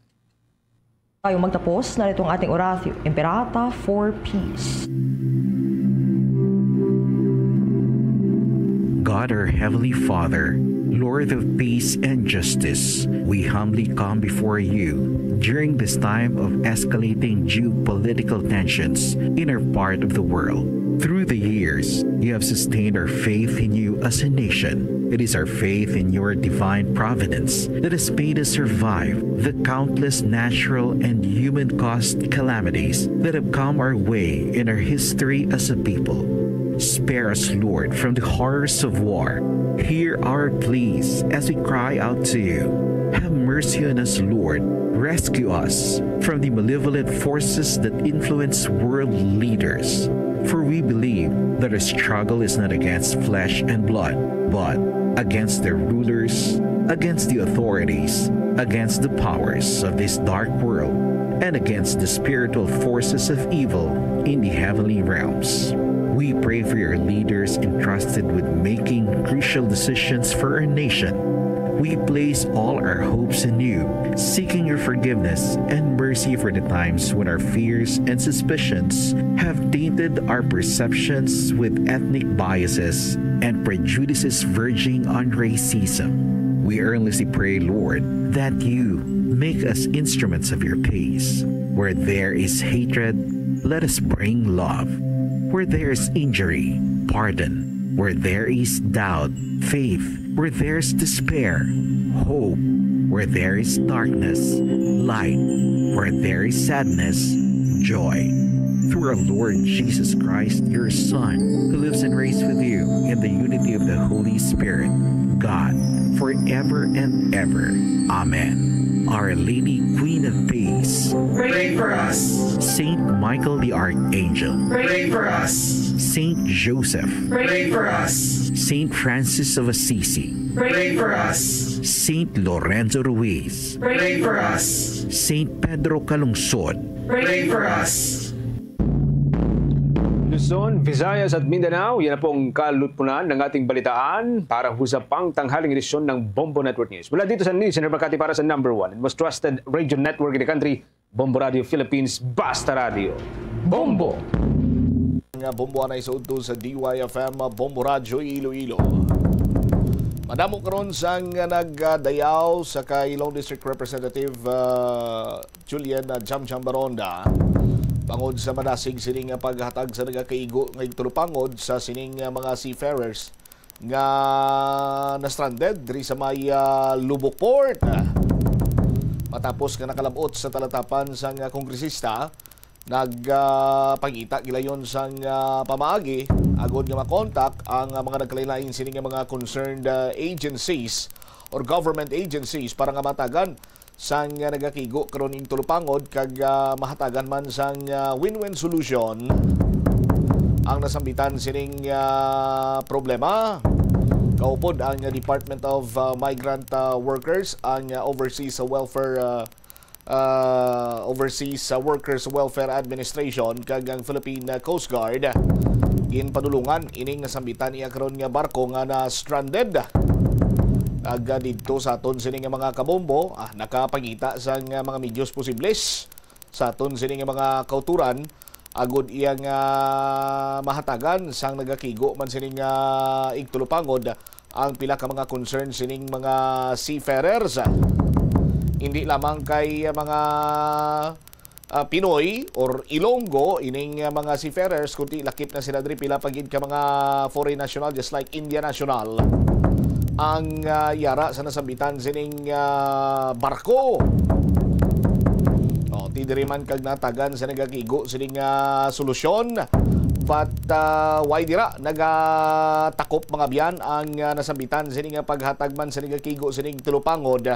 Tayo magtapos na itong ating Oratio Imperata for Peace. God, our Heavenly Father, Lord of peace and justice, we humbly come before you during this time of escalating geopolitical tensions in our part of the world. Through the years, you have sustained our faith in you as a nation. It is our faith in your divine providence that has made us survive the countless natural and human caused calamities that have come our way in our history as a people. Spare us, Lord, from the horrors of war. Hear our pleas as we cry out to you. Have mercy on us, Lord. Rescue us from the malevolent forces that influence world leaders. For we believe that our struggle is not against flesh and blood, but against their rulers, against the authorities, against the powers of this dark world, and against the spiritual forces of evil in the heavenly realms. We pray for your leaders entrusted with making crucial decisions for our nation. We place all our hopes in you, seeking your forgiveness and mercy for the times when our fears and suspicions have tainted our perceptions with ethnic biases and prejudices verging on racism. We earnestly pray, Lord, that you make us instruments of your peace. Where there is hatred, let us bring love. Where there is injury, pardon. Where there is doubt, faith. Where there is despair, hope. Where there is darkness, light. Where there is sadness, joy. Through our Lord Jesus Christ, your Son, who lives and reigns with you in the unity of the Holy Spirit, God, forever and ever. Amen. Our Lady, Queen of Peace, pray for us. Saint Michael the Archangel, pray for us. Saint Joseph, pray for us. Saint Francis of Assisi, pray for us. Saint Lorenzo Ruiz, pray for us. Saint Pedro Calungsod, pray for us. Luzon, Visayas at Mindanao, yan na po ang kalupunan ng ating balitaan para ho sa pangtanghaling edisyon ng Bombo Network News. Mula dito sa News Center Makati para sa number one and most trusted radio network in the country, Bombo Radio Philippines, Basta Radio. Bombo! Nga bombo anay sa udto sa D Y F M Bombo Radyo Iloilo. Madamo karon sang nagdayaw sa kay Ilonggo District Representative uh, Julian uh, Jamjam Baronda bangod sa madasig sining nga paghatag sa nagakaigo nga igtulupangod sa sining uh, mga seafarers nga na-stranded diri sa may uh, Loboc Port. Matapos nga nakalab-ot sa talatapan sang uh, kongresista, nagpangita gilayon sang uh, pamaagi agud nga makontak ang uh, mga nagkalain-lain sini nga mga concerned uh, agencies or government agencies para nga matagan sang uh, nagakigo karon ning tulupangod kag uh, mahatagan man sang uh, win-win solution ang nasambitan sining uh, problema. Kaupod ang uh, Department of uh, Migrant uh, Workers, ang uh, Overseas Welfare uh, uh, Overseas uh, Workers Welfare Administration kag ang Philippine uh, Coast Guard ginpadulungan ining nasambitan iya karon nga barko nga na stranded. Aga didto sa aton sini nga mga kabombo, ah, nakapangita sang uh, mga medios posibles sa aton sini nga mga kauturan agud iya nga mahatagan sang nagakigo man sini nga igtulupangod ang pila ka mga concern sining mga seafarers. Hindi lamang kay mga uh, Pinoy or Ilonggo ining uh, mga seafarers, kundi lakip na sila diri pila pa gid ka mga foreign national just like India national ang uh, yara sa nasambitan sining uh, barko. Oh, Ti diri man kag natagan sa nagakigo sini nga solusyon. But, ah, why dira nagatakop mga biyan ang, ah, nasambitan sini nga paghatag man sa nagakigo sining tulupangod?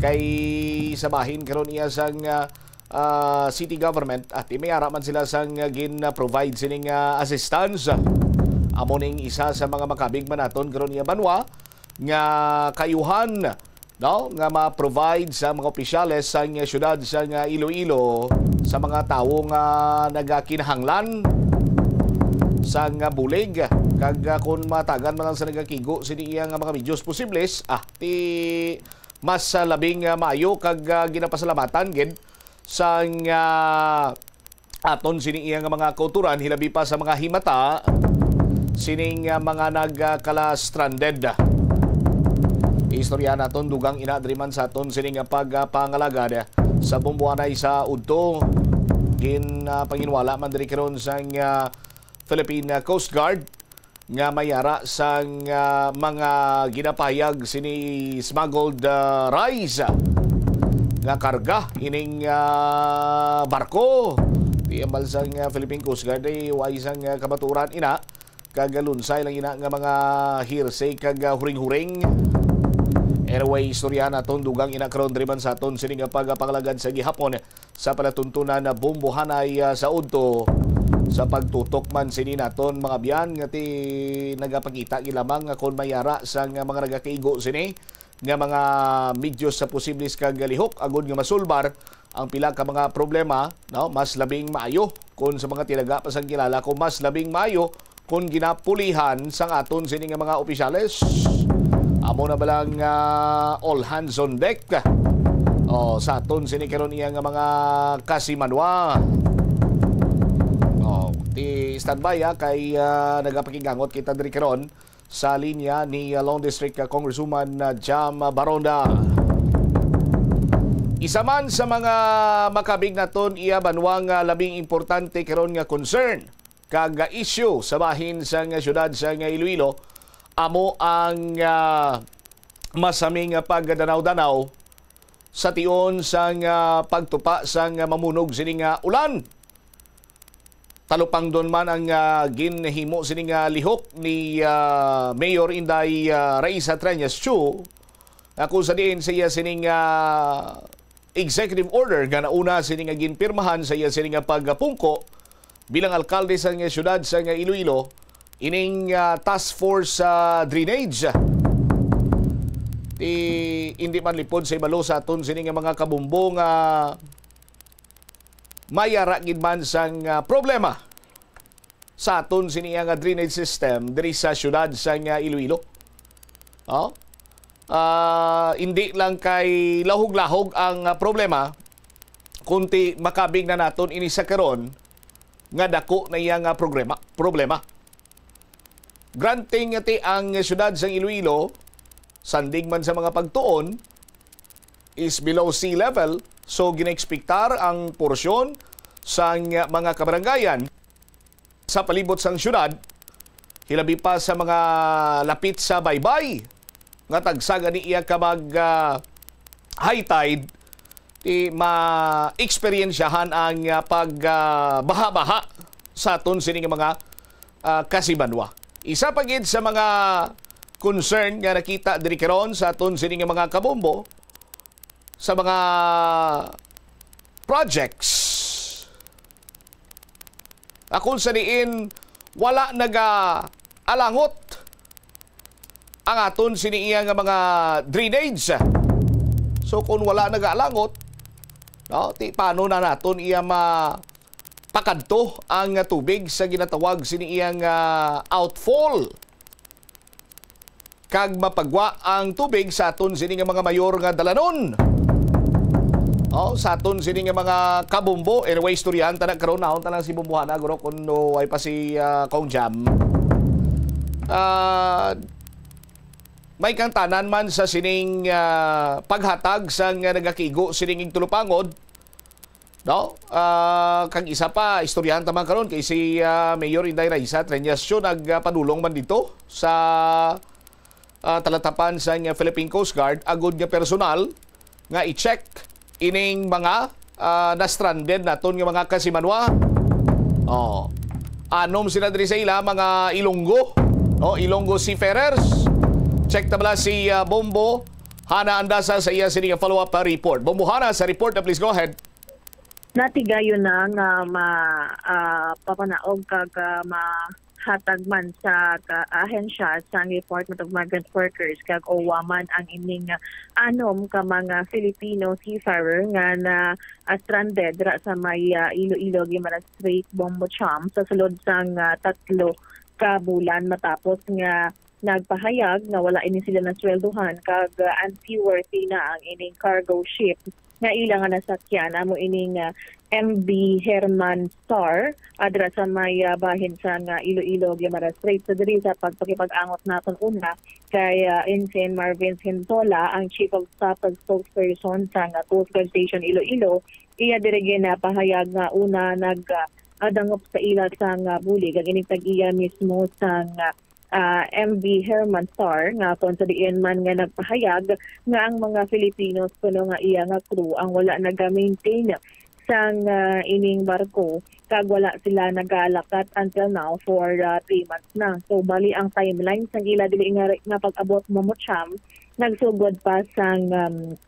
Kay sa bahin karon iya sang, ah, ah, city government, at may ara man sila sang, ah, gin-provide sining, ah, assistance. Amo ning isa sa mga makabig man naton karon iya banwa nga kayuhan, no, nga ma-provide sa mga opisyales sang siyudad sang Iloilo sa mga tawo nga nagakinahanglan sang bulig, kag, ah, kung matagan man lang sa nagakigo sini iya nga mga medios posibles, ah, ti mas, ah, labing, ah, maayo kag, ah, ginapasalamatan gid sang, ah, aton sini iya nga mga kauturan, hilabi pa sa mga himata sining, ah, mga nagkala-stranded. Istorya naton dugang ina diri man sa aton sini nga pagpangalagad sa bumbuanay sa udto. Gin, ah, panginwala man diri karon sang, ah, Philippine Coast Guard nga may ara sang, ah, mga ginapahayag sini smuggled, ah, rice, ah, nga karga ining, ah, barko. Di ambal sang, ah, Philippine Coast Guard ay way sang, ah, kamaturan ina, kag lunsay lang ina nga mga hearsay kag, ah, huring-huring. Anyway, istorya naton dugang ina karon diri man sa aton sini nga pagpangalagad sa gihapon sa palatuntunan na bumbuhanay, ah, sa udto. Sa pagtutok man sini naton mga biyan nga ti nagapakita gid lamang nga kon may ara sang mga nagakaigo sini nga mga medyos sa posibles kag lihok agud nga masulbar ang pila ka mga problema, no? Mas labing maayo kon sa mga tinaga pa sang kilala ko, mas labing maayo kon ginapulihan sang aton sini nga mga opisyales. Amo na bala nga all hands on deck, oh, sa aton sini karon iya nga mga kasimanwa. Oh, ti standby, ah, kay, ah, nagapakigangot kita diri karon sa linya ni, ah, Long District, ah, Congresswoman, ah, Jam Baronda. Isa man sa mga makabig naton iya banwa nga labing importante karon nga concern kag issue sa bahin sang siyudad sang Iloilo amo ang, ah, masami nga pagdanaw-danaw sa tion sang, ah, pagtupa sang mamunog sini nga ulan. Talupangdon man ang, ah, ginhimo sini nga lihok ni, ah, Mayor Inday, ah, Raisa Treñas Chu, nga kung sa diin sa iya sining, ah, executive order nga nauna sini nga ginpirmahan sa iya sini nga pagpungko bilang alkalde sa nga siyudad sa nga Iloilo, ining, ah, task force sa drainage. Ti, hindi man lipod sa ibalo sa aton sini nga mga kabumbo nga may ara gid man sang, ah, problema sa aton sini nga drainage system diri sa siyudad sa nga Iloilo. Oh? Ah, hindi lang kay lahog-lahog ang, ah, problema, kunti makabig na naton ini sa karon nga dako na iya nga problema, problema. Granting nga ti ang siyudad sang Iloilo, sandig man sa mga pagtuon, is below sea level, so ginaekspektar ang porsyon sang mga kabarangayan sa palibot sang siyudad, hilabi pa sa mga lapit sa baybay nga tagsa gani iya ka mag, ah, high tide, ti maeksperiensyahan ang, ah, pag, ah, baha-baha sa aton sini nga mga, ah, kasimanwa. Isa pa gid sa mga concern nga nakita diri karon sa aton sini nga mga kabombo, sa mga projects, akon sa diin wala nagaalangot ang aton sini iya nga mga drainage. So, kung wala nagaalangot, no, ti paano na naton iya mapakadto ang tubig sa ginatawag sini iya nga outfall? Kag mapagwa ang tubig sa aton sini nga mga mayor nga dalanon. Oh, sa aton sini nga mga kabombo. Anyway, istoryahan ta na karon, naon ta lang si Bombohana, guro, kung no, ay pa si, ah, Kong Jam. Ah, may kangtanan man sa sining, ah, paghatag sang, ah, nagakigo sining igtulupangod. No? Ah, kag isa pa, istoryahan ta man karon kay si, ah, Mayor Inday Raisa Treñas Chu nagpadulong man dito sa, ah, talatapan sa nga Philippine Coast Guard agud nga personal nga i-check ining mga, ah, na-stranded naton nga mga kasimanwa. Oh. Anom sila diri sa ila, mga Ilonggo. Oh, Ilonggo seafarers. Check ta bala si, ah, Bombo Hana Andasa sa iya sini nga follow-up, ah, report. Bombo Hana, sa report na, please go ahead. Natigayon na nga ma-, ah, papanaog kag, ah, mahatag man sa ka-, ahensya sang Department of Migrant Workers kag OWWA man ang ining, ah, anom ka mga Filipino seafarer nga na, ah, stranded dira sa may, ah, Iloilo, Guimaras Strait, Bombo Cham sa sulod sang, ah, tatlo ka bulan matapos nga nagpahayag nga wala ini sila nasweldohan kag, ah, unseaworthy na ang ining cargo ship nga ila nga nasakyan, amo ining, ah, M V Herman Star, ah, dira sa may, ah, bahin sang, ah, Iloilo, Guimaras Strait. So, diri sa pagpakipag-angot naton una kay, ah, Ensign Marvin Hintola, ang Chief of Staff ug Spokesperson sang, ah, Coast Guard Station Iloilo, iya diri ginapahayag nga una nag, ah, ah, dangop sa ila sang, ah, bulig ang ining tag-iya mismo sang, ah, ah, M V Herman Star, nga kon sa diin man nga nagpahayag nga ang mga Filipinos kuno nga iya nga crew ang wala naga-maintain sang, ah, ining barko kag wala sila nagalakat until now for, ah, three months na. So, bali ang timeline sang ila dili nga, nga pag-abot Momocham nagsugod pa sang, um,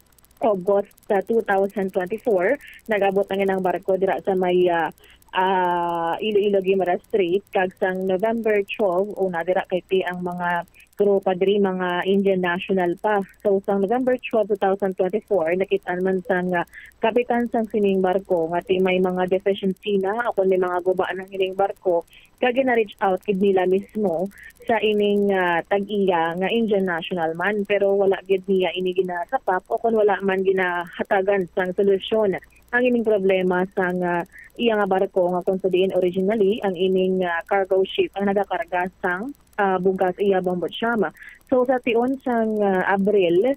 August sa two thousand twenty-four, nag-abot ang ilang barko dira sa may, ah, ah, Iloilo Guimaras Strait, kag sang November twelve, una dira kay ti ang mga crew pa diri, mga Indian national pa. So, sang November twelve, two thousand twenty-four, nakit-an man sang, ah, kapitan sang sining barko nga ti may mga deficiency na o kon may mga guba na hining barko, kag gina-reach out gid nila mismo sa ining, ah, tag-iya nga Indian national man, pero wala gid niya ini ginasapap o kon wala man ginahatagan sang solusyon ang ining problema sang, ah, iya nga barko nga kon sa diin originally ang ining, ah, cargo ship ang nagakarga sang, ah, bugas iya Bombo Cham. So, sa tion sang, ah, Abril,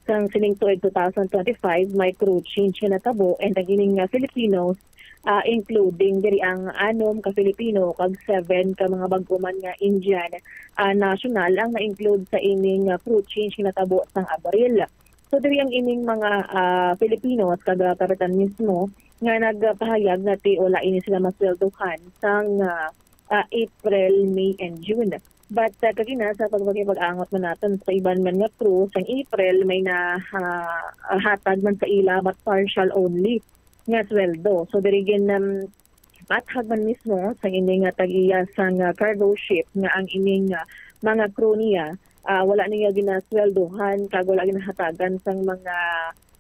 sang sining tuig two thousand twenty-five, may crew change nga natabo, and ang ining, ah, Filipinos, ah, including diri ang anom ka Filipino kag seven ka mga bag-o man nga Indian, ah, national ang na-include sa ining, ah, crew change nga natabo sang Abril. So, diri ang ining mga, ah, Filipinos kag, ah, kapitan mismo nga nagpahayag nga ti wala ini sila masweldohan sang, ah, ah, April, May, and June. But, ah, kagina sa pagpakipag-angot man naton sa iban man nga crew, sang April may na, ah, hatag man sa ila but partial only nga sweldo. So, diri gin, um, pathag man mismo sa ini nga tag-iya sang, ah, cargo ship nga ang ining, ah, mga crew niya, ah, wala niya ginasweldohan kag wala ginahatagan sang mga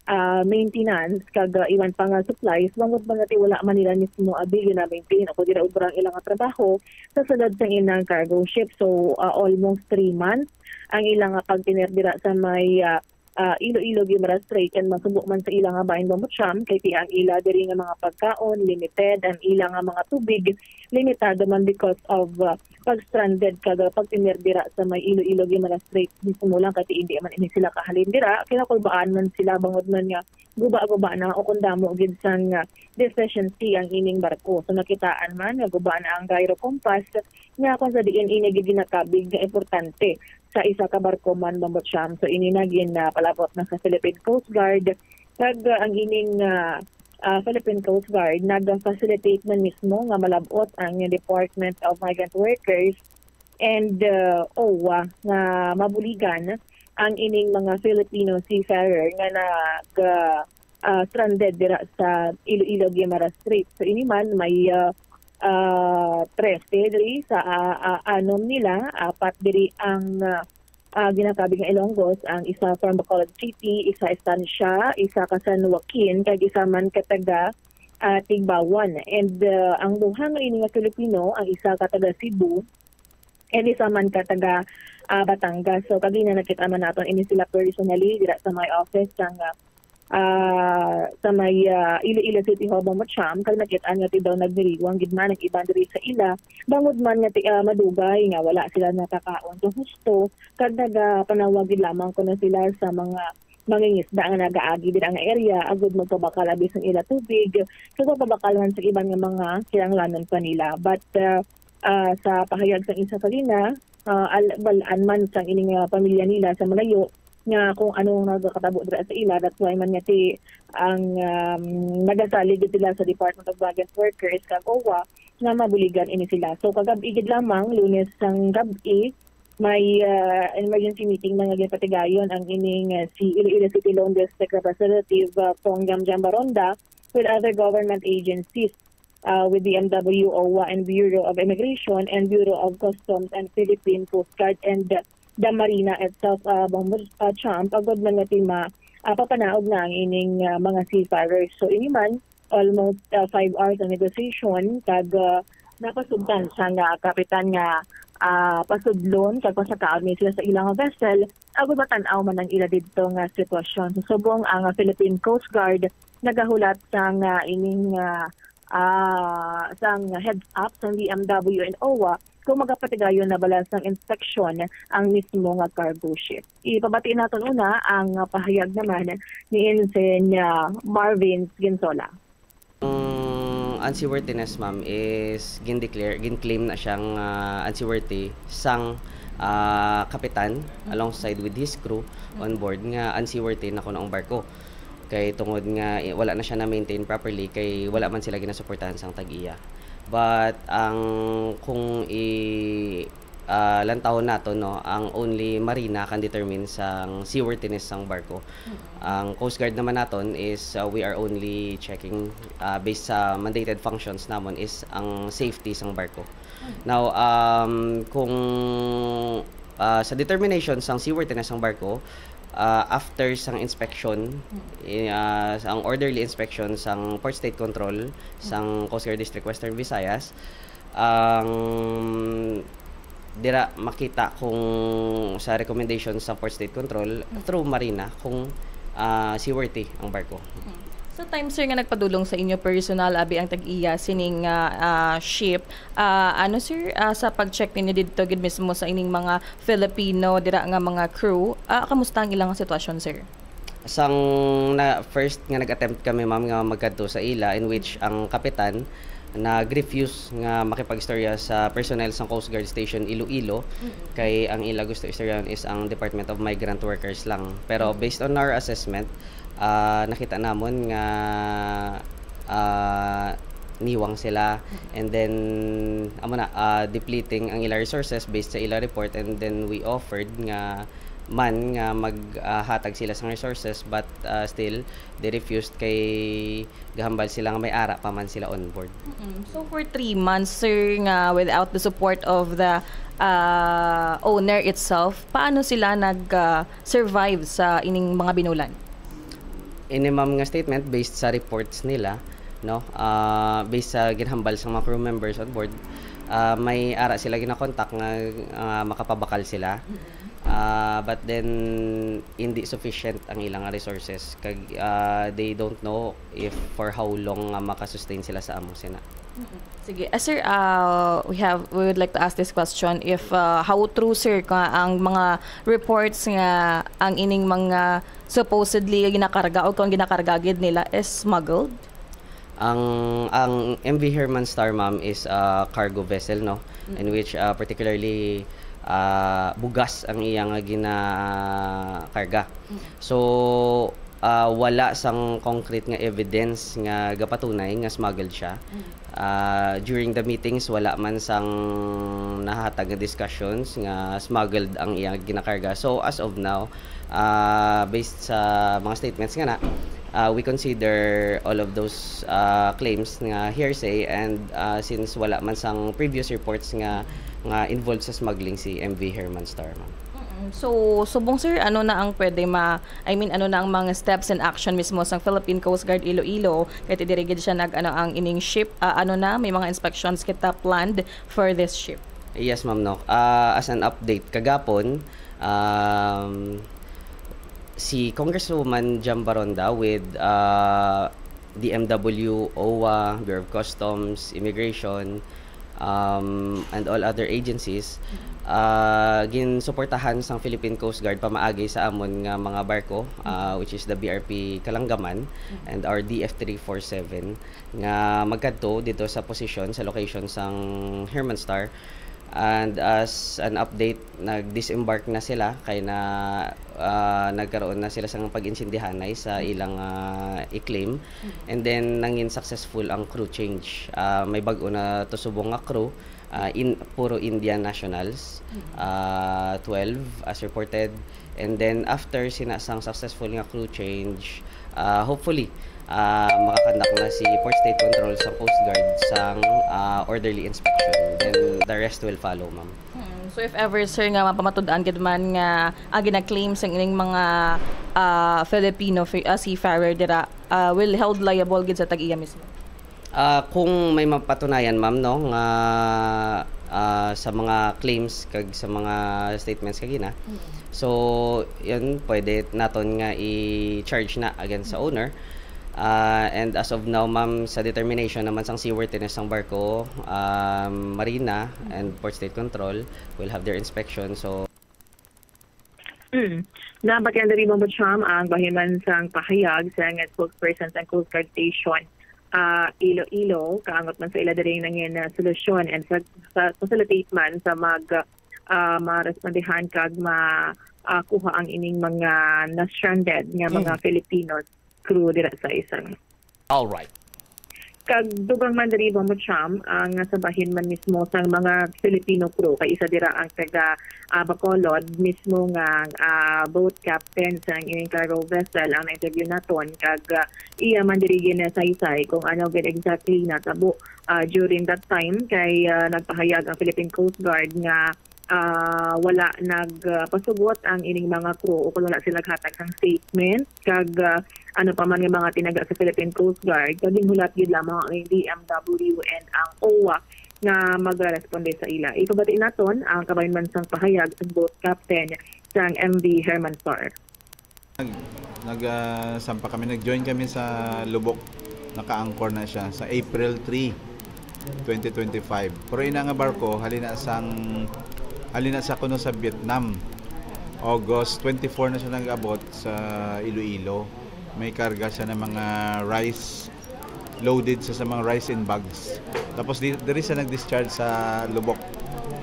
ah, maintenance kag, ah, iban pa nga supplies, bangod man nga ti wala man nila mismo abi gina-maintain o dira ubra ang ilang trabaho sa sulod sang ilang cargo ship. So, ah, almost three months ang ilang, ah, pagtener dira sa may, ah, ah, Iloilo Guimaras Strait, and masubo man sa ilang bahin Bombo Cham kay ti ang ila diri nga mga pagkaon limited, ang ilang mga tubig limitado man because of, ah, pag-stranded kag, ah, pagtener dira sa may Iloilo Guimaras Strait. Mismo lang kay indi man ini sila kahalin dira, kinakulbaan man sila bangod man nga guba-guba na o kon damo gid sang, ah, deficiency ang ining barko. So, nakitaan man nga guba na ang gyro compass nga kon sa diin ini gid ginakabig nga importante sa isa ka barko man, Bombo Cham. So, ini na gin, ah, palabot na sa Philippine Coast Guard kag, ah, ang ining, ah, ah, Philippine Coast Guard nag-facilitate man mismo nga malab-ot ang Department of Migrant Workers and, uh, OWWA nga mabuligan ang ining mga Filipino seafarer nga nag, uh, uh, stranded dira sa Iloilo Guimaras Strait. So, ini man may, uh, uh, trese diri sa, uh, uh, anom nila, apat diri ang, uh, uh, ginakabig nga Ilonggos, ang isa from Bacolod City, isa Estancia, isa ka San Joaquin, kag isa man ka taga, uh, Tigbauan. And, uh, ang duha nga ini nga Filipino, ang isa ka taga Cebu, and isa man ka taga, ah, Batangas. So, kagina nakita man naton ini sila personally dira sa may office sang, ah, ah, sa may, ah, Iloilo City Hall, Bombo Cham, kag nakit-an nga ti daw nagdiriwang gid man ang iban diri sa ila. Bangod man nga ti, ah, madugay nga wala sila nakakaon sa husto, kag nagapanawag gid lamang kuno sila sa mga mangingisda nga nagaagi dira nga area agud magpabakal abi sang ila tubig, kag magpabakal man sa iban nga mga kinahanglanon pa nila. But, ah, ah, sa pahayag sang isa kagina, ah, al-, bal-an man sang ining, ah, pamilya nila sa malayo, nga kung anong nagakatabo dira sa ila. That's why man nga ti ang, um, nagasalig gid sila sa Department of Migrant Workers kag O W A nga mabuligan ini sila. So, kagab-i gid lamang, Lunes sang gab-i, may, ah, emergency meeting na nga ginpatigayon ang ining, ah, si Iloilo City Lone District Representative, ah, Cong Jam Jam Baronda, with other government agencies, ah, with D M W, O W A, and Bureau of Immigration and Bureau of Customs and Philippine Coast Guard and the Marina itself, ah, Bong, ah, Champ, agud man nga ti ma-, ah, papanaog na ang ining, ah, mga seafarers. So, ini man, almost, ah, five hours ang negotiation, kag, ah, napasugtan sang, ah, kapitan nga, ah, pasudlon kag pasakaon ni sila sa ilang vessel, agud matan-aw man ang ila didto nga sitwasyon. So, subong ang, ah, Philippine Coast Guard nagahulat sang, ah, ining, ah, ah, sang heads up sang D M W and O W A kung magapatigayon na bala sang inspeksyon ang mismo nga cargo ship. Ipabati naton una ang pahayag naman ni Ensign, ah, Marvin Ginsola. Ang unseaworthiness, ma'am, is gin-declare, gin-claim na siyang, ah, unseaworthy sang, ah, kapitan alongside with his crew on board nga unseaworthy na kuno ang barko. Kay tungod nga, eh, wala na siya na-maintain properly, kay wala man sila ginasuportahan sang tag-iya. But ang, kung i-, ah, lantawon nato, no, ang only Marina can determine sang seaworthiness sang barko. Ang Coast Guard naman naton is, ah, we are only checking, ah, based sa mandated functions namon is ang safety sang barko. Now, um, kung, ah, sa determination sang seaworthiness sang barko, ah, after sang inspection, i-, ah, ang orderly inspection sang Port State Control sang Coast Guard District Western Visayas, ang dira makita kung sa recommendation sa Port State Control through Marina kung, ah, seaworthy ang barko. Mm. Sa time, sir, nga nagpadulong sa inyo personal, abi ang tag-iya sining, ah, ah, ship, ah, ano, sir, ah, sa pag-check ninyo didto gid mismo sa ining mga Filipino dira nga mga crew, ah, kamusta ang ilang sitwasyon, sir? Sang na, first nga nag-attempt kami, ma'am, nga magkadto sa ila, in which ang kapitan nag-refuse nga makipag-istorya sa personnel sang Coast Guard Station Iloilo, kay ang ila gusto istoryahan is ang Department of Migrant Workers lang. Pero based on our assessment, ah, nakita namon nga, ah, niwang sila, and then, amo na, ah, depleting ang ila resources based sa ila report, and then we offered nga man nga mag, ah, hatag sila sang resources, but, ah, still they refused kay gahambal sila nga may ara pa man sila on board. Mm-mm. So, for three months, sir, nga without the support of the, ah, owner itself, paano sila nag, ah, survive sa ining mga binulan? Ini, ma'am, nga statement based sa reports nila, no? Ah, based sa ginhambal sa mga crew members on board, ah, may ara sila ginakontak nga, ah, makapabakal sila. Mm-mm. Ah, but then, hindi sufficient ang ilang resources. Kag, ah, they don't know if for how long nga makasustain sila sa amo sina. Mm-mm. Sige. Ah, sir, ah, we have, we would like to ask this question. If, ah, how true, sir, ka ang mga reports nga ang ining mga supposedly ginakarga o kung ginakarga gid nila is smuggled? Ang, ang M V Herman Star, ma'am, is a cargo vessel, no? Mm. In which, ah, particularly, ah, bugas ang iya nga ginakarga. Mm. So, ah, wala sang concrete nga evidence nga gapatunay nga smuggled siya. Mm. Ah, during the meetings, wala man sang nahatag nga discussions nga smuggled ang iya ginakarga. So, as of now, ah, based sa mga statements nga na, ah, we consider all of those, ah, claims nga hearsay, and, ah, since wala man sang previous reports nga, nga involved sa smuggling si M V Herman Star, ma'am. Mm-mm. So, subong, sir, ano na ang pwede ma-, I mean, ano na ang mga steps and action mismo sang Philippine Coast Guard Iloilo? Kay ti diri gid siya nag, ano, ang ining ship, ah, ano na, may mga inspections kita planned for this ship? Yes, ma'am, no. Ah, as an update, kagapon, um, si Congresswoman Jam Baronda with, ah, D M W, O W A, Bureau of Customs, Immigration, um, and all other agencies, ah, ginsuportahan sang Philippine Coast Guard pamaagi sa amon nga mga barko, ah, which is the B R P Kalanggaman and our D F three four seven, nga magkadto dito sa posisyon, sa location sang Herman Star. And as an update, nag-disembark na sila kay na, ah, nagkaroon na sila sang pag-intindihanay sa ilang, ah, i-claim. And then, nangin successful ang crew change. Ah, may bag-o na tusubong nga crew, ah, in, puro Indian nationals, ah, twelve as reported. And then, after sina sang successful nga crew change, ah, hopefully, ah, makakandak na si Port State Control sa Coast Guard sang, ah, orderly inspection. Then, the rest will follow, ma'am. Hmm. So, if ever, sir, nga mapamatud-an gid man nga ang gina-claim sang ining mga, ah, Filipino fi-, ah, seafarer dira, ah, will held liable gid sa tag-iya mismo? Ah, kung may mapatunayan, ma'am, no, nga, ah, sa mga claims kag sa mga statements kagina, so, yun, pwede naton nga i-charge na against sa owner. Ah, and as of now, ma'am, sa determination naman sang seaworthiness sang barko, um, Marina and Port State Control will have their inspection. So, Mm. Nabatian diri, Bombo Cham, ang bahin man sang pahayag sang spokesperson sang Coast Guard Station, ah, Iloilo, kaangot man sa ila diri nangin, ah, solusyon and sa, sa facilitate man sa mag, ah, marespondihan kag ma, ah, kuha ang ining mga na-stranded nga mga Mm. Filipinos crew dira sa isang. All right. Kag dugang man diri, Bombo Cham, ang sa bahin man mismo sang mga Filipino crew, kay isa dira ang taga, ah, Bacolod mismo nga, ah, boat captain sang ining cargo vessel ang na-interview naton, kag, ah, iya man diri ginasaysay kung ano gid exactly natabo, ah, during that time, kay, ah, nagpahayag ang Philippine Coast Guard nga ah, wala nag, ah, pasugot ang ining mga crew o kung wala sila naghatag sang statement, kag, ah, ano pa man nga mga tinaga sa Philippine Coast Guard, kag ginhulat gid lamang ang D M W and ang O W A nga magaresponde sa ila. Ipabati naton ang kabahin man sang pahayag sang boat captain sang M V Herman Star. Nag, nag, ah, sampa kami, nag-join kami sa Lubok. Naka-anchor na siya sa April three, twenty twenty-five. Pero ina nga barko, halin na sang, halin na sa kuno sa Vietnam. August twenty-four na siya nag-abot sa Iloilo. May karga siya ng mga rice, loaded siya sa mga rice in bags. Tapos di, diri siya nag-discharge sa Lubok,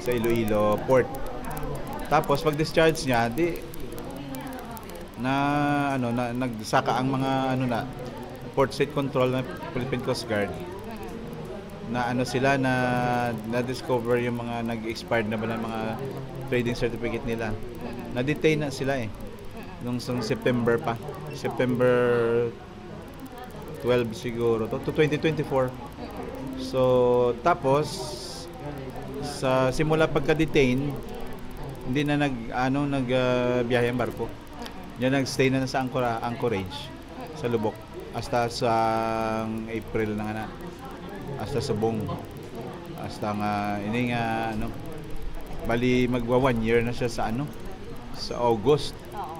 sa Iloilo port. Tapos pag-discharge niya, di, na, ano, na, nagsaka ang mga, ano na, port state control na Philippine Coast Guard, na, ano, sila na, na-discover yung mga nag-expired na ba ng mga trading certificate nila. Na-detain na sila, eh. Nung, nung September pa. September twelve siguro to, to twenty twenty-four. So, tapos, sa simula pagka-detain, hindi na nag, ano, nag, ah, biyahe ang barko. Diyan nag-stay na sa Anchora-, Anchorage, sa Lubok. Hasta sa April na nga na. Hasta subong. Hasta nga, ini nga, ano, bali magwa one year na siya sa, ano, sa August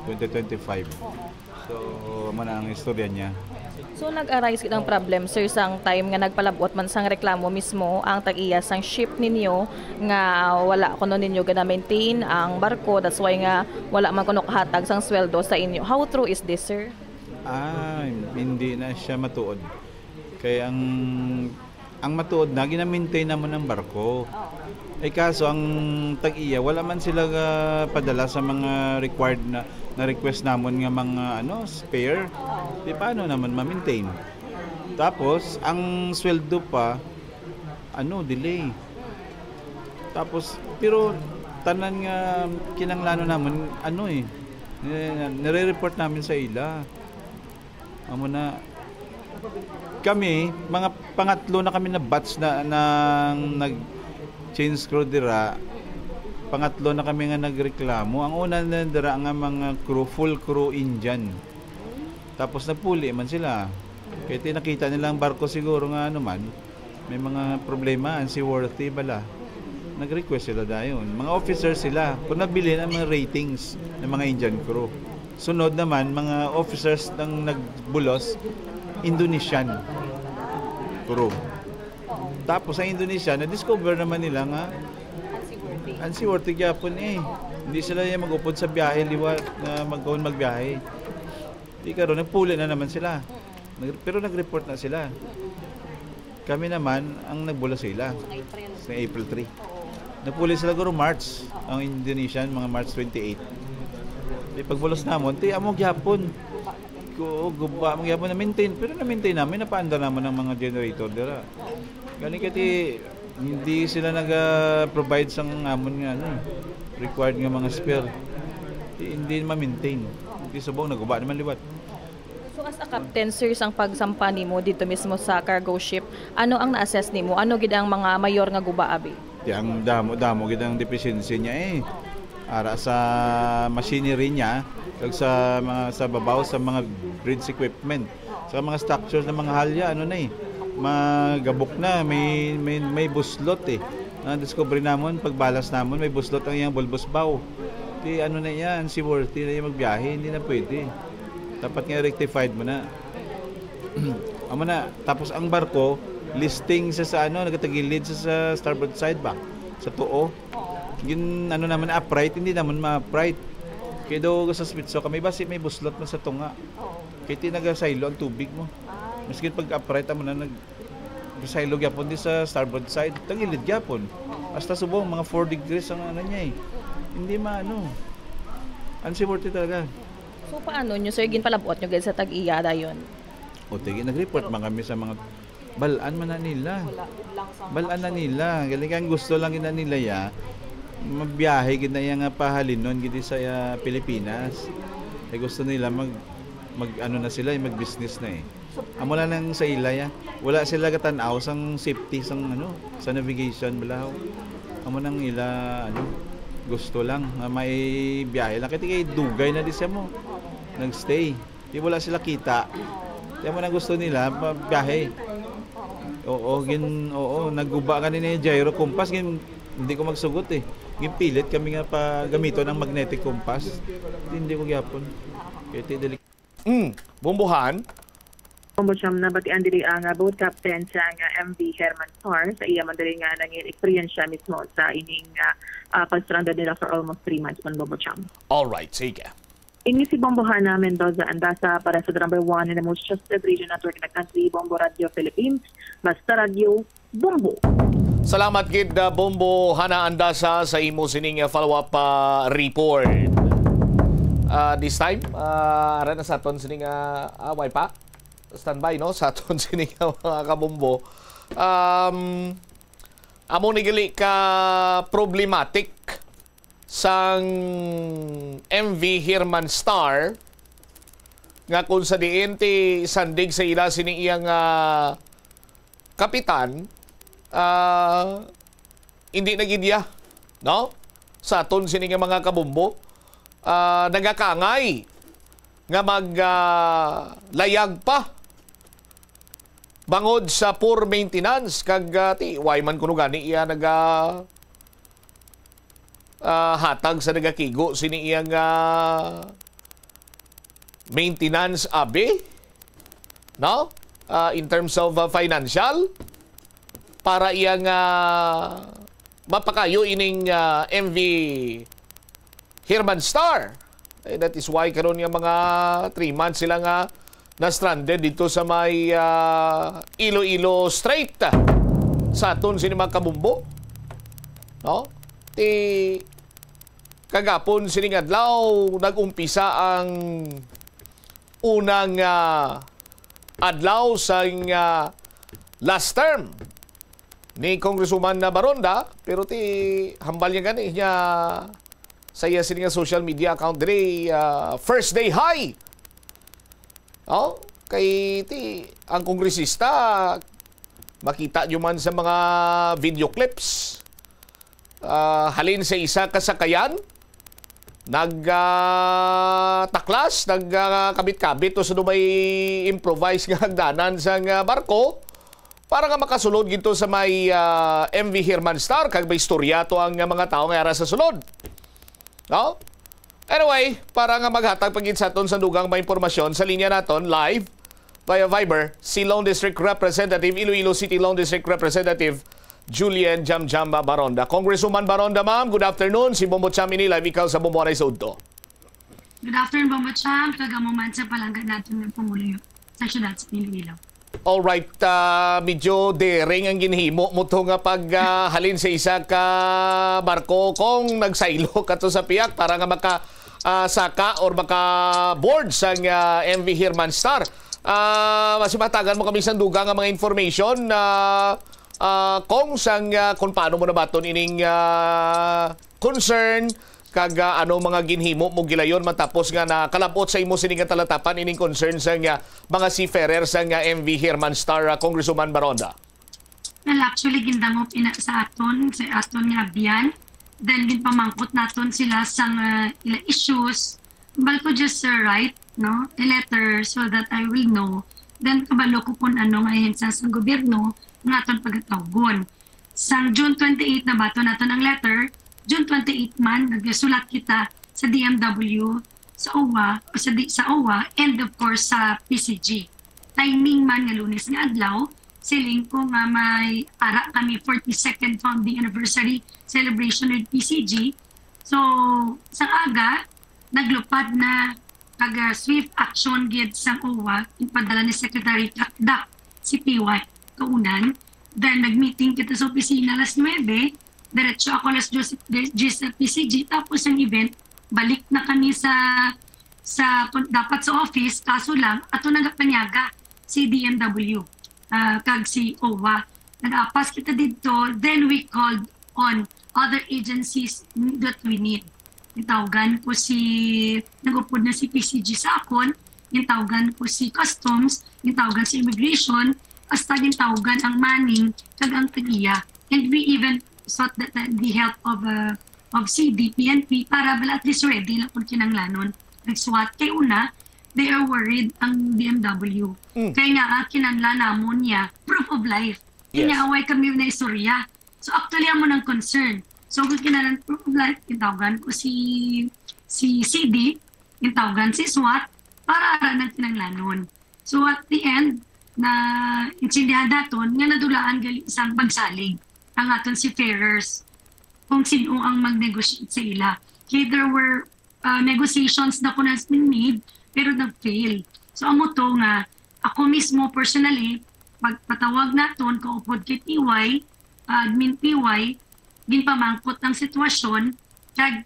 twenty twenty-five. So, amo na ang istorya niya. So, nag-arise gid ang problem, sir, sang time nga nagpalabot man sang reklamo mismo ang tag-iya sang ship ninyo nga wala kuno ninyo gina-maintain ang barko, that's why nga wala man kuno kahatag sang sweldo sa inyo. How true is this, sir? Ah, hindi na siya matuod. Kay ang, ang matuod na, gina-maintain namon ang barko. Eh, kaso ang tag-iya, wala man sila, ah, padala sa mga required na, na request namon nga mga, ano, spare. Di paano naman ma-maintain? Tapos, ang sweldo pa, ano, delay. Tapos, pero tanan nga kinahanglanon namon, ano, eh, nire-, nire-report namin sa ila. Amo na, kami, mga pangatlo na kami na batch na, nang nag-change crew dira. Pangatlo na kami nga nagreklamo. Ang una na dira nga mga crew, full crew Indian. Tapos nagpuli man sila. Kaya tinakita nila ang barko siguro nga ano man, may mga problema, unseaworthy bala. Nag-request sila dayon. Mga officers sila. Kung nabilin ang mga ratings ng mga Indian crew. Sunod naman, mga officers ng nagbulos, Indonesian crew. Tapos sa Indonesia, na-discover naman nila nga unseaworthy gyapon eh. Hindi sila yung mag-upod sa biyahe, liwat na magkaon magbiyahe. Di karon, nagpuli na naman sila. Nag-, pero nag-report na sila. Kami naman ang nagbulos sa ila. Sa April. Sa April three. Oo. Nagpuli sila guro March, ang Indonesian, mga March twenty-eight. Di pagbulos namon, ti amo gyapon. Ko guba mo gyapon na maintain, pero na maintain namin, napaandar naman ang mga generator dira. Gani kay ti hindi sila nag-provide sang amon nga ano, required nga mga spare. Ti hindi ma-maintain. Ti subong naguba naman liwat. So as a captain, sir, sang pagsampa nimo dito mismo sa cargo ship, ano ang na-assess nimo? Ano gid ang mga mayor nga guba abi? Ti ang damo-damo gid ang deficiency niya eh. Ara sa machinery niya, kag sa mga sa babaw sa mga bridge equipment, sa mga structures ng mga halya, ano na eh, magabok na, may may, may buslot eh. Ang discovery namon, pagbalas namon, may buslot ang iyang bulbos bow. Ti ano na iya, unseaworthy na iya magbiyahe, hindi na pwede. Dapat nga rectified mo na. Amo na, tapos ang barko, listing sa, sa ano, nagatagilid sa, sa starboard side ba? Sa tuo. Gin, ano naman, upright, hindi naman ma-upright. Kaya daw sa spitso kami, basi may buslot na sa tunga. Kaya ti nagasaylo ang tubig mo. Maski pag upright, amo na, nag, gasaylo gyapon di sa starboard side, tagilid gyapon. Hasta subong, mga four degrees ang ano niya eh. Hindi maano. Unseaworthy talaga. So paano nyo, sir, ginpalabot nyo gid sa tag-iya dayon? O tigi, nag-report man kami sa mga bal-an man na nila. Bal-an na nila. Galing kang gusto lang gina nila ya. Magbiyahe gid na iya nga pahalinon gid sa ah, Pilipinas. Kay gusto nila mag mag ano na sila, eh, mag-business na eh. Amo lang nang sa ila ya. Wala sila gatan-aw sang safety sang ano, sa navigation bala. Amo nang ila ano, gusto lang nga may biyahe lang kay dugay na di siya mo nagstay. Di wala sila kita. Kaya mo na gusto nila, biyahe. Oo, gin, oo, nagguba ka ni gyro compass, gin, hindi ko magsugot eh. Ginpilit kami nga pa gamiton ang magnetic compass. Hindi ko gyapon. Kaya ti dili. Mm, Bumbuhan. Ombudsman, nabatian diri ang ah, boat captain sa nga M V Herman Star sa iya man diri nga nangin eksperyensya mismo sa ining ah, ah, pag-stranded nila for almost three months man, Ombudsman. All right, sige. Ini si Bombo Hana Mendoza Andasa para sa The Number One in the Most Trusted Radio Network in the Country, Bombo Radio Philippines, Basta Radio, Bombo. Salamat gid, uh, Bombo Hana Andasa, sa imo sining uh, follow-up uh, report. Uh, this time, uh, ara na sa aton sining uh, uh, way pa. Standby, no? Sa aton sining uh, mga kabombo. Um, amo ni gali ka problematic sang M V Herman Star nga kung sa diin ti sandig sa ila sini iyang ah, kapitan, ah, hindi na gid iya, no? Sa aton sini nga mga kabumbo, ah, nagakangay nga mag ah, layag pa bangod sa poor maintenance kag ah, ti why man kuno gani iya naga ah, hatag sa nagakigo sini iyang ah, maintenance abi, no? Ah, in terms of ah, financial para iyang ah, mapakayo ining ah, M V Herman Star. Eh, that is why karon nga mga three months sila nga na-stranded dito sa may ah, Iloilo Strait sa aton sini mga kabumbo. No? Ti kagapon sining adlaw nag-umpisa ang unang ah, adlaw sa ah, last term ni Congresswoman na Baronda, pero ti hambal niya gani niya sa iya sini nga social media account diri ah, first day high. Oh, kay ti ang kongresista makita nyo man sa mga video clips ah, halin sa isa ka sakayan nag ah, taklas, nag ah, kabit-kabit to sa dumay improvised nga hagdanan sa nga barko para nga makasulod gito sa may ah, M V Herman Star kag may istorya to ang ah, mga tao nga ara sa sulod. No? Anyway, para nga maghatag pa gid sa aton sa dugang mga impormasyon sa linya naton live via Viber, si Lone District Representative, Iloilo City Lone District Representative Julian Jamjam Baronda. Congresswoman Baronda, ma'am, good afternoon. Si Bombo Cham ini live ikaw sa Bombo Anay sa Udto. Good afternoon, Bombo Cham, kag amo man sa palangga naton nga Pangulo sa siyudad sa Iloilo. Alright, ah, medyo daring ang ginhimo mo to nga pag, ah, halin sa isa ka barko kung nagsaylo ka to sa piyak para nga maka, ah, saka or maka board sang, ah, M V Herman Star. Ah, mas matagan mo kami sang dugang nga mga information na, ah, kung sang, ah, kung paano mo nabaton ining, ah, concern kag, ah, ano mga ginhimo mo gilayon matapos nga nakalabot sa imo sini nga talatapan ining concern sang, ah, mga seafarer sang, ah, M V Herman Star, ah, Congresswoman Baronda? Well, actually, gindangop ina sa aton, sa aton nga abyan. Then, ginpamangkot naton sila sang, ah, ila issues. Bal ko just, uh, write, no, a letter so that I will know. Then, kabalo ko kung ano nga ahensya sang gobyerno nga aton pagatawgon. Sang June twenty-eight, nabaton naton ang letter. June twenty-eight man, nagsulat kita sa D M W, sa O W A, o sa, di, sa O W A, and of course, sa P C G. Timing man nga Lunes nga adlaw, siling ko nga may ara kami forty-second founding anniversary celebration with P C G. So, sa aga, naglupad na kag, ah, swift action gid sang O W A, ginpadala ni Secretary Cakdak si P Y kaunan. Then, nag-meeting kita sa opisina alas nuebe, diretso ako alas diyes, diyes sa P C G, tapos ang event, balik na kami sa, sa, dapat sa office, kaso lang, ato nagapanyaga si D M W, ah, kag si O W A. Nag-apas kita didto, then we called on other agencies that we need. Gintawgan ko si, nag-upod na si P C G sa akon, gintawgan ko si Customs, gintawgan si Immigration, hasta gintawgan ang Manning kag ang tag-iya. And we even sought the, the help of, uh, of C D, P N P, para bala at least ready lang kung kinanglanon. Nag-SWAT kay una, they are worried ang D M W. Mm. Kay nga, ah, kinanglan namon niya proof of life. Kay Yes. nga, away kami na istorya. So, actually, amo nang concern. So, kung kinahanglan proof of life, gintawgan ko si, si C D, gintawgan si SWAT, para ara nang kinanglanon. So, at the end, na intindihan naton nga nadulaan gali sang pagsalig ang aton seafarers kung sino ang mag-negotiate sa ila. Kay there were, uh, negotiations na kun has been made, pero nag-fail. So, amo to nga ako mismo personally, pagpatawag naton, kaupod kay P Y, admin P Y, ginpamangkot ang sitwasyon, kag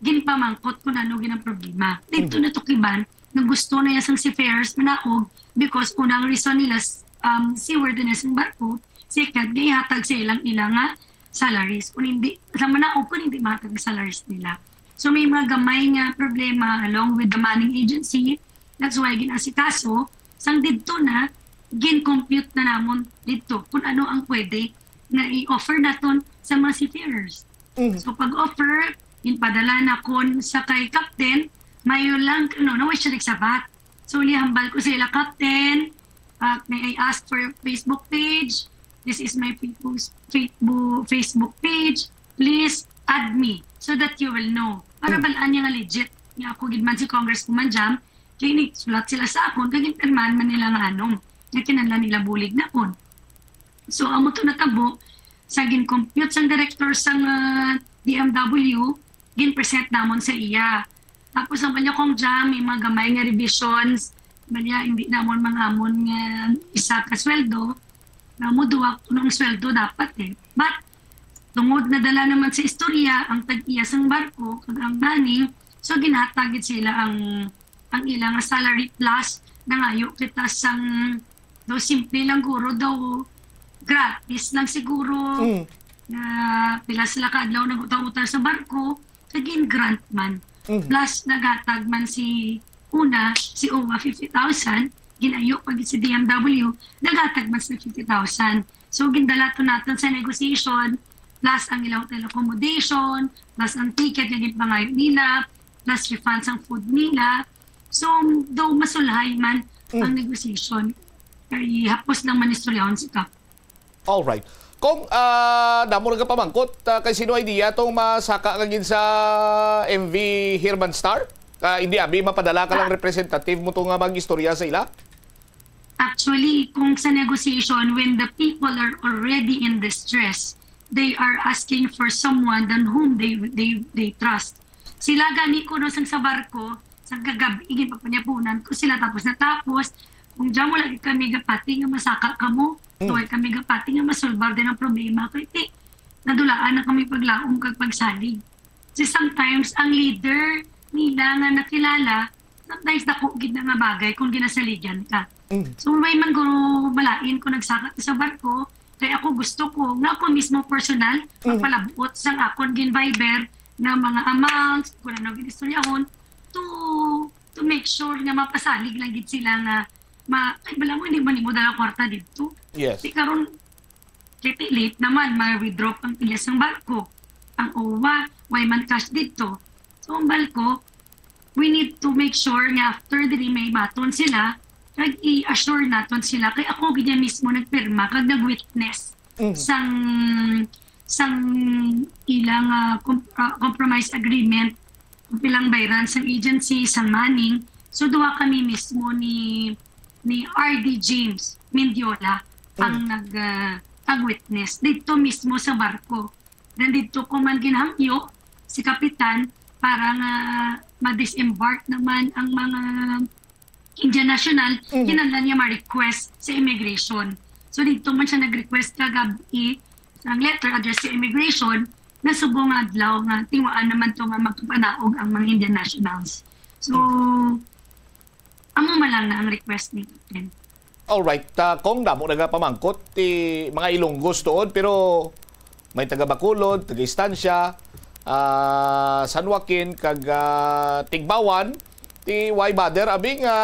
ginpamangkot kung ano gid ang problema. Dito Mhm. natukiban nga gusto na niya sang seafarers manaog because unang reason nila, um, seaworthiness ng barko, second, nga ihatag sa ilang ila nga salaries. Kung hindi, sa manaog kung hindi mahatag ang salaries nila. So may mga gamay nga problema along with the manning agency, that's why ginasikaso, sang didto na, gin-compute na namon didto kung ano ang pwede nga i-offer naton sa mga seafarers. Mhm. So pag-offer, ginpadala nakon sa kay captain, mayo lang, ano, na way siya nagsabat. So, nihambal ko sa ila, "Captain, uh, may I ask for your Facebook page? This is my Facebook, Facebook, Facebook page. Please add me so that you will know." Para Mm. balaan niya nga legit. Nga ako gid man si Congresswoman Jam, kay nagsulat sila sa akon, kay ginpirmahan man nila nga anom, nga kinahanglan nila bulig nakon. So, amo to natabo, sa gin-compute sang director sang, ah, D M W, gin-present namon sa iya. Tapos ang banya kong jam, may mga gamay nga revisions, banya hindi namon mangamon nga isa ka sweldo, na mo duwa kuno ang sweldo dapat eh. But, tungod nadala naman sa istorya, ang tag-iya sang barko, kag ang manning, so ginhatag gid sila ang, ang ila nga salary plus, nangayo kita sang, daw simple lang guro, daw gratis lang siguro, Mm. nga pila sila ka adlaw nag-utang-utang sa barko, kag gin-grant man. Mm. Plus, naghatag man si una, si O W A fifty thousand, ginayo pa gid si D M W, naghatag man sila fifty thousand. So, gindala to naton sa negotiation, plus ang ilang hotel accommodation, plus ang ticket nga ginpangayo nila, plus refund sang food nila. So, daw masulhay man Mm. ang negotiation, kay hapos lang man istoryahon si Kap. Alright. Kung, ah, damo nagapamangkot, ah, kay sino idea tong masaka nga gid sa M V Herman Star? Ah, hindi abi mapadala ka lang Ah. representative mo to nga mag-istorya sa ila? Actually, kung sa negotiation, when the people are already in distress, they are asking for someone than whom they, they, they trust. Sila gani kuno sang sa barko, sa gagab-i, ginpapanyapunan ko sila, tapos natapos, Kung dyan, wala gid kami gapati nga masaka kamo. Mm. Wala kami gapati nga masulbar din ang problema. Kay ti, nadulaan na kami paglaom kag pagsalig. Kasi sometimes, ang leader nila nga nakilala, sometimes dako gid na nga bagay kung ginasaligan ka. Mm. So, may man guro malain kung nagsaka ka sa barko, kay ako gusto ko, nga ako mismo personal, Mm. magpalabuot sang akon gin-Viber nga mga amounts, kung ano gin-istoryahon, to, to make sure nga mapasalig lang gid sila nga, ma-, ay, bala mo, hindi man nimo dala kwarta dito. Yes. Di karon, kay ti late naman, ma-withdraw pang pilya sang barko. Ang owa, way man cash dito. So, ang barko, we need to make sure nga after diri may baton sila, kag i-assure naton sila. Kay ako gid mismo nagpirma, kag nag-witness Mm. sang, sang ilang, ah, com-, ah, compromise agreement, kung pilang bayran sang agency, sang manning. So, duha kami mismo ni, ni R D James Mendiola ang Mm. nag, ah, nag-witness dito mismo sa barko. Then dito ko man ginhangyo si Kapitan para nga ma-disembark naman ang mga Indian national, Mm. kinahanglan niya ma-request sa immigration. So, dito man siya nag-request kagabi sa letter address sa immigration na subong nga adlaw nga tiwaan naman to nga magpanaog ang mga Indian nationals. So, Mm. amo man lang na ang request ni Kapitan. Alright, ah, kung damo na nga pamangkot, ti mga Ilonggos tuod, pero may taga Bacolod, taga Estancia, ah, San Joaquin, kag, ah, Tigbauan, ti why bother? Abi nga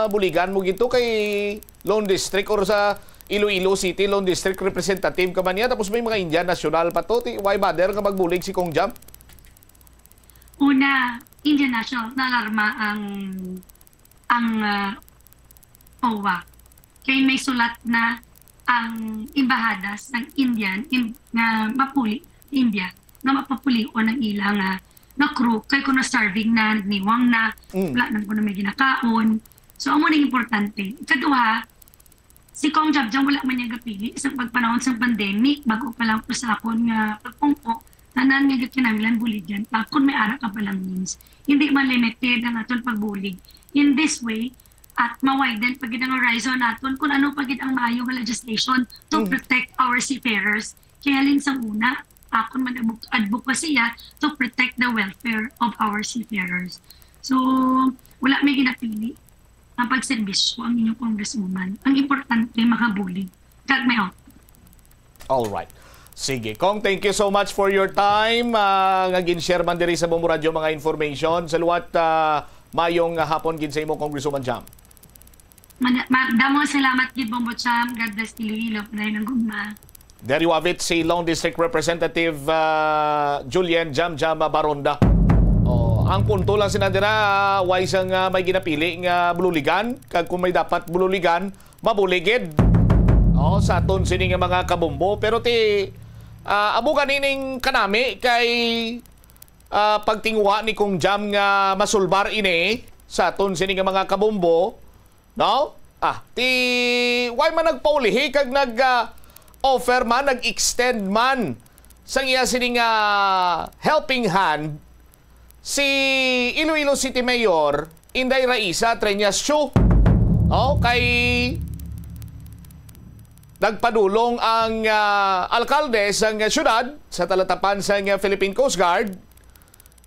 buligan mo gito kay Lone District or sa Iloilo City, Lone District representative ka man niya, tapos may mga Indian national pa to, ti why bother nga magbulig si Kong Jam? Una, Indian national, naalarma ang, ang, ah, owa. Kay may sulat na ang embahada sang Indian, im-, nga mapuli, India, nga mapapulion ang ila nga, nga crew. Kay kuno starving na, nagniwang na, Mm. wala na kuno may ginakaon. So, amo na importante. Ikaduha, si Kong Jam Jam wala man niya gapili sa pagpanahon sang pandemic, bago pa lang po sa akon nga pagpungko, tanan nga gikinahanglan buligan pa kung may ara ka pa lang means. Hindi man limited ang aton pagbulig. In this way, at ma-widen pa gid ang horizon naton kung ano pa gid ang maayo nga legislation to Mm. protect our seafarers. Kaya halin sa una, akon man advo-, advokasya to protect the welfare of our seafarers. So, wala may ginapili ang pagserbisyo ang inyong congresswoman. Ang importante, makabulig. Kag may out. Alright. Sige. Kong, thank you so much for your time, ah, nga gin-share man diri sa Bombo Radio mga information. Sa liwat, ah, mayong hapon gid sa imo, Congresswoman Jam. Mana-, ma-, damo nga salamat gid, Bombo Jam. God bless Iloilo. Panay ng gugma. There you have it, si Lone District Representative, ah, Julian Jam Jam Baronda. Oh, ang punto lang sina dira, ah, why sang, ah, may ginapili nga bululigan, kag kung may dapat bululigan, mabuligid. Oh, sa aton sini nga mga kabombo. Pero ti, ah, amo gani ning kanami kay, ah, pagtinguha ni Kong Jam nga masulbar ini sa aton sini nga mga kabombo, no? Ah, ti, why man nagpaulihi kag nag, ah, offer man, nag-extend man sang iya sini nga helping hand si Iloilo City Mayor Inday Raisa Treñas Chiu. Oh, kay nagpadulong ang, ah, alkalde sang syudad sa talatapan sang Philippine Coast Guard,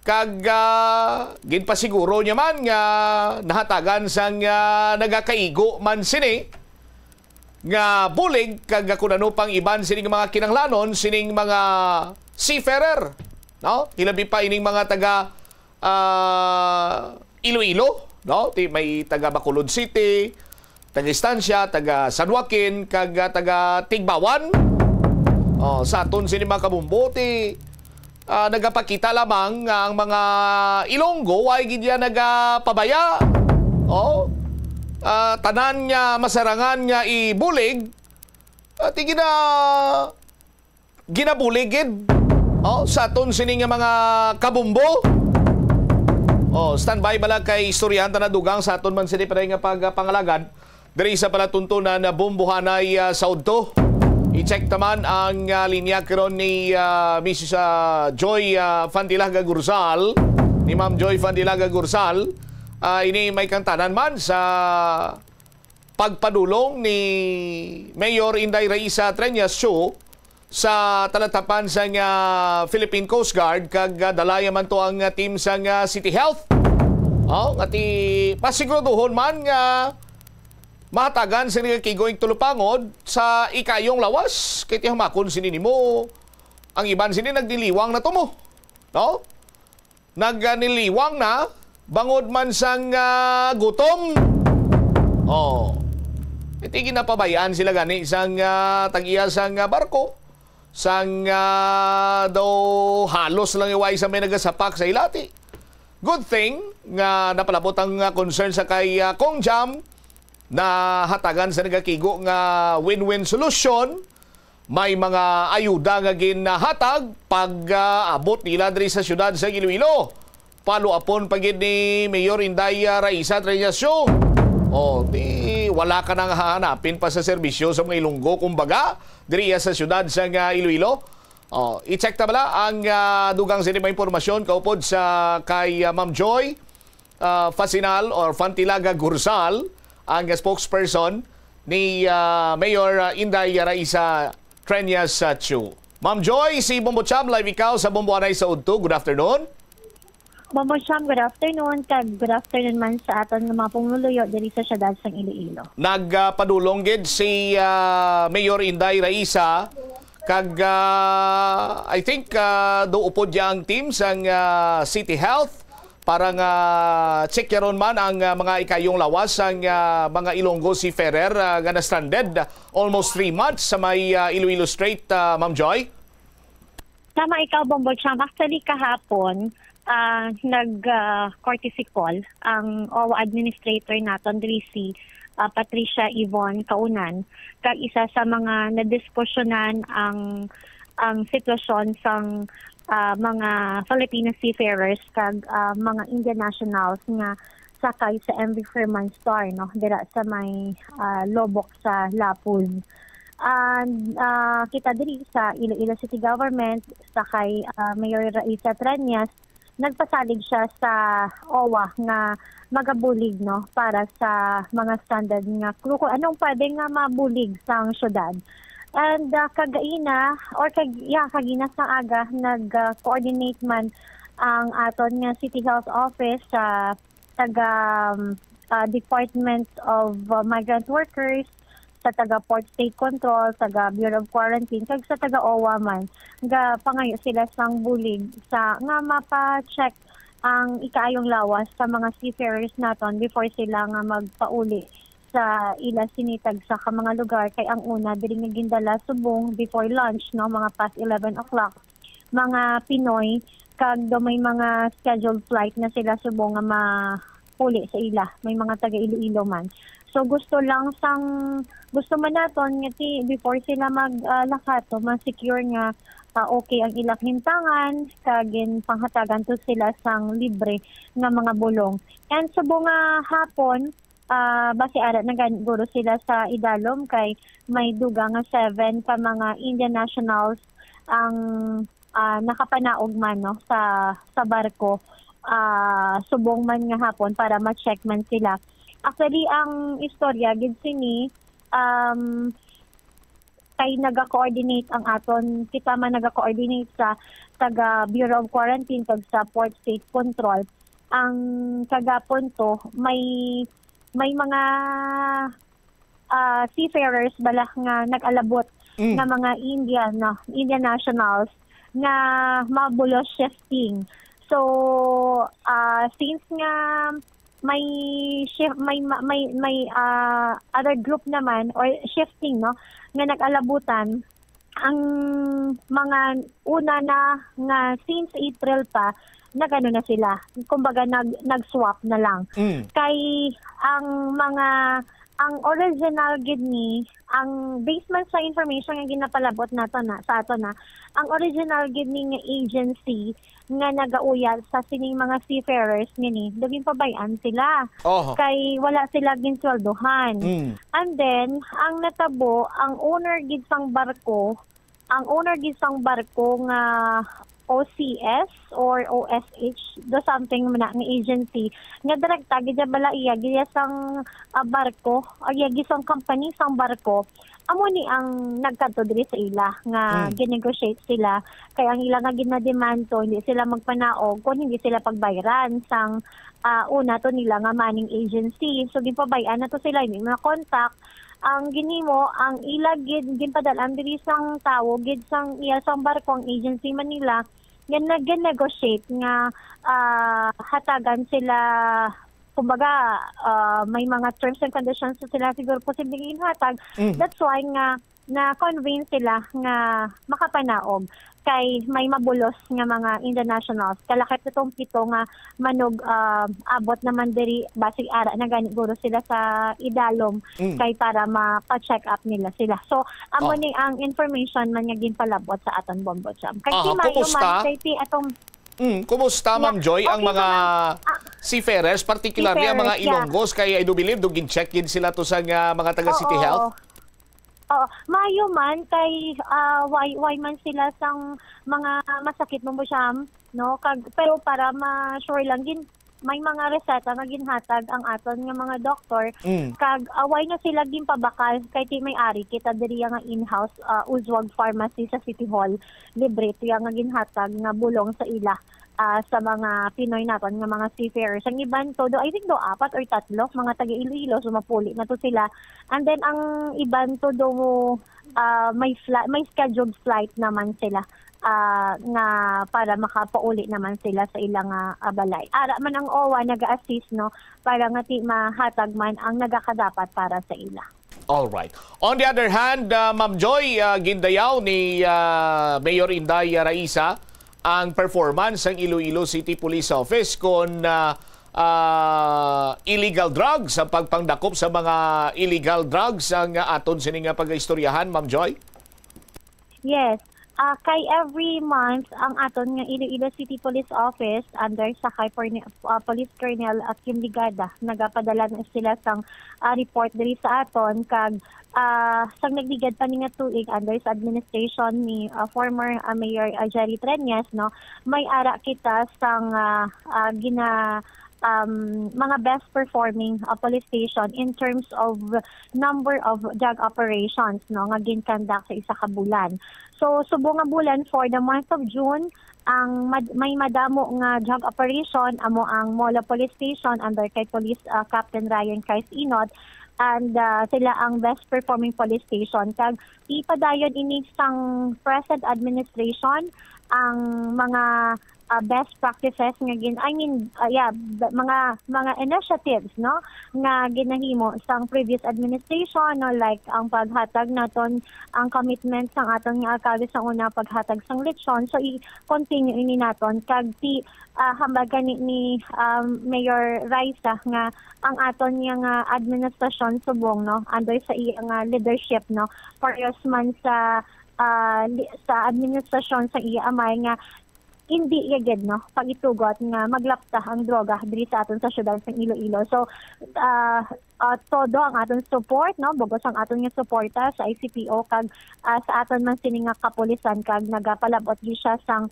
kag, ah, ginpasiguro niya man nga nahatagan sang, ah, nagakaigo man sini nga bulig kag kun ano pang iban sining mga kinahanglanon sining mga seafarer, no? Hilabi pa ining mga taga, ah, Iloilo, no? Ti-, may taga Bacolod City, taga Estancia, taga San Joaquin, kag, ah, taga Tigbauan. Oh, sa aton sini mga kabombo, ti, ah, nagapakita lamang nga ang mga Ilonggo ay gid yan nagapabaya. Oh, ah, tanan nga masarangan nga ibulig, ah, ti gina-, ginabulig gid. Oh, sa aton sini nga mga kabombo. Oh, standby bala kay istoryahan ta na dugang sa aton man sini pa nga pagpangalagad. Diri sa palatuntunan na bombohanay, ah, sa udto. I-check naman ang, ah, linya karon ni, ah, Missus, ah, Joy, ah, Fandilaga Gurzal, ni Ma'am Joy Fandilaga Gurzal. Ah, ini may kang tanan man sa pagpadulong ni Mayor Inday Raisa Treñas Chu sa talatapan sang, ah, Philippine Coast Guard, kag, ah, dalaya man to ang, ah, team sang, ah, City Health. Oh, nga ti pasiguraduhon man nga mahatagan sa nagakigo ing tulupangod sa ikayong lawas. Kay ti hamakon sini nimo, ang iban sini nagniliwang na to mo. No? Nagniliwang na bangod man sang, ah, gutom. Oh. Iti ginapabayaan sila gani sang, ah, tag-iya sang, ah, barko. Sang, ah, daw halos lang iway sa may nagasapak sa ilati. Good thing nga napalabot ang, ah, concern sa kay, ah, Kong Jam, nahatagan sa nagakigo nga win-win solution. May mga ayuda nga ginahatag pag, ah, abot nila diri sa siyudad sa Iloilo. Paluapon pa gid ni Mayor Inday, ah, Raisa Treñas Chu. O, di wala ka nang hahanapin pa sa serbisyo sa mga Ilonggo, kumbaga, diri sa siyudad sa, ah, Iloilo. O, i-check ta bala ang, ah, dugang sini mga impormasyon kaupod sa kay, ah, Ma'am Joy, ah, Fasinal or Fantilaga Gursal, ang spokesperson ni, ah, Mayor, ah, Inday Raisa Treñas, ah, Chu. Ma'am Joy, si Bombo Cham, live ikaw sa Bombo Anay sa Udto. Good afternoon. Bombo Cham, good afternoon, kag good afternoon man sa aton nga mga pumuluyo diri sa siyudad sang Iloilo. Nagpadulong gid si, ah, Mayor Inday Raisa, kag, ah, I think, ah, do upod ya ang team sang, ah, City Health para nga check yaron man ang, ah, mga ikayong lawas sang, ah, mga Ilonggo seafarer, ah, nga na-stranded almost three months sa may, ah, Iloilo Strait, ah, Ma'am Joy? Tama ikaw, Bombo Cham. Actually, kahapon, ah, nag, ah, courtesy call ang OWWA administrator naton diri, si, ah, Patricia Yvonne Kaunan, kag isa sa mga nadiskusyonan ang, ang sitwasyon sang, ah, mga Filipino seafarers kag, ah, mga Indian nationals nga sakay sa M V Freeman Star, no, dira sa may, ah, Loboc sa Lapuz. And, ah, kita diri sa Iloilo City Government, sa kay, ah, Mayor Raisa Treñas, nagpasalig siya sa OWWA nga magabulig, no, para sa mga stranded nga crew, kung anong pwede nga mabulig sang syudad. And, ah, kagaina, or kag-, yeah, kagina sa aga, nag, ah, coordinate man ang aton nga City Health Office sa taga, um, ah, Department of, ah, Migrant Workers, sa taga Port State Control, taga Bureau of Quarantine, kag sa taga OWWA man, nga pangayo sila sang bulig sa, nga mapa-check ang ikaayong lawas sa mga seafarers naton before sila nga magpauli sa ila sini tagsa ka mga lugar, kay ang una diri nga gindala subong before lunch, no, mga past eleven o'clock, mga Pinoy, kag daw may mga scheduled flight na sila subong nga mauli sa ila, may mga taga Iloilo man. So, gusto lang sang, gusto man naton nga ti, before sila mag, ah, lakat, to, ma-secure nga, ah, okay ang ilang hintangan, kag ginpanghatagan to sila sang libre nga mga bulong. And subong nga hapon, ah, basi ara na gani guro sila sa idalom, kay may dugang nga seven ka mga Indian nationals ang, ah, nakapanaog man, no, sa, sa barko, ah, subong man nga hapon para ma-check man sila. Actually, ang istorya gid sini, um, kay naga-coordinate ang aton, kita man naga-coordinate sa taga Bureau of Quarantine kag sa Port State Control. Ang kagapon to, may, may mga, ah, seafarers bala nga nag-alabot Mm. nga mga Indian, no, Indian nationals nga mabulos shifting. So, ah, since nga may shif-, may, ma-, may, may, ah, other group naman or shifting, no, nga nag-alabutan, ang mga una na nga since April pa, nag-ano na sila, kumbaga nag-, nag-swap na lang. Mm. Kay ang mga, ang original gid ni, ang based man sa information nga ginapalabot nato na, sa ato na, ang original gid ni nga agency nga nagauya sa sining mga seafarers ngini, daw ginpabay-an sila. Oho. Kay wala sila ginsweldohan. Mm. And then, ang natabo, ang owner gid sang barko, ang owner gid sang barko nga O C S or O S H, do something man na nga agency, nga direkta gid bala iya gid sang, ah, barko, o iya gid sang company sang barko. Amo ni ang nagkadto diri sa ila nga Mm. gin-negotiate sila, kay ang ila nga gina-demand to, hindi sila magpanaog kung hindi sila pagbayran sang, ah, una to nila nga manning agency. So, ginpabay-an na to sila, hindi na contact. Ang ginhimo, ang ila gid ginpadal-an diri sang tawo gid sang iya sang barko, ang agency man nila, nga nag-negotiate nga, ah, hatagan sila, kumbaga, ah, may mga terms and conditions na sila siguro posibleng ginhatag. Mm. That's why nga na-convince sila nga makapanaog kay may mabulos nga mga internationals. Kalakip itong pito nga manog, ah, abot naman diri, basig ara na gani guro sila sa idalom Mm. kay para mapa-check up nila sila. So, amo Oh. ni ang information man nga ginpalabot sa aton Bombo Jam. Kay Aha, si Mayo kumusta? Man, kay si atong Mm, kumusta, Yeah. Ma'am Joy, ang Okay mga naman. Ah, seafarers, particularly ang mga seafarers, yeah. Ilonggos, kay I do believe do gin-check gid sila to sa nga mga taga City Oo. Health? Oo, maayo man kay, ah, way, way man sila sang mga masakit mo mo siyam, no? Kag, pero para ma-sure lang gin, may mga reseta nga ginhatag ang aton nga mga doktor, Mm. kag, ah, way na sila ginpabakal kay ti may ari kita diri nga in-house, ah, Uzwag Pharmacy sa City Hall. Libre tiya nga ginhatag nga bulong sa ila, ah, sa mga Pinoy naton nga mga seafarers. Ang iban to, do, I think do apat or tatlo, mga taga Iloilo, so mapuli na to sila. And then ang iban to do, ah, may fla-, may scheduled flight naman sila, ah, nga para makapauli naman sila sa ilang, ah, ah, balay. Ara man ang O W A naga-assist, no, para nga ti mahatag man ang nagakadapat para sa ila. All right. On the other hand, ah, Ma'am Joy, ah, gindayaw ni, ah, Mayor Inday Raisa ang performance sang Iloilo City Police Office kon, ah, ah, illegal drugs, ang pagpangdakop sa mga illegal drugs ang aton sini nga pagaistoryahan, Ma'am Joy? Yes. Ah, kay every month, ang aton nga Iloilo City Police Office under sa kay Porne-, ah, Police Colonel, ah, Kim Ligada, nagapadala na sila sang, ah, report diri sa aton kag, ah, sang nagligad pa ni nga tuig under sa administration ni, ah, former, ah, Mayor, ah, Jerry Treñas, no, may ara kita sang, ah, ah, gina-, um, mga best performing, uh, police station in terms of number of drug operations, no, nga gin-conduct sa isa ka bulan. So, subong nga bulan, for the month of June, ang mad-, may madamo nga drug operation amo ang Molo Police Station under kay Police, uh, Captain Ryan Christ Inot, and, uh, sila ang best performing police station. Kag ipadayon ini sang present administration ang mga, uh, best practices nga gin-, I mean, uh, yeah, b-, mga, mga initiatives, no, nga ginahimo sang previous administration, no, like ang paghatag naton, ang commitment sang aton nga alkalde sa una, paghatag sang lechon. So, i-continue ini naton kag ti, ah, hambal gani ni, um, Mayor Raisa nga ang aton nga, nga administrasyon subong, no, under sa iya nga leadership, no, parehas man sa, ah, li-, sa administrasyon sa iya amay nga hindi iya gid, no, pagitugot nga maglapta ang droga diri sa aton sa siyudad sa Iloilo. So, ah, ah, todo ang aton support, no, bugos ang aton nga suporta sa I C P O kag, ah, sa aton man sini nga kapulisan kag nagapalabot gid siya sang,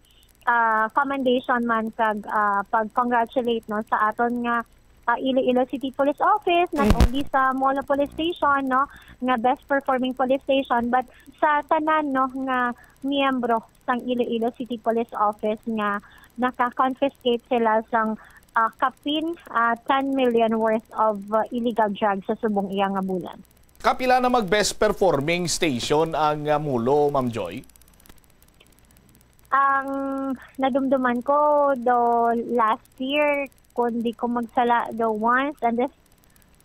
ah, commendation man kag, ah, pag-congratulate, no, sa aton nga, ah, Iloilo City Police Office, not Mm. only sa Molo Police Station, no, nga best performing police station, but sa tanan, no, nga miyembro sang Iloilo City Police Office nga naka-confiscate sila sang, ah, kapin, ah, ten million worth of, ah, illegal drugs sa subong iya nga bulan. Kapila na mag best performing station ang, ah, Molo, Ma'am Joy? Ang nadumduman ko do last year, kung di ko magsala, do once, and this,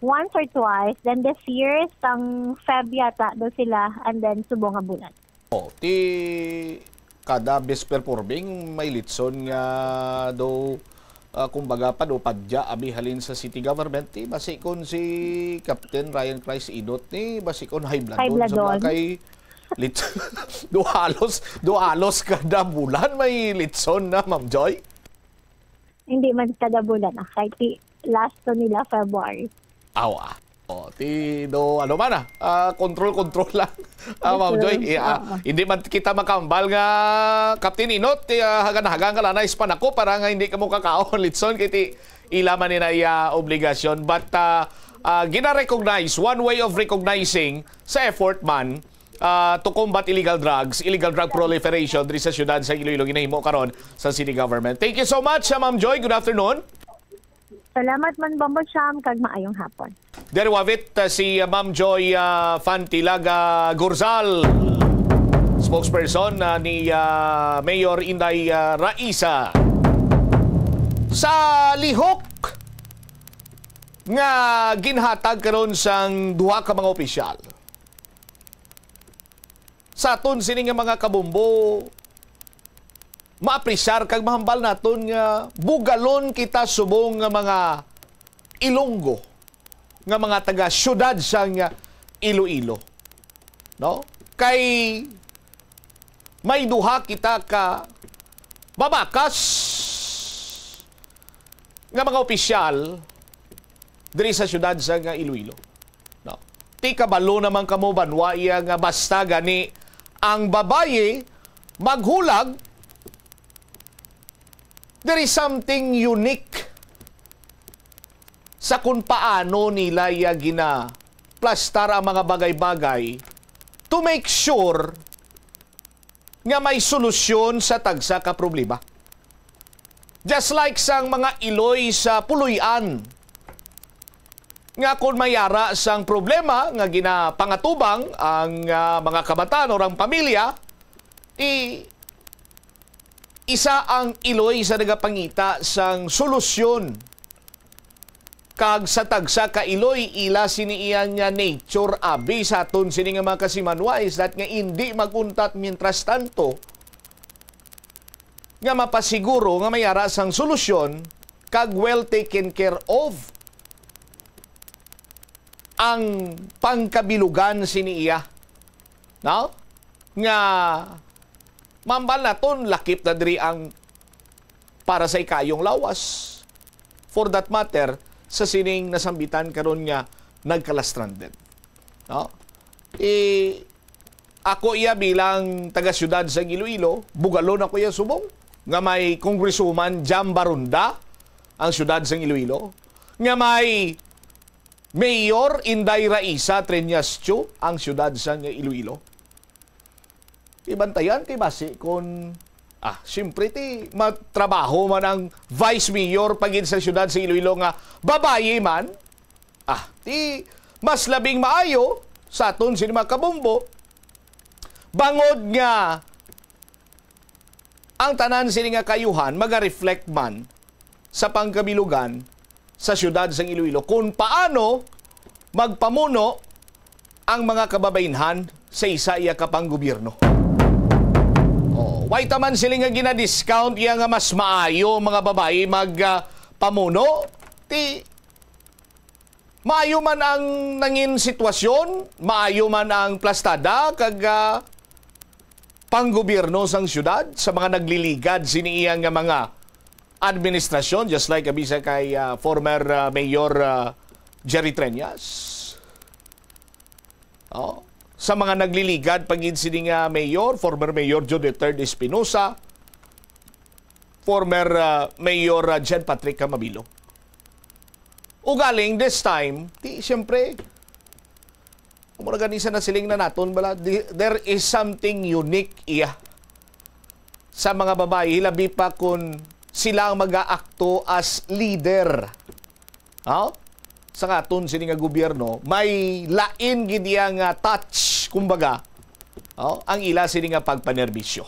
once or twice. Then this year, sang Feb yata do sila, and then subong nga bulan. Oh, ti kada best performing may litson nga do, ah, kumbaga pa do padya abi halin sa city government, ti basi kon si Captain Ryan Christ Inot ni basi kon high blood High blood sa on. Kay lit-, do halos, do halos kada bulan may litson na, Ma'am Joy? Hindi man kada bulan, ah, kay ti last to nila February. Aw, ah. Oh, ti do, ano man, ah, ah, control, control lang. Ah, Ma'am Joy, eh, ah, hindi man kita makambal nga, Captain Inot, eh, ah, hagan-hagan ka lang na ispan ako para nga hindi ka mo kakaon litson kay ti ila man ni na iya obligasyon. But, ah, ah, gina-recognize, one way of recognizing sa effort man, ah, to combat illegal drugs, illegal drug proliferation diri sa siyudad sa Iloilo ginahimo karon sa city government. Thank you so much, ah, Ma'am Joy. Good afternoon. Salamat man, Bombo Cham, kag maayong hapon. Dere wavit, uh, si, uh, Ma'am Joy, uh, Fantilaga Gorzal, spokesperson, uh, ni, uh, Mayor Inday, uh, Raisa. Sa lihok nga ginhatag karon sang duha ka mga opisyal, sa aton sini nga mga kabombo, maapresar kag mahambal naton nga bugalon kita subong nga mga Ilonggo, nga mga taga siyudad sang Iloilo, no? Kay may duha kita ka mabakas nga mga opisyal diri sa siyudad sang Iloilo. No? Ti kabalo naman kamo, banwa, iya nga basta gani ang babayi maghulag, there is something unique sa kung paano nila iya ginaplastar ang mga bagay-bagay to make sure nga may solusyon sa tagsa ka problema. Just like sang mga iloy sa puloy-an, nga kon may ara sang problema nga ginapangatubang ang, ah, mga kabataan o ang pamilya, i-, isa ang iloy sa nagapangita sang solusyon. Kag sa tagsa ka iloy, ila sini iya nga nature abi sa aton sini nga mga kasimanwa is that nga indi mag-untat mientras tanto nga mapasiguro nga may ara sang solusyon kag well taken care of ang pangkabilugan sini iya, no? Nga mambal naton lakip na diri ang para sa ikayong lawas. For that matter, sa sining nasambitan karon nga nagkalastranded. No? Eh, ako iya bilang taga-siyudad sa Iloilo, bugalon ako iya subong nga may Congresswoman Jam Baronda ang siyudad sa Iloilo, nga may Mayor Inday Raisa Treñas Chu ang siyudad sa Iloilo. Ibantayan kay basi kon, ah, siyempre ti matrabaho man ang vice mayor pa gid sa siyudad sa Iloilo nga babayi man, ah, ti mas labing maayo sa aton sini mga kabombo, bangod nga ang tanan sini nga kaayuhan maga-reflect man sa pangkabilugan sa siyudad sang Iloilo kung paano magpamuno ang mga kababainhan sa isa iya ka panggobyerno. Oh, way ta man sila nga gina-discount iya nga mas maayo mga babayi mag, ah, pamuno. Ti maayo man ang nangin sitwasyon, maayo man ang plastada kag, ah, panggobyerno sang siyudad sa mga nagliligad sini iya nga mga administrasyon, just like abi sa kay, ah, former, ah, Mayor, ah, Jerry Treñas. Oh, sa mga nagliligad pa gid sini nga mayor, former Mayor Joe the third Espinosa, former, ah, Mayor, ah, Jen Patrick Camabilo. Ugaling this time, ti, siyempre, mura gani sa nasiling na naton, bala, di-, there is something unique iya sa mga babayi, labi pa kung sila ang mag-aakto as leader. Ha? Sa aton sini nga gobyerno, may lain gid iya nga touch, kumbaga, oh, ang ila sini nga pagpanerbisyo.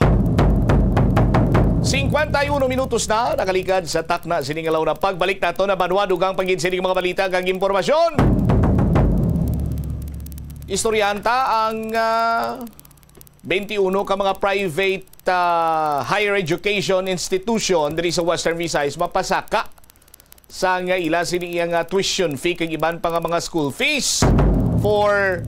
Singkwenta y uno minutos na nakaligad sa takna sini nga launa. Pagbalik nato na banwa, dugang pa gid sini mga balita kag impormasyon. Istoryahan ta ang, ah, twenty-uno ka mga private, ah, higher education institution diri sa Western Visayas mapasaka sa nga ila sini iya nga tuition fee kag iban pa nga mga school fees for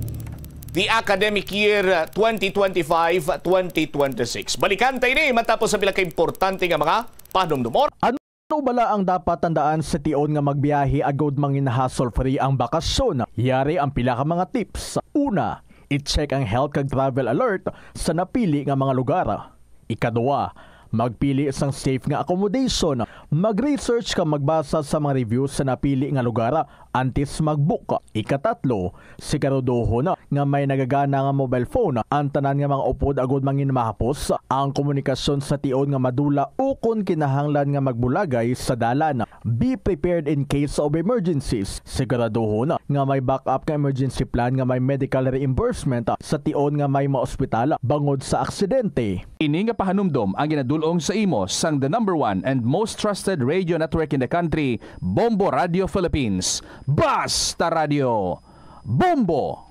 the academic year, ah, twenty twenty-five, twenty twenty-six. Balikan ta ini matapos sa pila ka importante nga mga panumdumon. Ano bala ang dapat tandaan sa tion nga magbiyahe agud mangin hassle-free ang bakasyon? Yari ang pila ka mga tips. Una, I-check ang health kag travel alert sa napili nga mga lugar. Ikaduha, magpili sang safe nga accommodation. Mag-research kag magbasa sa mga reviews sa napili nga lugar antes mag-book. Ikatatlo, siguraduhon nga may nagagana nga mobile phone ang tanan nga mga upod agud mangin mahapos ang komunikasyon sa tion nga madula ukon kinahanglan nga magbulagay sa dalan. Be prepared in case of emergencies. Siguraduhon nga may backup nga emergency plan nga may medical reimbursement sa tion nga may maospital bangod sa aksidente. Ini nga pahanumdom ang ginadul-ong sa imo sang the number one and most trusted radio network in the country, Bombo Radio Philippines. Basta Radio, Bombo!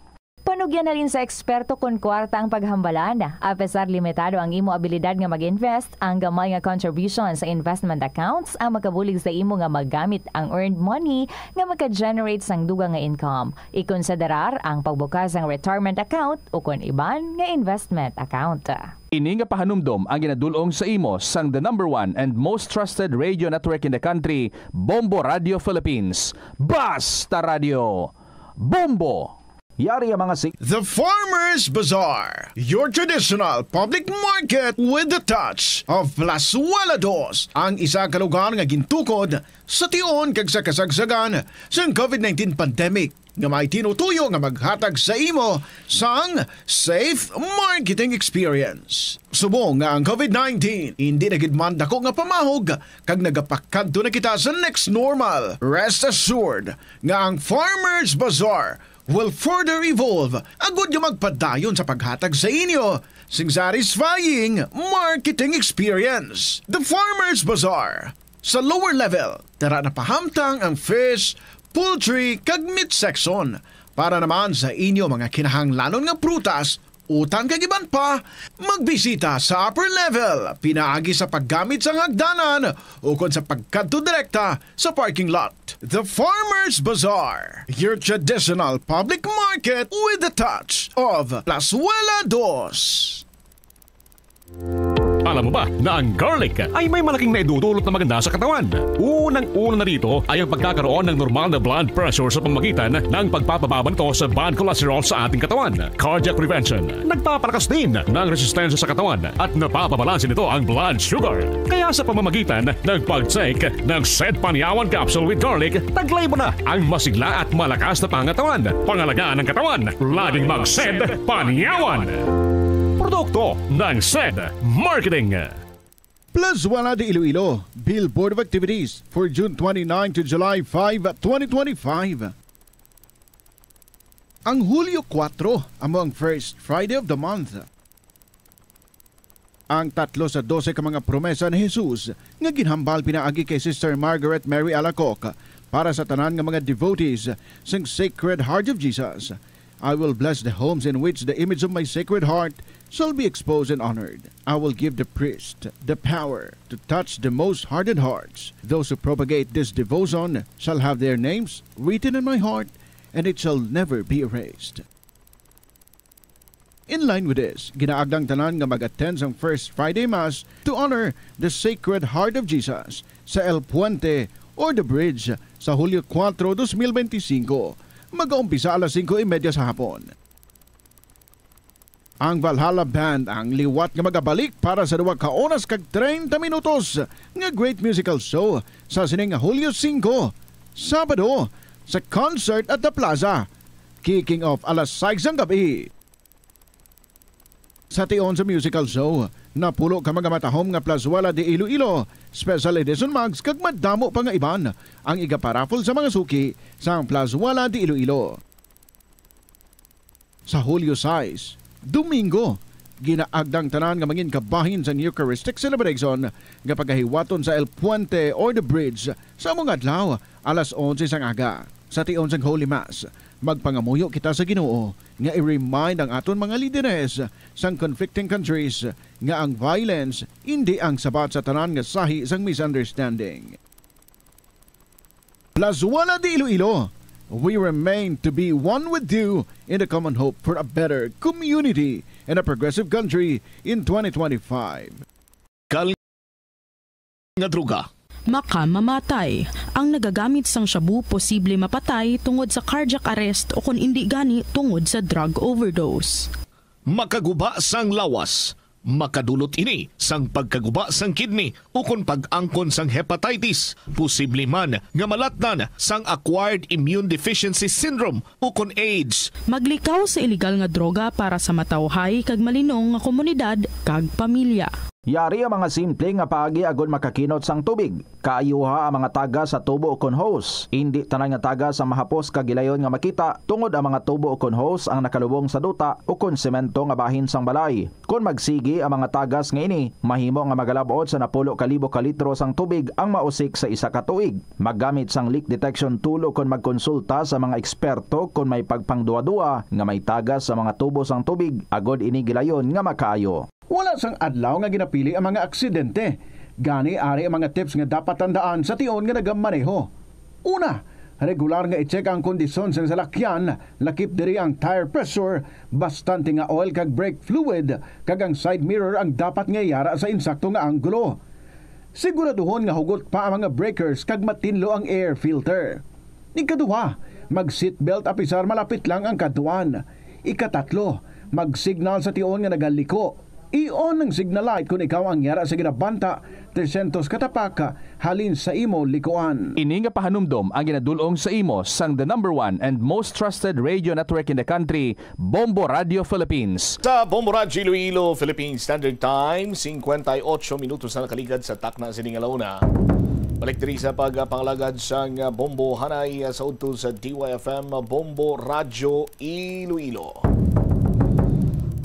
Panugyan halin sa eksperto kon kwarta ang paghambalan. Apesar limitado ang imo abilidad nga mag-invest, ang gamay nga contribution sa investment accounts ang makabulig sa imo nga magamit ang earned money nga maka-generate sang dugang nga income. Ikonsiderar ang pagbukas sang retirement account ukon iban nga investment account. Ini nga pahanumdom ang ginadul-ong sa imo sang the number one and most trusted radio network in the country, Bombo Radio Philippines. Basta Radio, Bombo! Yari ang mga si- The Farmers Bazaar, your traditional public market with the touch of Plazuela Dos, ang isa ka lugar nga gintukod sa tion kag sa kasagsagan sang covid nineteen pandemic, nga may tinutuyo nga maghatag sa imo sang safe marketing experience. Subong nga ang covid nineteen hindi na gid man dako nga pamahog kag nagapakadto na kita sa next normal, rest assured nga ang Farmers Bazaar will further evolve agud nga magpadayon sa paghatag sa inyo sing satisfying marketing experience. The Farmers Bazaar. Sa lower level, tara na pahamtang ang fish, poultry, kag meat section. Para naman sa inyo mga kinahanglanon nga prutas, utan kag iban pa, magbisita sa upper level pinaagi sa paggamit sang hagdanan ukon sa pagkadto direkta sa parking lot. The Farmers Bazaar, your traditional public market with the touch of Plazuela Dos. Alam mo ba na ang garlic ay may malaking naidudulot na maganda sa katawan? Unang-una na dito ay ang pagkakaroon ng normal na blood pressure sa pamamagitan ng pagpapababa nito sa bad cholesterol sa ating katawan. Cardiac prevention. Nagpapalakas din ng resistensya sa katawan at napapabalanse nito ang blood sugar. Kaya sa pamamagitan ng pag-take ng Sed Panyawan Capsule with Garlic, taglay mo na ang masigla at malakas na pangatawan. Pangalagaan ang katawan, laging mag-Sed Panyawan. Produkto ng Sed Marketing. Plazuela de Iloilo, Billboard of Activities for June twenty-nine to July five, twenty twenty-five. Ang Hulyo kuwatro amo ang first Friday of the month. Ang tatlo sa dose ka mga promesa ni Jesus nga ginhambal pinaagi kay Sister Margaret Mary Alacoque para sa tanan nga mga devotees sang Sacred Heart of Jesus. I will bless the homes in which the image of my Sacred Heart shall be exposed and honored. I will give the priest the power to touch the most hardened hearts. Those who propagate this devotion shall have their names written in my heart, and it shall never be erased. In line with this, ginaagdang tanan nga mag-attend sang First Friday Mass to honor the Sacred Heart of Jesus sa El Puente or The Bridge sa Hulyo kuwatro, dos mil benti singko. Mag-aumpisa alas singko y media sa hapon. Ang Valhalla Band ang liwat nga magabalik para sa duha ka oras kag treinta minutos nga great musical show sa sining Hulyo singko, Sabado, sa Concert at the Plaza. Kicking off alas sais sang gab-i. Sa tion sa musical show, napulo ka mga matahom nga Plazuela de Iloilo, special edition mugs, kag madamo pa nga iban ang igaparaffle sa mga suki sang Plazuela de Iloilo. Sa Hulyo sais, Domingo, ginaagdang tanan nga mangin kabahin sang Eucharistic celebration nga pagahiwaton sa El Puente or The Bridge sa among adlaw, alas onse sang aga. Sa tion sang Holy Mass, magpangamuyo kita sa Ginoo nga i-remind ang aton mga lideres sang conflicting countries nga ang violence indi ang sabat sa tanan nga sahi sang misunderstanding. Plazuela de Iloilo, we remain to be one with you in the common hope for a better community and a progressive country in twenty twenty-five. Kal nga droga. Makamamatay. Ang nagagamit sang shabu posible mapatay tungod sa cardiac arrest o kon indi gani tungod sa drug overdose. Makaguba sang lawas. Makadulot ini sang pagkaguba sang kidney ukon pag-angkon sang hepatitis, posible man nga malatnan sang acquired immune deficiency syndrome ukon AIDS. Maglikaw sa iligal nga droga para sa matawhay kag malinong nga komunidad kag pamilya. Yari ang mga simple nga paagi agod makakinot sang tubig. Kaayuha ang mga tagas sa tubo ukon hose. Indi tanan nga tagas ang mahapos kag gilayon nga makita, tungod ang mga tubo ukon hose ang nakalubong sa duta ukon semento nga bahin sang balay. Kon magsigi ang mga tagas nga ini, mahimo nga magalab-ot sa napulo ka libo ka litro sang tubig ang mausik sa isa ka tuig. Maggamit sang leak detection tool ukon magkonsulta sa mga eksperto kon may pagpangduwa-duwa nga may tagas sa mga tubo sang tubig agod ini gilayon nga makaayo. Wala sang adlaw nga ginapili ang mga aksidente. Gani, ari ang mga tips nga dapat tandaan sa tion nga nagamaneho. Una, regular nga i-check ang kondisyon sang salakyan, lakip diri ang tire pressure, bastante nga oil kag brake fluid, kag ang side mirror ang dapat nga yara sa insakto nga anggulo. Siguraduhon nga hugot pa ang mga breakers kag matinlo ang air filter. Ikaduha, mag-seatbelt apisar malapit lang ang kadtuan. Ikatatlo, mag-signal sa tion nga nagaliko. I-on ang signal light kon ikaw ang yara sa ginabanta tresyentos ka tapak halin sa imo likuan. Ini nga pahanumdom ang ginadul-ong sa imo sang the number one and most trusted radio network in the country, Bombo Radio Philippines. Sa Bombo Radyo Iloilo, Philippine Standard Time, singkwenta y ocho minutos na nakaligad sa takna sini nga launa. Balik diri sa pagpangalagad sang Bombo Hanay sa udto sa D Y F M Bombo Radyo Iloilo.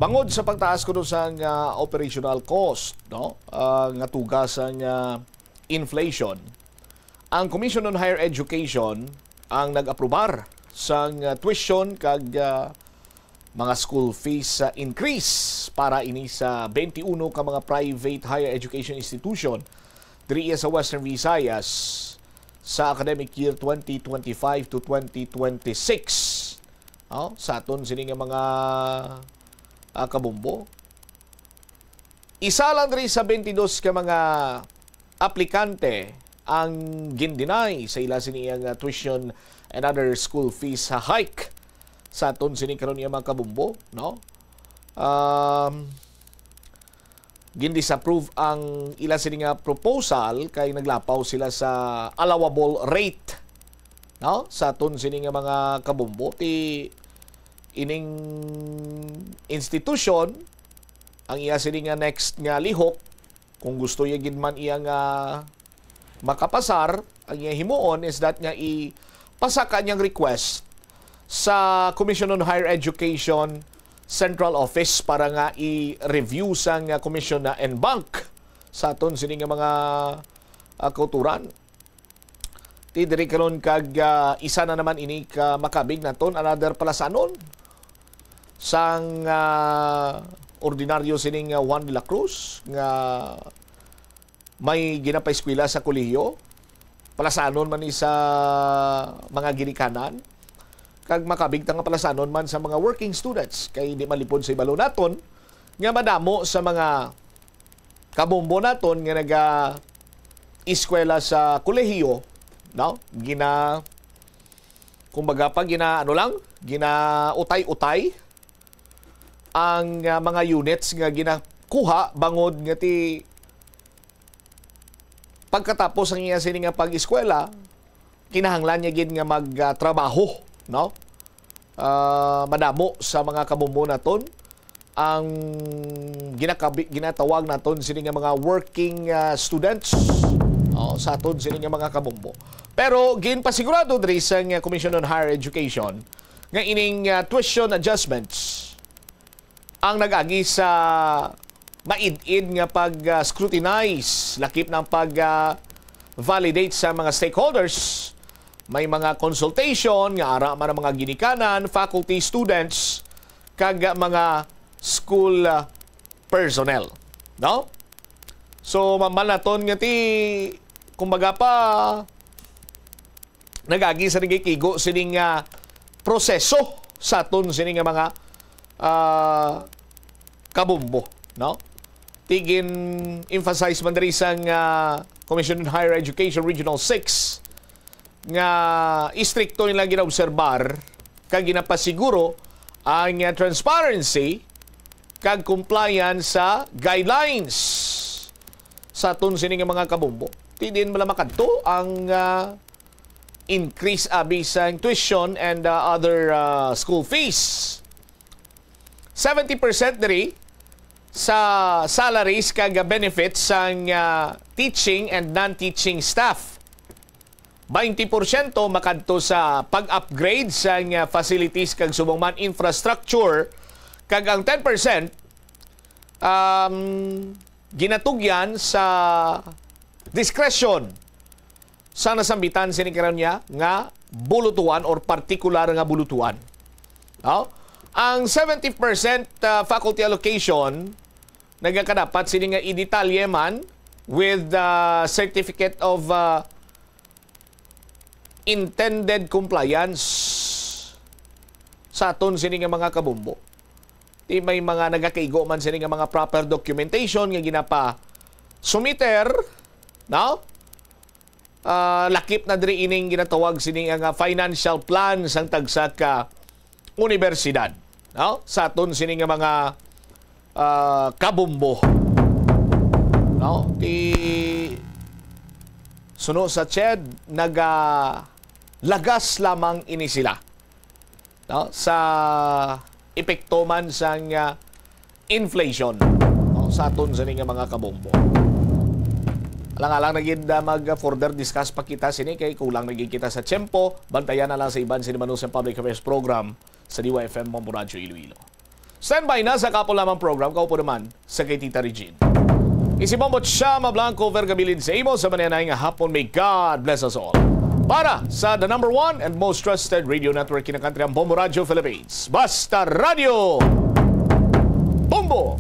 Bangod sa pagtaas kuno sang ah, operational cost, no? Ah, nga tuga sang ah, inflation, ang Commission on Higher Education ang nag-aprobar sang ah, tuition kag ah, mga school fees ah, increase para ini sa twenty-one ka mga private higher education institution diri sa Western Visayas sa academic year twenty twenty-five to twenty twenty-six. Oh, sa aton sini nga mga ah, kabombo. Isa lang diri sa twenty-dos ka mga aplikante ang gin-deny sa ila sini nga tuition and other school fees hike sa aton sini karon nga mga kabombo, no? Um, gin-disapprove ang ila sini nga proposal kay naglapaw sila sa allowable rate, no? Sa aton sini nga mga kabombo, ti ining institusyon ang iya sini nga next nga lihok, kung gusto iya gid man iya nga makapasar, ang iya himuon is that nga ipasaka niyang request sa Commission on Higher Education Central Office para nga i-review sang Commission na en banc sa aton sini nga mga ah, kauturan. Ti diri karon kag ah, isa na naman ini ka makabig naton, another palasanon sang ah, ordinaryo sining ah, Juan de la Cruz nga may ginapaeskwela sa kolehiyo, palasanon man ni sa mga ginikanan, kag makabig ta nga palasanon man sa mga working students, kay di malipod sa ibalo naton nga madamo sa mga kabombo naton nga naga eskwela sa kolehiyo, no? Gina kumbaga pa gina ano lang, ginautay-utay ang ah, mga units nga ginakuha bangod nga ti pagkatapos ang iya sini nga pag-eskwela, kinahanglan niya gid nga magtrabaho, no? Ah, madamo sa mga kabombo naton ang ginakabi, ginatawag naton sini nga mga working ah, students, oh, sa aton sini nga mga kabombo. Pero ginpasigurado diri sa nga Commission on Higher Education nga ining ah, tuition adjustments ang nag-agi sa maid-id nga pag-scrutinize, lakip ng pag-validate sa mga stakeholders. May mga consultation nga ara man ang mga ginikanan, faculty, students, kag mga school ah, personnel. No? So, mambal naton nga ti, kumbaga pa, nagagi sa nagikigo sining ah, proseso sa aton sini nga mga ah, kabombo, no? Igin-emphasize man diri sang, ah, Commission on Higher Education Regional six nga istrikto nila ginaobserbar kag ginapasiguro ang, ah, transparency kag compliance sa guidelines sa aton sini nga mga kabombo. Ti diin man lang makadto ang, ah, increase abi sang tuition and, ah, other, ah, school fees. Seventy percent diri sa salaries kag benefits sang, ah, teaching and non-teaching staff. Twenty porsyento makadto sa pag-upgrade sang, ah, facilities kag subong man infrastructure, kag ang ten percent, um, ginatugyan sa discretion sa nasambitan sini karon niya nga bulutuan or partikular nga bulutuan. No? Ang seventy percent, ah, faculty allocation nagakadapat sini nga idetalye man with the certificate of, ah, intended compliance sa aton sini nga mga kabombo. Ti may mga nagakaigo man sini nga mga proper documentation nga ginapa-sumiter, no? Ah, lakip na diri ining ginatawag sini nga financial plan sang tagsa ka universidad, no? Sa aton sini nga mga, ah, kabombo, no? Ti suno sa ched, nagalagas lamang ini sila, no? Sa epekto man sang, ah, inflation, no, sa aton sini nga mga kabombo. Alang-alang na gid, ah, mag-further discuss pa kita sini kay kulang na gid kita sa tiyempo. Bantayan na lang sa iban sini Manus and Public Affairs Program sa D Y F M Bombo Radyo Iloilo. Standby na sa kapo lamang program, kaupo naman sa kay Tita Regine. Isi Bombo Chama Blanco, Vergabilin sa imo sa mananay nga hapon. May God bless us all. Para sa the number one and most trusted radio network in the country, ang Bombo Radyo Philippines. Basta Radyo Bombo!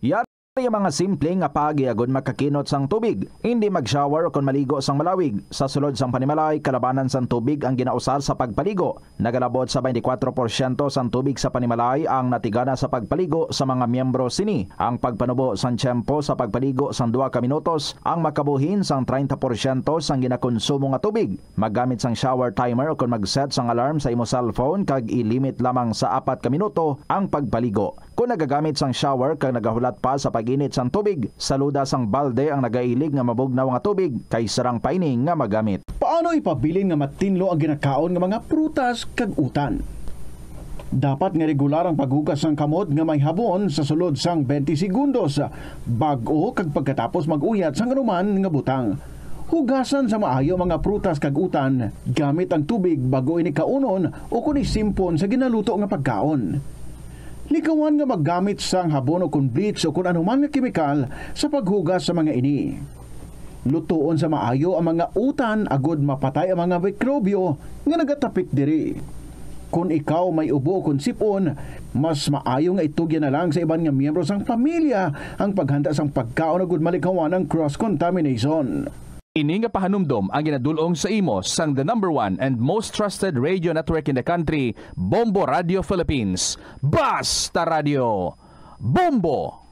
Yari ang mga simple nga paagi agud makakinot sang tubig. Hindi mag-shower o kon maligo sang malawig. Sa sulod sang panimalay, kalabanan sang tubig ang ginausar sa pagpaligo. Nagalabot sa twenty-four porsyento sang tubig sa panimalay ang natigana sa pagpaligo sa mga miyembro sini. Ang pagpanubo sang tiyempo sa pagpaligo sang duha ka minutos ang makabuhin sang treinta porsyento sang ginakonsumo nga tubig. Maggamit sang shower timer ukon mag-set sang alarm sa imo cellphone kag i-limit lamang sa apat ka minuto ang pagpaligo. Kon nagagamit sang shower kag nagahulat pa sa pag-init sang tubig, saluda sang balde ang nagailig nga mabugnaw nga tubig kay sarang pa ini nga magamit. Paano ipabilin nga matinlo ang ginakaon nga mga prutas kag utan? Dapat nga regular ang paghugas sang kamot nga may habon sa sulod sang twenty segundos bag-o kag pagkatapos mag-uyat sang anuman nga butang. Hugasan sa maayo ang mga prutas kag utan gamit ang tubig bag-o ini kaunon ukon isimpon sa ginaluto nga pagkaon. Likawan nga maggamit sang habon ukon bleach ukon anuman nga kemikal sa paghugas sa mga ini. Lutoon sa maayo ang mga utan agud mapatay ang mga mikrobyo nga nagatapik diri. Kon ikaw may ubo ukon sip-on, mas maayo nga itugyan na lang sa iban nga miyembro sang pamilya ang paghanda sang pagkaon agud malikawan ang cross contamination. Ini nga pahanumdom ang ginadul-ong sa imo sang the number one and most trusted radio network in the country, Bombo Radio Philippines. Basta Radio Bombo!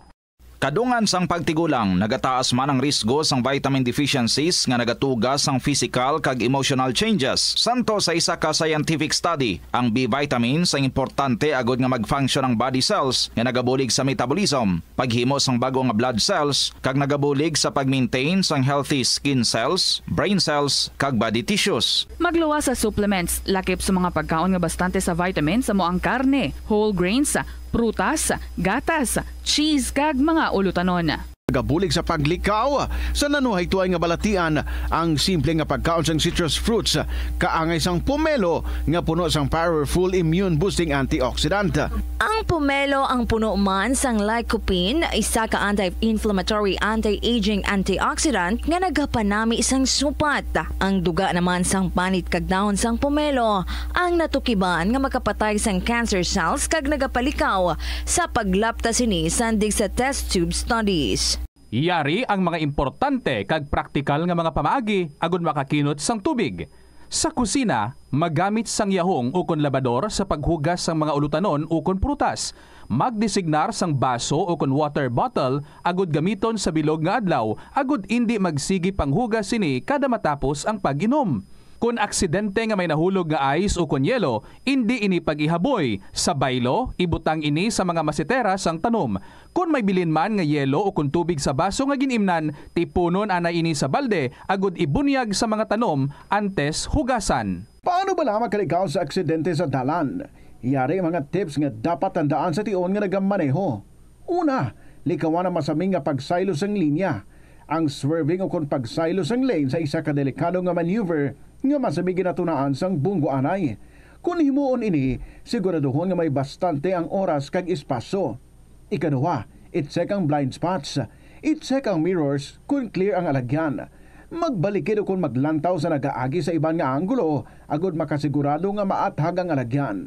Kadungan sang pagtigulang, nagataas man ang risgo sang vitamin deficiencies nga nagatuga sang physical kag emotional changes. Santo sa isa ka scientific study, ang B vitamins ang importante agud nga mag-function ang body cells nga nagabulig sa metabolism, paghimo sang bag-o nga blood cells, kag nagabulig sa pag-maintain sang healthy skin cells, brain cells, kag body tissues. Magluwas sa supplements, lakip sa mga pagkaon nga bastante sa vitamins, amo ang karne, whole grains, prutas, gatas, cheese, kag mga ulutanon. Nagabulig sa paglikaw sa nanuhaytoy nga balatian ang simple nga pagkaon sang citrus fruits, kaangay sang pomelo nga puno sang powerful immune boosting antioxidant. Ang pomelo ang puno man sang lycopene, isa ka anti-inflammatory, anti-aging antioxidant nga nagapanami sang supat. Ang duga naman sang panit kag dahon sang pomelo ang natukiban nga makapatay sang cancer cells kag nagapalikaw sa paglapta sini sandig sa test tube studies. Yari ang mga importante kag praktikal nga mga pamaagi agud makakinot sang tubig. Sa kusina, magamit sang yahong ukon labador sa paghugas sang mga ulutanon ukon prutas. Magdesignar sang baso ukon water bottle agud gamiton sa bilog nga adlaw agud indi magsigi panghugas sini kada matapos ang pag-inom. Kon aksidente nga may nahulog nga ice ukon yelo, indi ini pag-ihaboy. Sa baylo, ibutang ini sa mga masetera sang tanom. Kon may bilin man nga yelo ukon tubig sa baso nga gin-imnan, tipunon anay ini sa balde agud ibunyag sa mga tanom antes hugasan. Paano bala makalikaw sa aksidente sa dalan? Yari ang mga tips nga dapat tandaan sa tion nga nagamaneho. Una, likawan ang masaming nga pagsaylo sang linya. Ang swerving ukon pagsaylo sang lane sa isa ka delikado nga maneuver nga masaming ginatunaan sang bunggo anay. Kon himuon ini, siguraduhon nga may bastante ang oras kag espasyo. Ikaduha, i-check ang blind spots. I-check ang mirrors kon clear ang alagyan. Magbalikid ukon maglantaw sa nagaagi sa iban nga anggulo agud makasigurado nga maathag ang alagyan.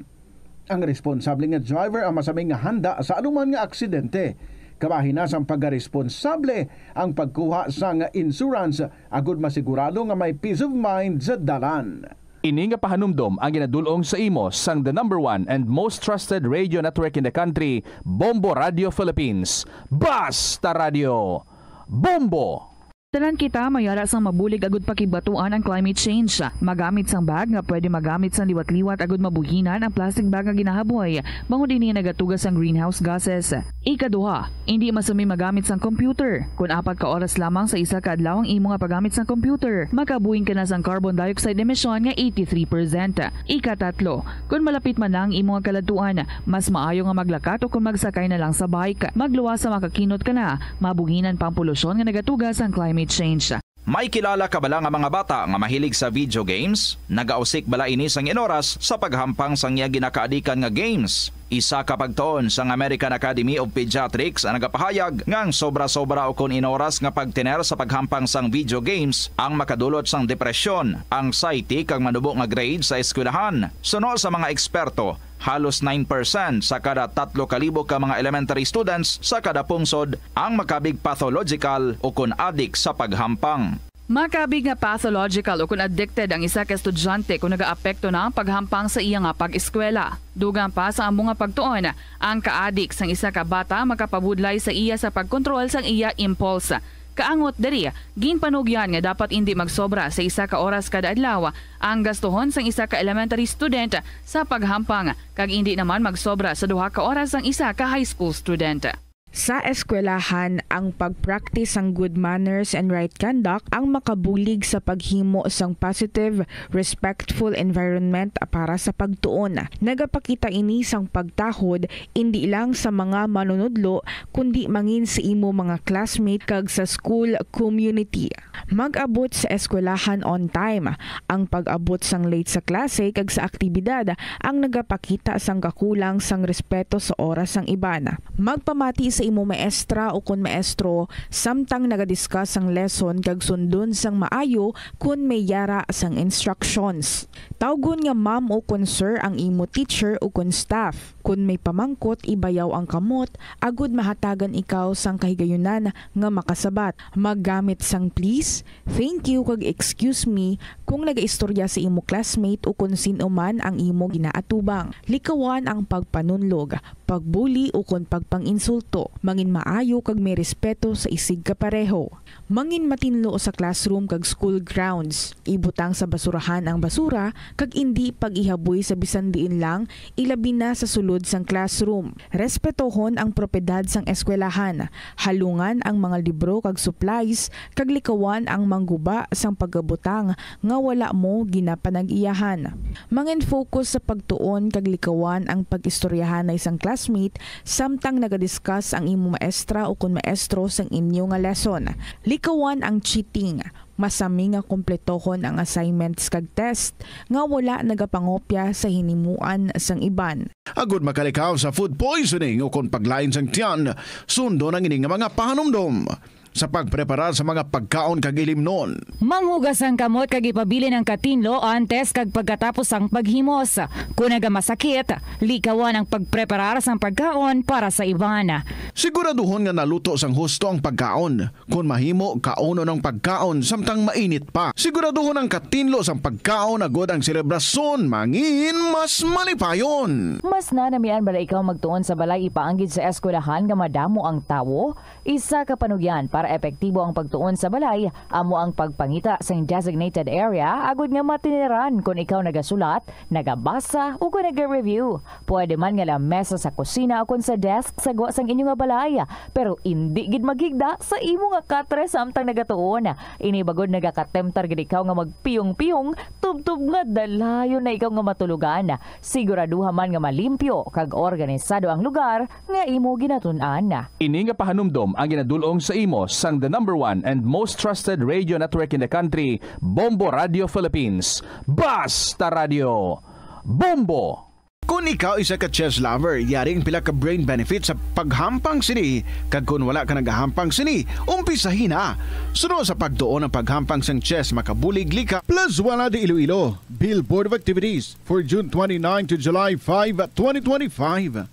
Ang responsable nga driver ang masaming nga handa sa anuman nga aksidente. Kabahin na sang pagkaresponsable ang pagkuha sang insurance agud masigurado nga may peace of mind sa dalan. Ini nga pahanumdom ang ginadul-ong sa imo sang the number one and most trusted radio network in the country, Bombo Radio Philippines. Basta Radio, Bombo! Tanan kita may ara sang mabulig agud pakibatuan ang climate change. Magamit sang bag nga pwede magamit sang liwat-liwat agud mabuhinan ang plastic bag nga ginahaboy, bangod ini nagatuga sang greenhouse gases. Ikaduha, indi masami magamit sang computer. Kon apat ka oras lamang sa isa ka adlaw ang imo nga paggamit sang computer, makabuhing ka na sang carbon dioxide emission nga eighty-three percent. Ikatatlo, kon malapit man na ang imo nga kaladtuan, mas maayo nga maglakat o kon magsakay na lang sa bike. Magluwas sa makakinot ka na, mabuhinan pa ang polusyon nga nagatuga sang climate change. May kilala ka bala nga mga bata nga mahilig sa video games? Nagausik bala ini sang inoras sa paghampang sang iya ginakaadikan nga games? Isa ka pagtuon sang American Academy of Pediatrics ang nagapahayag nga ang sobra-sobra ukon inoras nga pagtener sa paghampang sang video games ang makadulot sang depresyon, anxiety, kag manubo nga grade sa eskwelahan. Suno sa mga eksperto, halos nine percent sa kada tatlo ka libo ka mga elementary students sa kada pungsod ang makabig pathological ukon adik sa paghampang. Makabig nga pathological ukon addicted ang isa ka estudyante kon nagaapekto na ang paghampang sa iya nga pag-eskwela. Dugang pa sa amo nga pagtuon, ang kaadik sang isa ka bata makapabudlay sa iya sa pagkontrol sang iya impulse. Kaangot diri, ginpanugyan nga dapat indi magsobra sa isa ka oras kada adlaw ang gastuhon sang isa ka elementary student sa paghampang, kag indi naman magsobra sa duha ka oras ang isa ka high school student. Sa eskwelahan, ang pag-practice sang good manners and right conduct ang makabulig sa paghimo sang positive, respectful environment para sa pagtuon. Nagapakita ini sang pagtahod indi lang sa mga manunudlo, kundi mangin sa imo mga classmate kag sa school community. Mag-abot sa eskwelahan on time. Ang pag-abot sang late sa klase kag sa aktibidad ang nagapakita sang kakulang sang respeto sa oras sang iban. Magpamati sa imo maestra ukon maestro samtang naga-discuss sang lesson kag sundon sang maayo kon may yara sang instructions. Tawgon nga ma'am ukon sir ang imo teacher ukon staff. Kon may pamangkot, ibayaw ang kamot agud mahatagan ikaw sang kahigayunan nga makasabat. Maggamit sang please, thank you, kag excuse me kon nagaistorya sa imo classmate ukon sin-o man ang imo ginaatubang. Likawan ang pagpanunlog, pagbuli, ukon pagpang-insulto. Mangin maayo kag may respeto sa isigkapareho. Mangin matinlo sa classroom kag school grounds. Ibutang sa basurahan ang basura kag indi pag-ihaboy sa bisan diin lang, ilabi na sa sulod sang classroom. Respetohon ang propiedad sang eskwelahan. Halungan ang mga libro kag supplies, kag likawan ang mangguba sang pagabutang nga wala mo ginapanag-iyahan. Mangin-focus sa pagtuon kag likawan ang pag-istoryahanay sang classmate samtang nagadiscuss ang imo maestra ukon maestro sang inyo nga lesson. Likawan ang cheating. Masami nga kompletohon ang assignments kag test nga wala nagapangopya sa hinimuan sang iban. Agud makalikaw sa food poisoning ukon paglain sang tiyan, sundon ang ini nga mga pahanumdom. sa pagpreparar sa mga pagkaon kag ilimnon. Manghugas ang kamot kag ipabilin ang katinlo antes kag pagkatapos sang paghimos. Kon nagamasakit, likawan ang pagpreparar sang pagkaon para sa iban. Siguraduhon nga naluto sang husto ang pagkaon. Kon mahimo, kaunon ang pagkaon samtang mainit pa. Siguraduhon ang katinlo sang pagkaon agod ang selebrasyon mangin mas malipayon. Mas nanamian bala ikaw magtuon sa balay ipaanggid sa eskwelahan nga madamo ang tawo? Isa ka panugyan para epektibo ang pagtuon sa balay amo ang pagpangita sing designated area agud nga matiniran kon ikaw nagasulat, nagabasa, o kon naga-review. Pwede man nga lamesa sa kusina o kon sa desk sa gwa sang inyo nga balay, pero indi gid maghigda sa imo nga katre samtang nagatuon. Ini bagod nagakatemtar gid ikaw nga magpiyong-piyong tubtob nga dalayon na ikaw nga matulogan. Siguraduha man nga malimpyo kag organisado ang lugar nga imo ginatun-an. Ini nga pahanumdom ang ginadul-ong sa imo sang the number one and most trusted radio network in the country, Bombo Radio Philippines. Basta Radio, Bombo! Kon ikaw isa ka chess lover, yari ang pila ka brain benefits sa paghampang sini, kag kon wala ka nagahampang sini, umpisahi na. Suno sa pagtuon ang paghampang sang chess makabulig lika. Plazuela de Iloilo, Billboard of Activities for June twenty-nine to July five, twenty twenty-five.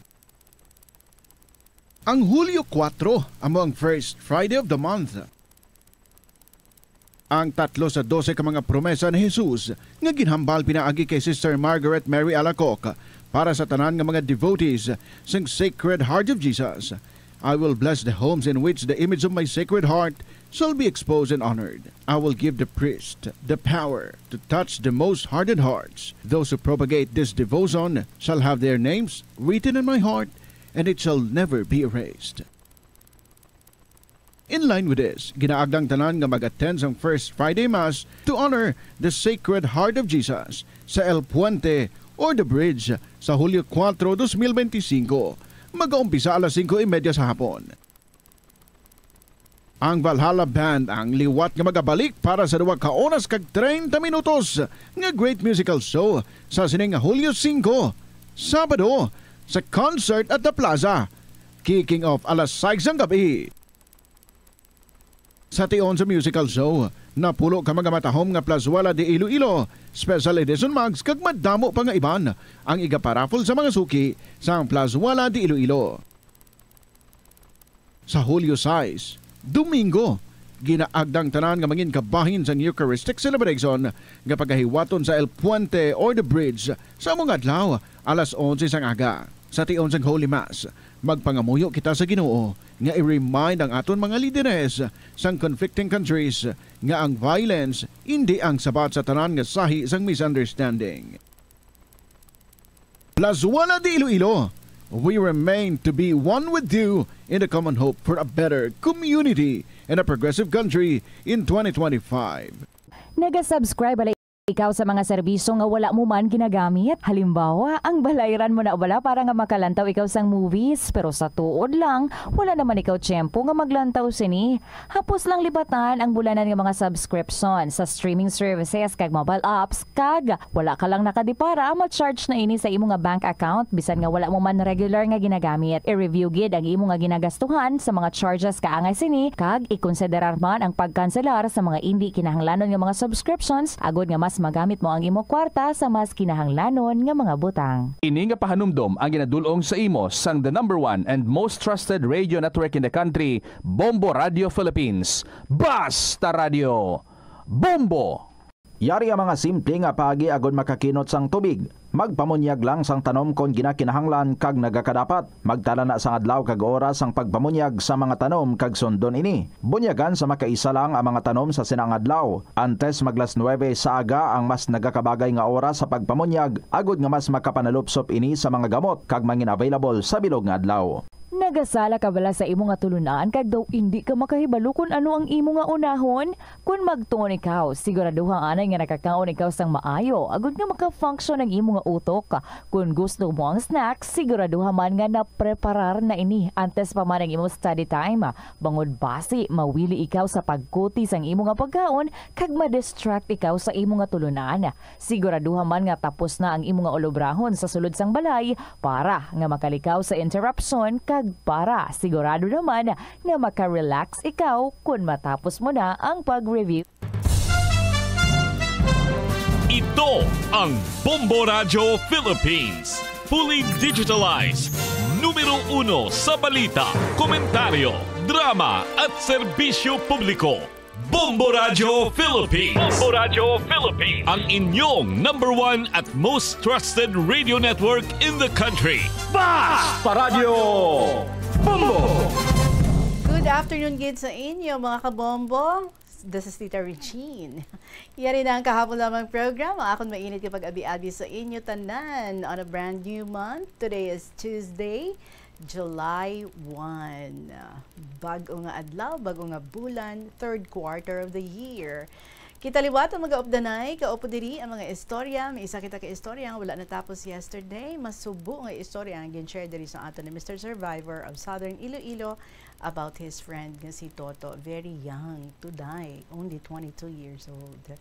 Ang Hulyo kuwatro amo ang first Friday of the month. Ang tatlo sa dose ka mga promesa ni Jesus nga ginhambal pinaagi kay Sister Margaret Mary Alacoque para sa tanan nga mga devotees sang Sacred Heart of Jesus. "I will bless the homes in which the image of my Sacred Heart shall be exposed and honored. I will give the priest the power to touch the most hardened hearts. Those who propagate this devotion shall have their names written in my heart, and it shall never be erased." In line with this, ginaagdang tanan nga mag-attend sang First Friday Mass to honor the Sacred Heart of Jesus sa El Puente or The Bridge sa Hulyo kuwatro, dos mil benti singko. Mag-aumpisa alas singko y media sa hapon. Ang Valhalla Band ang liwat nga magabalik para sa duha ka oras kag treinta minutos nga great musical show sa sining Hulyo singko, Sabado, sa Concert at the Plaza. Kicking off alas sais sang gab-i. Sa tion sa musical show, napulo ka mga matahom nga Plazuela de Iloilo Special Edition mugs kag madamo pa nga iban ang igaparaffle sa mga suki sang Plazuela de Iloilo. Sa Hulyo sais, Domingo, ginaagdang tanan nga mangin kabahin sang Eucharistic celebration nga pagahiwaton sa El Puente or The Bridge sa amo nga adlaw, alas onse sang aga. Sa tion sang Holy Mass, magpangamuyo kita sa Ginoo nga i-remind ang aton mga lideres sang conflicting countries nga ang violence indi ang sabat sa tanan nga sahi sang misunderstanding. Plazuela de Iloilo, we remain to be one with you in the common hope for a better community and a progressive country in twenty twenty-five. Naga-subscribe bala ikaw sa mga serbisyo nga wala mo man ginagamit? Halimbawa, ang balayran mo na bala para nga makalantaw ikaw sang movies, pero sa tuod lang, wala naman ikaw tiyempo nga maglantaw sini. Hapos lang libatan ang bulanan nga mga subscription sa streaming services kag mobile apps, kag wala ka lang nakadipara, ma-charge na ini sa imo nga bank account, bisan nga wala mo man regular nga ginagamit. I-review gid ang imo nga ginagastuhan sa mga charges kaangay sini, kag ikonsiderar man ang pagkanselar sa mga indi kinahanglanon nga mga subscriptions, agod nga mas magamit mo ang imo kwarta sa mas kinahanglanon nga mga butang. Ini nga pahanumdom ang ginadul-ong sa imo sang the number one and most trusted radio network in the country, Bombo Radio Philippines. Basta Radio, Bombo! Yari ang mga simple nga paagi agod makakinot sang tubig. Magpamunyag lang sang tanom kon ginakinahanglan kag nagakadapat. Magtala na sang adlaw kag oras sang pagpamunyag sa mga tanom kag sundon ini. Bunyagan sa makaisa lang ang mga tanom sa sina nga adlaw. Antes mag las nuebe sa aga ang mas nagakabagay nga oras sa pagpamunyag, agod nga mas makapanalupsop ini sa mga gamot kag mangin available sa bilog nga adlaw. Nagasala ka bala sa imo nga tulunan kag daw indi ka makahibalo kon ano ang imo nga unahon? Kon magtuon ikaw, siguraduha anay nga nakakaon ikaw sang maayo, agud nga maka-function ang imo nga utok. Kon gusto mo ang snack, siguraduha man nga napreparar na ini antes pa man ang imo study time. Bangod basi, mawili ikaw sa pagkuti sang imo nga pagkaon kag ma-distract ikaw sa imo nga tulunan. Siguraduha man nga tapos na ang imo nga ulobrahon sa sulod sang balay para nga makalikaw sa interruption kag Para sigurado naman na makarelax ikaw kun matapos mo na ang pag-review. Ito ang Bombo Radyo Philippines. Fully digitalized. Numero uno sa balita, komentaryo, drama at serbisyo publiko. Bombo Radyo Philippines. Bombo Radyo Philippines. Ang inyong number one at most trusted radio network in the country. Basta Radyo Bombo! Good afternoon gid sa inyo, mga kabombo. This is Tita Regine. Yari na ang kahapon lamang program. Ang akon mainit nga pag-abi-abi sa inyo tanan on a brand new month. Today is Tuesday, July one. Bag-o nga adlaw, bag-o nga bulan, third quarter of the year. Kita liwat ang mga updanay, kaupo diri ang mga istorya. May isa kita ka istorya nga wala natapos yesterday. Masubo nga istorya ang gin-share diri sa aton ni Mister Survivor of Southern Iloilo about his friend nga si Toto. Very young to die, only twenty-two years old.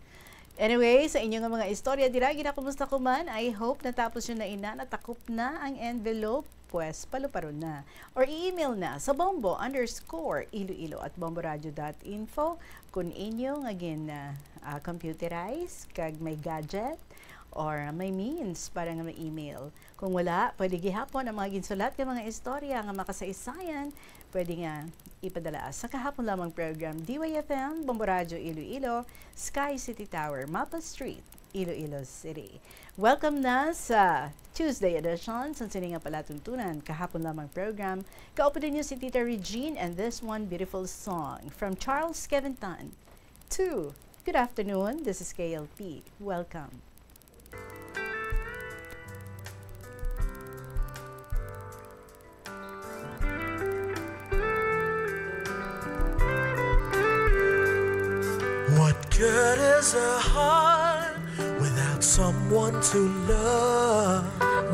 Anyway, sa inyo nga mga istorya dira, ginakumusta ko man. I hope natapos nyo na ina, natakop na ang envelope. Pwes, paluparon na. Or i-email na sa bombo underscore iloilo at bomboradio dot info. Kung inyo nga gin, ah, ah, computerize, kag may gadget, or may means para nga ma-email. Kung wala, pwede gihapon ang mga ginsulat nga mga istorya nga makasaysayan, pwede nga ipadala sa kahapon lamang program, D Y F M, Bombo Radyo Iloilo, Sky City Tower, Mapa Street, Iloilo City. Welcome na sa Tuesday edition sa sini nga palatuntunan, kahapon lamang program. Kaupo din niyo si Tita Regine and this one beautiful song from Charles Kevin Tan. Two, good afternoon. This is K L P. Welcome. What good is a heart without someone to love?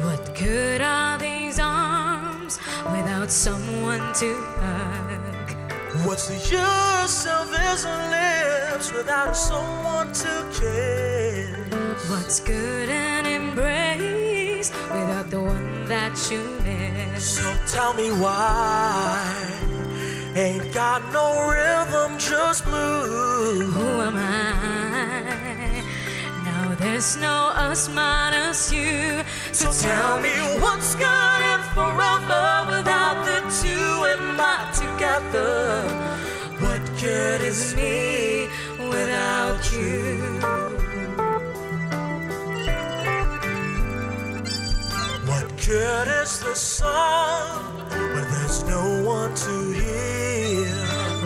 What good are these arms without someone to hug? What's the use of his lips without someone to kiss? What's good an embrace without the one that you miss? So tell me why ain't got no rhythm, just blues. Who am I? Now there's no us minus you. So tell me what's good and forever without the two and not together. What good is me without you? What good is the sun when there's no one to hear?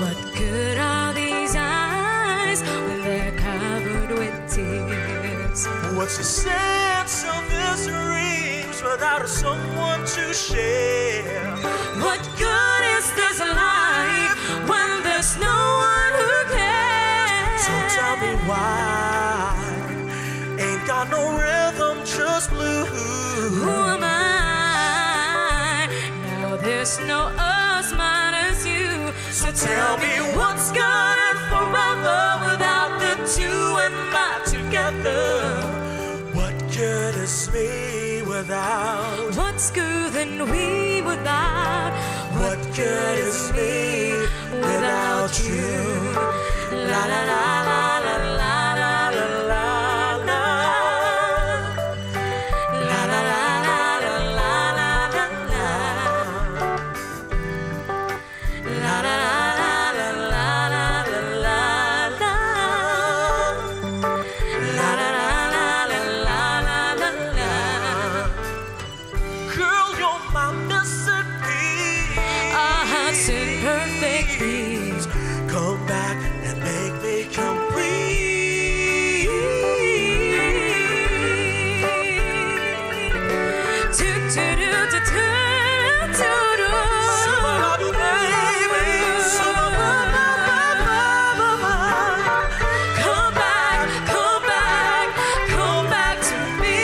What good are these eyes when they're covered with tears? What's the sense of this dreams without someone to share? What good is this life when there's no one who cares? So tell me why ain't got no rhythm, just blues. Who am I? Now there's no us minus you. So tell me what's good and forever without the two and not together. What good is me without? What's good and we without? What good is me without you? La la la la la la la la la. La la la la la la la la la. La la la la la la la la. La la la la la la la la. Girl, you're my missing piece. Our hearts in perfect peace. Come back and make me complete. Come back, come back, come back to me.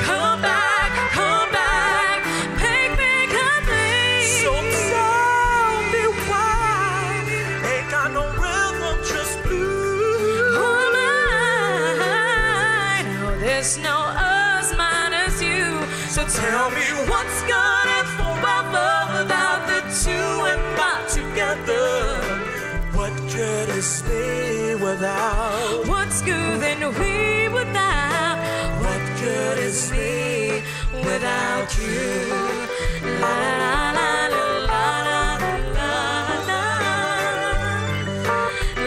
Come back, come back, make me complete. So tell me why ain't got no rhythm, just blues. Who am I? No, there's no us minus you. So tell me what's good and forever. Stay without. What's good and we without? What good is me without you? La, la, la, la, la, la, la, la.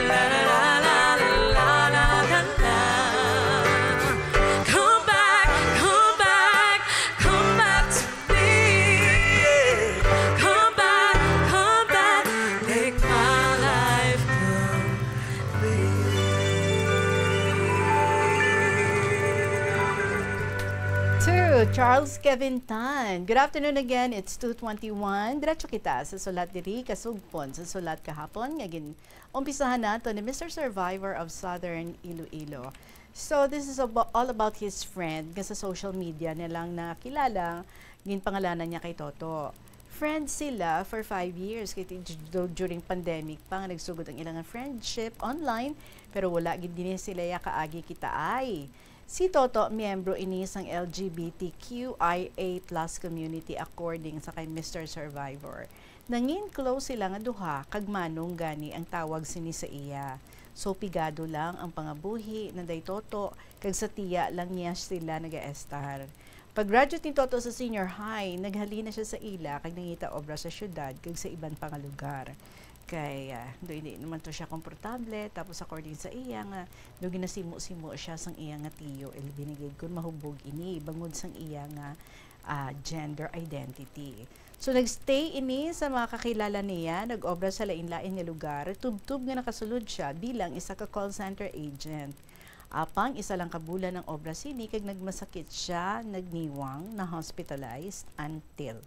La, la, la, la, la, la, la, la. Come back, come back, come back to me. Come back, come back, make my life complete. To Charles Kevin Tan. Good afternoon again. It's two twenty-one. Diretso kita sa sulat diri, kasugpon sa sulat kahapon nga gin-umpisahan nato ni Mister Survivor of Southern Iloilo. So, this is abo-, all about his friend nga sa social media niya lang nakilala, ginpangalanan niya kay Toto. Friends sila for five years, kay ti-, du-, during pandemic pa nga nagsugod ang ilang friendship online, pero wala gid din sila ya kaagi kitaay. Si Toto, miyembro ini sang L G B T Q I A plus community, according sa kay Mister Survivor. Nangin close sila nga duha, kag manong gani ang tawag sini sa iya. So, pigado lang ang pangabuhi nanday Toto, kag sa tiya lang niya sila nagaestar. Pag-graduate ni Toto sa senior high, naghalin na siya sa ila kag nangita obra sa siyudad kag sa iban pa nga lugar. Kay, ah, do hindi naman to siya komportable, tapos according sa iya nga, do ginasimo-simo siya sang iya nga tiyo, ilbi na gid kun mahubog ini, bangod sang iya nga, ah, gender identity. So, nag-stay ini sa mga kakilala niya, nag-obra sa lain-lain nga lugar, tubtob nga nakasulod siya bilang isa ka call center agent. Apang isa lang ka bulan ang obra sini kag nagmasakit siya, nagniwang, na-hospitalized until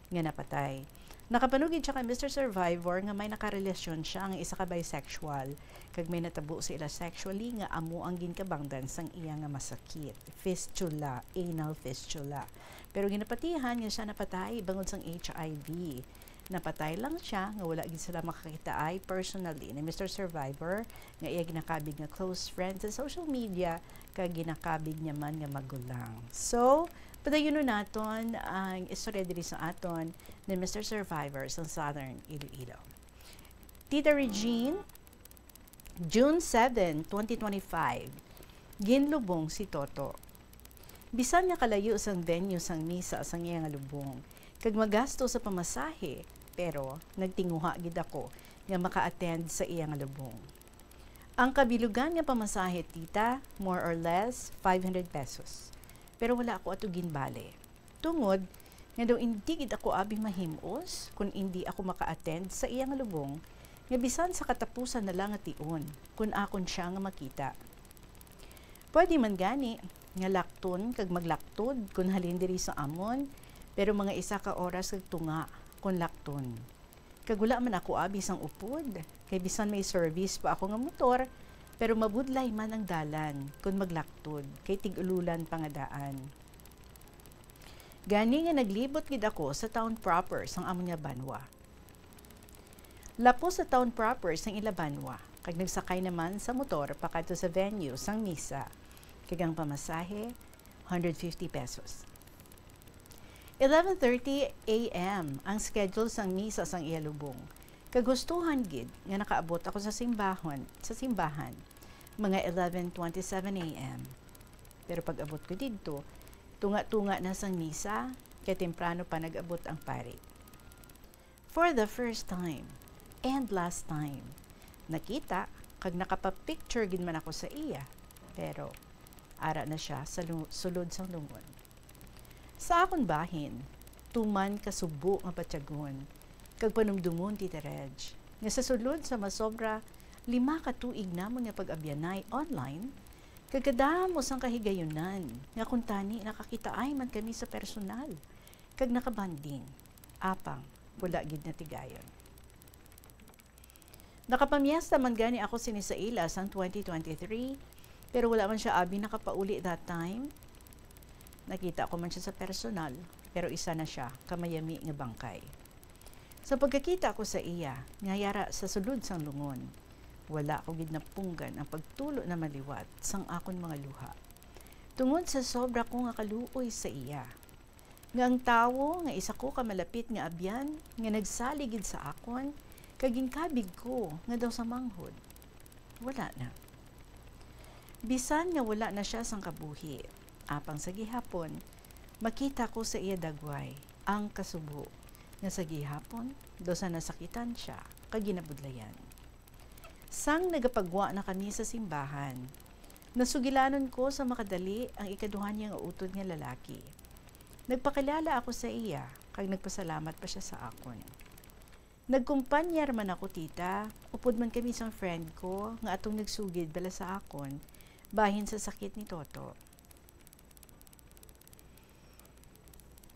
nga napatay. Nakapanugid siya kay Mister Survivor nga may nakarelasyon siya nga isa ka bisexual, kag may natabo sa ila sexually nga amo ang ginkabangdan sang iya nga masakit, fistula, anal fistula. Pero ginapatihan nga siya napatay bangod sang H I V. Napatay lang siya nga wala gid sila makakitaay personally ni Mister Survivor nga iya ginakabig nga close friend sa social media kag ginakabig niya man nga magulang. So, padayunon naton ang istorya diri sa aton ni Mister Survivor sa Southern Iloilo. Tita Regine, June seven, twenty twenty-five, ginlubong si Toto. Bisan nga kalayo sang venue sang misa sang iya nga lubong, kag magasto sa pamasahe, pero nagtinguha gid ako nga maka-attend sa iya nga lubong. Ang kabilugan nga pamasahe, tita, more or less five hundred pesos. Pero wala ako ato ginbali. Tungod nga daw indi gid ako abi mahim-os kon indi ako maka-attend sa iya nga lubong, nga bisan sa katapusan na lang nga tion, kon akon siya nga makita. Pwede man gani nga lakton kag maglaktod kon halin diri sa amon, pero mga isa ka oras kag tunga kon lakton. Kag wala man ako abi sang upod, kay bisan may service pa ako nga motor, pero mabudlay man ang dalan kon maglaktod, kay tig-ululan pa nga daan. Gani nga naglibot gid ako sa town proper sang amon nga banwa. Lapos sa town proper sang ila banwa, kag nagsakay naman sa motor pakadto sa venue sang misa, kag ang pamasahe, hundred fifty pesos. Eleven thirty A M ang schedule sang misa sang iya lubong, kag hustuhan gid nga nakaabot ako sa simbahon, sa simbahan, mga eleven twenty-seven A M. Pero pag-abot ko didto, tunga-tunga na sang misa, kay temprano pa nag-abot ang pari. For the first time, and last time, nakita kag nakapapicture gid man ako sa iya, pero ara na siya sa lu-, sulod sang lungon. Sa akon bahin, tuman ka subo nga batyagon kag panumdumon, Tita Reg, nga sa sulod sa masobra lima ka tuig namon nga pag-abyanay online, kag kadamo sang kahigayunan nga kuntani nakakitaay man kami sa personal kag nakabanding, apang wala gid natigayon. Nakapamiesta man gani ako sini sa ila sang twenty twenty-three, pero wala man siya abi nakapauli that time. Nakita ko man siya sa personal, pero isa na siya ka mayami nga bangkay. Sa pagkakita ko sa iya, nga yara sa sulod sang lungon, wala ko gid napunggan ang pagtulo na maliwat sang akon mga luha, tungod sa sobra ko nga kaluoy sa iya. Nga ang tawo nga isa ko ka malapit nga abyan nga nagsalig gid sa akon, kag ginkabig ko nga daw sa manghod. Wala na. Bisan nga wala na sia sang kabuhi, apang sa gihapon, makita ko sa iya dagway ang kasubo nga sa gihapon daw sa nasakitan sia kag ginabudlayan. Sang nagapagwa na kami sa simbahan, nasugilanon ko sa makadali ang ikaduha niya nga utod nga lalaki. Nagpakilala ako sa iya, kag nagpasalamat pa sia sa akon. Nagkumpanyar man ako, tita, upod man kami sang friend ko nga atong nagsugid bala sa akon bahin sa sakit ni Toto.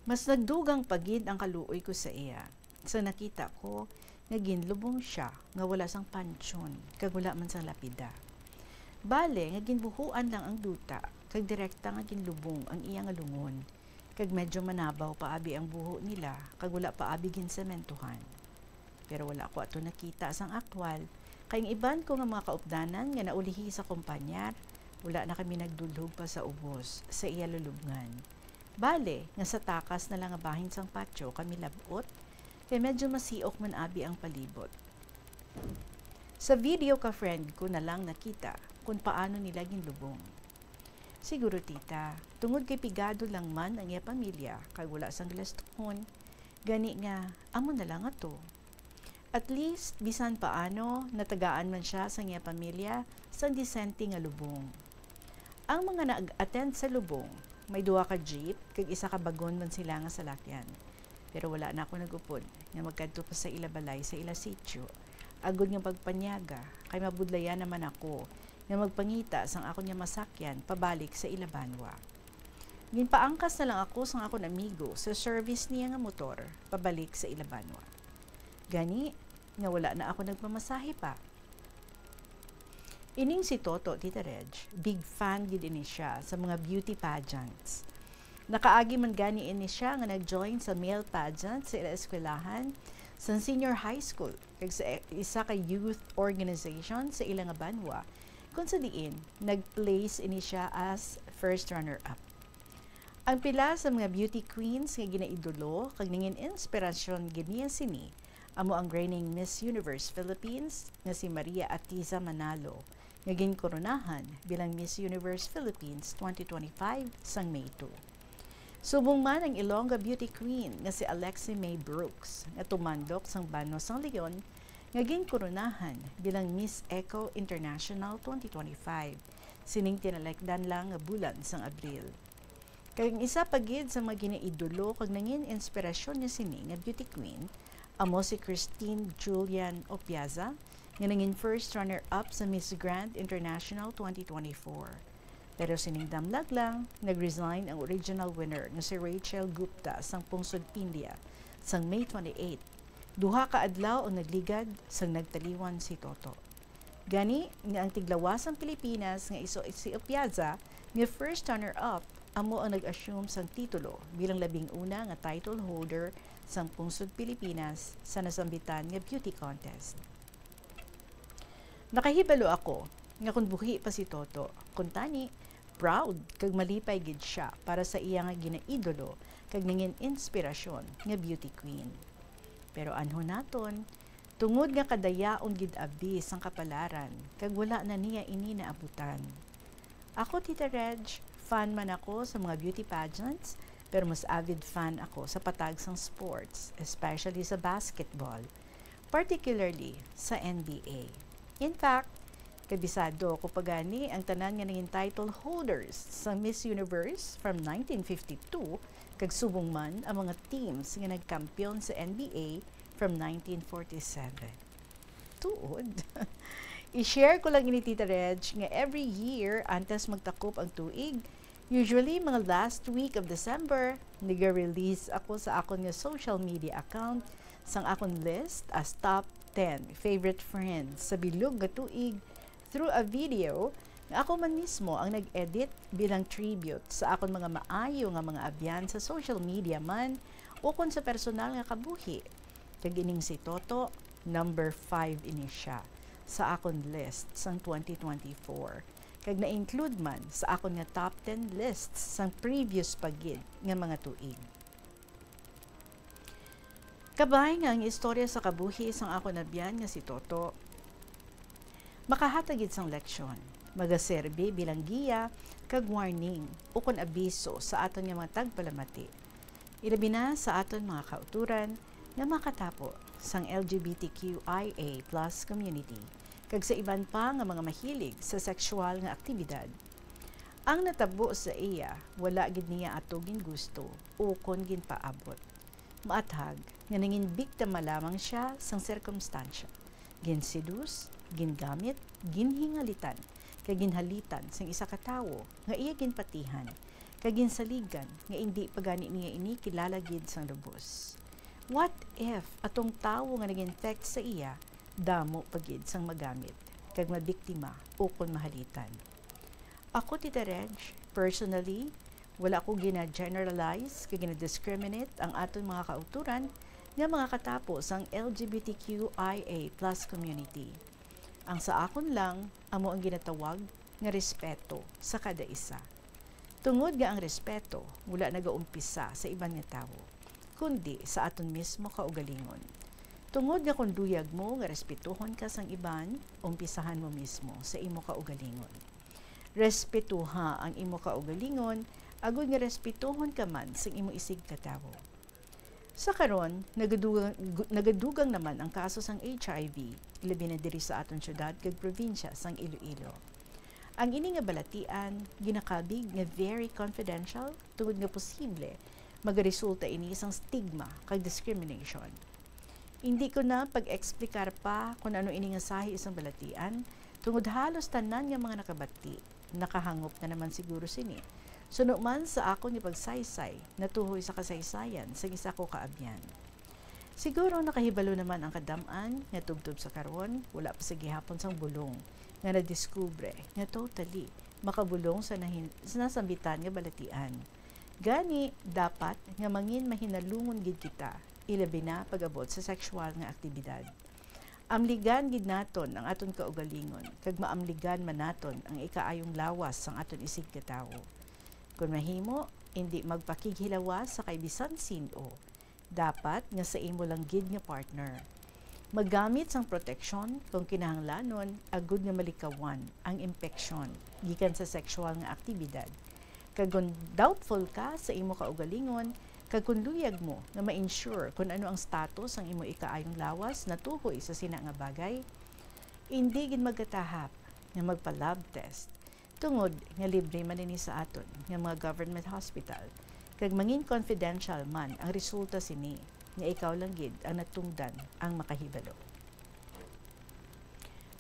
Mas nagdugang pa gid ang kaluoy ko sa iya sa nakita ko nga ginlubong sia nga wala sang pantyon kag wala man sang lapida. Bale nga ginbuhuan lang ang duta kag direkta nga ginlubong ang iya nga lungon, kag medyo manabaw pa abi ang buho nila kag wala pa abi ginsementohan. Pero wala ko ato nakita sang aktwal, kay ang iban ko nga mga kaupdanan nga naulihi sa kumpanyar, wala na kami nagdulhog pa sa ubos sa iya lulubngan. Bale nga sa takas na lang nga bahin sang patio kami lab-ot, kay medyo masiok man abi ang palibot. Sa video ka friend ko na lang nakita kon paano nila ginlubong. Siguro, tita, tungod kay pigado lang man ang iya pamilya kag wala sang galastuhon, gani nga amo na lang ato. At least, bisan paano, natagaan man sia sang iya pamilya sang disente nga lubong. Ang mga nag-attend sa lubong, may duha ka jeep kag isa ka bagon man sila nga salakyan. Pero wala na ako nag-upod nga magkadto pa sa ila balay, sa ila sitio, agod nga magpanyaga, kay mabudlayan naman ako nga magpangita sang akon nga masakyan pabalik sa ila banwa. Ginpaangkas na lang ako sang akon amigo sa service niya nga motor pabalik sa ila banwa. Gani nga wala na ako nagpamasahe pa. Ining si Toto, Tita Reg, big fan gid ini siya sa mga beauty pageants. Nakaagi man gani ini siya nga nag-join sa male pageant sa ila eskwelahan sa senior high school kag sa isa ka youth organization sa ila nga banwa, kung sa diin nag-place ini siya as first runner-up. Ang pila sa mga beauty queens nga ginaidolo kag nangin inspirasyon gid niya sini amo ang reigning Miss Universe Philippines nga si Maria Atiza Manalo, nga ginkoronahan bilang Miss Universe Philippines twenty twenty-five sang May two. Subong man ang Ilongga beauty queen nga si Alexi May Brooks, nga tumandok sang banwa sang Leon, nga ginkoronahan bilang Miss Eco International twenty twenty-five, sining tinalikdan lang nga bulan sang Abril. Kag ang isa pa gid sa mga ginaidolo kag nangin inspirasyon niya sini nga beauty queen amo si Christine Julian Opiaza, nga nangin first runner-up sa Miss Grand International twenty twenty-four. Pero sining damlag lang, nag-resign ang original winner nga si Rachel Gupta sang Pungsod Pindia sang May twenty-eight, duha ka adlaw ang nagligad sang nagtaliwan si Toto. Gani nga ang tiglawas sang Pilipinas nga iso si Opiaza nga first runner-up amo ang nag-assume sang titulo bilang labing una nga title holder sang Pungsod Pilipinas sa nasambitan nga beauty contest. Nakahibalo ako nga kon buhi pa si Toto, kuntani, proud kag malipay gid sia para sa iya nga ginaidolo kag nangin inspirasyon nga beauty queen. Pero anhon naton, tungod nga kadayaon gid abi sang kapalaran kag wala na niya ini naabutan. Ako, Tita Reg, fan man ako sa mga beauty pageants, pero mas avid fan ako sa patag sang sports, especially sa basketball, particularly sa N B A. In fact, kabisado ko pa gani ang tanan nga nangin title holders sa Miss Universe from nineteen fifty-two, kag subong man ang mga teams nga nagkampiyon sa N B A from nineteen forty-seven. Tuod. I-share ko lang ini, Tita Reg, nga every year, antes magtakop ang tuig, usually mga last week of December, nag-release ako sa akon nga social media account sang akon list as top ten favorite friends sa bilog nga tuig through a video nga ako man mismo ang nag-edit bilang tribute sa akon mga maayo nga mga abyan sa social media man ukon sa personal nga kabuhi. Kag ining si Toto, number five ini siya sa akon list sang twenty twenty-four, kag na-include man sa akon nga top ten lists sang previous pa gid nga mga tuig. Kabay nga ang istorya sa kabuhi sang akon abyan nga si Toto Makahatag gid sang leksyon, magaserbi bilang giya kag warning ukon abiso sa aton nga mga tagpalamati, ilabi na sa aton mga kauturan nga makatapo sang L G B T Q I A plus community kag sa iban pa nga mga mahilig sa sexual nga aktibidad. Ang natabo sa iya, wala gid niya ato gingusto ukon ginpaabot. Maathag nga nangin biktima lamang sia sang sirkumstansya. Ginsidus, gingamit, ginhingalitan, kag ginhalitan sang isa ka tawo nga iya ginpatihan, kag ginsaligan nga indi pa gani niya ini kilala gid sang lubos. What if atong tawo nga nag-infect sa iya damo pa gid sang magamit kag mabiktima ukon mahalitan? Ako, Tita Reg, personally, wala ko gina-generalize kag gina-discriminate ang aton mga kauturan nga mga katapo sang L G B T Q I A plus community. Ang sa akon lang, amo ang ginatawag nga respeto sa kada isa. Tungod nga ang respeto wala nagaumpisa sa iban nga tawo, kundi sa aton mismo kaugalingon. Tungod nga kon luyag mo nga respetuhon ka sang iban, umpisahan mo mismo sa imo kaugalingon. Respetuha ang imo kaugalingon, agod nga respetuhon ka man sang imo isigkatawo. Sa karon, nagadugang, gu-, nagadugang naman ang kaso sang H I V, ilabi na diri sa aton syudad kag probinsya sang Iloilo. Ang ini nga balatian ginakabig nga very confidential tungod nga posible magaresulta ini sang stigma kag discrimination. Indi ko na pag-eksplikar pa kon ano ini nga sahi sang balatian, tungod halos tanan nga mga nakabati nakahangop na naman siguro sini, suno man sa akon nga pagsaysay natuhoy sa kasaysayan sang isa ko ka abyan. Siguro nakahibalo naman ang kadam-an nga tubtob sa karon, wala pa sa gihapon sang bulong nga nadiskubre nga totally makabulong sa nahin-, sa nasambitan nga balatian. Gani, dapat nga mangin mahinalungon gid kita, ilabi na pag-abot sa sexual nga aktibidad. Amligan gid naton ang aton kaugalingon, kag maamligan man naton ang ikaayong lawas sang aton isigkatawo. Kon mahimo, indi magpakighilawas sa kay bisan sin-o. Dapat nga sa imo lang gid nga partner. Maggamit sang proteksyon kon kinahanglanon, agud nga malikawan ang impeksyon gikan sa sexual nga aktibidad. Kag kon doubtful ka sa imo kaugalingon, kag kon luyag mo nga ma-ensure kon ano ang status sang imo ikaayong lawas natuhoy sa sina nga bagay, indi gid magkatahap nga magpa-lab test, tungod nga libre man ini sa aton nga mga government hospital, kag mangin confidential man ang resulta sini, nga ikaw lang gid ang natungdan ang makahibalo.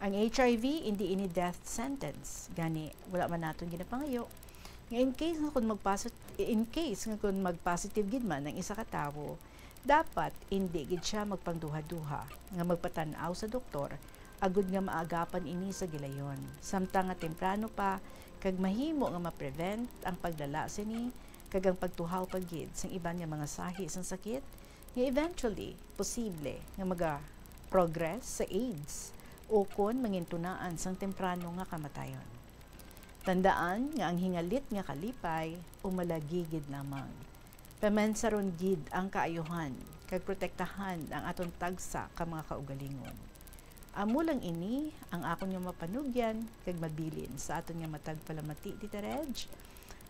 Ang H I V indi ini death sentence, gani wala man naton ginapangayo nga in case nga kun magpasit-, in case nga kun mag-positive gid man ang isa ka tawo, dapat indi gid sia magpangduha-duha nga magpatan-aw sa doktor agud nga maagapan ini sa gilayon, samtang nga temprano pa kag mahimo nga ma-prevent ang paglala sini kag ang pagtuhaw pa gid sang iban nga mga sahi sang sakit nga eventually posible nga maga-progress sa AIDS o kon mangintunaan sang temprano nga kamatayon. Tandaan nga ang hingalit nga kalipay umalagi gid lamang. Pamansaron gid ang kaayuhan kag protektahan ang aton tagsa ka mga kaugalingon. Amo lang ini ang akon nga mapanugyan kag mabilin sa aton nga matag palamati, Tita Reg.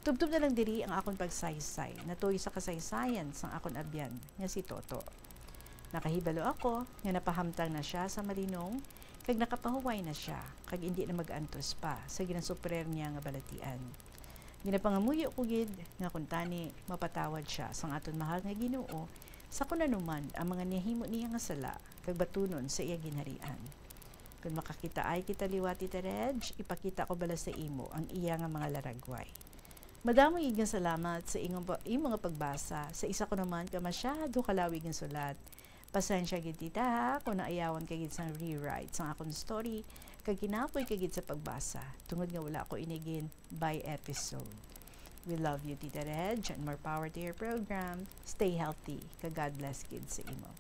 Tubtob na lang diri ang akon pagsaysay natuy sa kasaysayan sang akon abyan nga si Toto. Nakahibalo ako nga napahamtang na sia sa malinong kag nakapahuway na sia kag indi na mag-antos pa sa ginasuprer niya nga balatian. Ginapangamuyo ko gid nga kuntani mapatawad sia sang aton mahal nga Ginoo sa kon ano man ang mga nahimo niya nga sala kag batunon sa iya ginharian. Kon makakitaay kita liwat, Tita Reg, ipakita ko bala sa imo ang iya nga mga laragway. Madamo gid nga salamat sa imo, imo nga pagbasa sa isa ko naman ka masyado kalawig nga sulat. Pasensya gid, tita, ha, kung naayawon ka gid sang rewrite sang akon story, kag kinapoy ka gid sa pagbasa, tungod nga wala ko ini gin by episode. We love you, Tita Reg, and more power to your program. Stay healthy, kag God bless gid sa imo.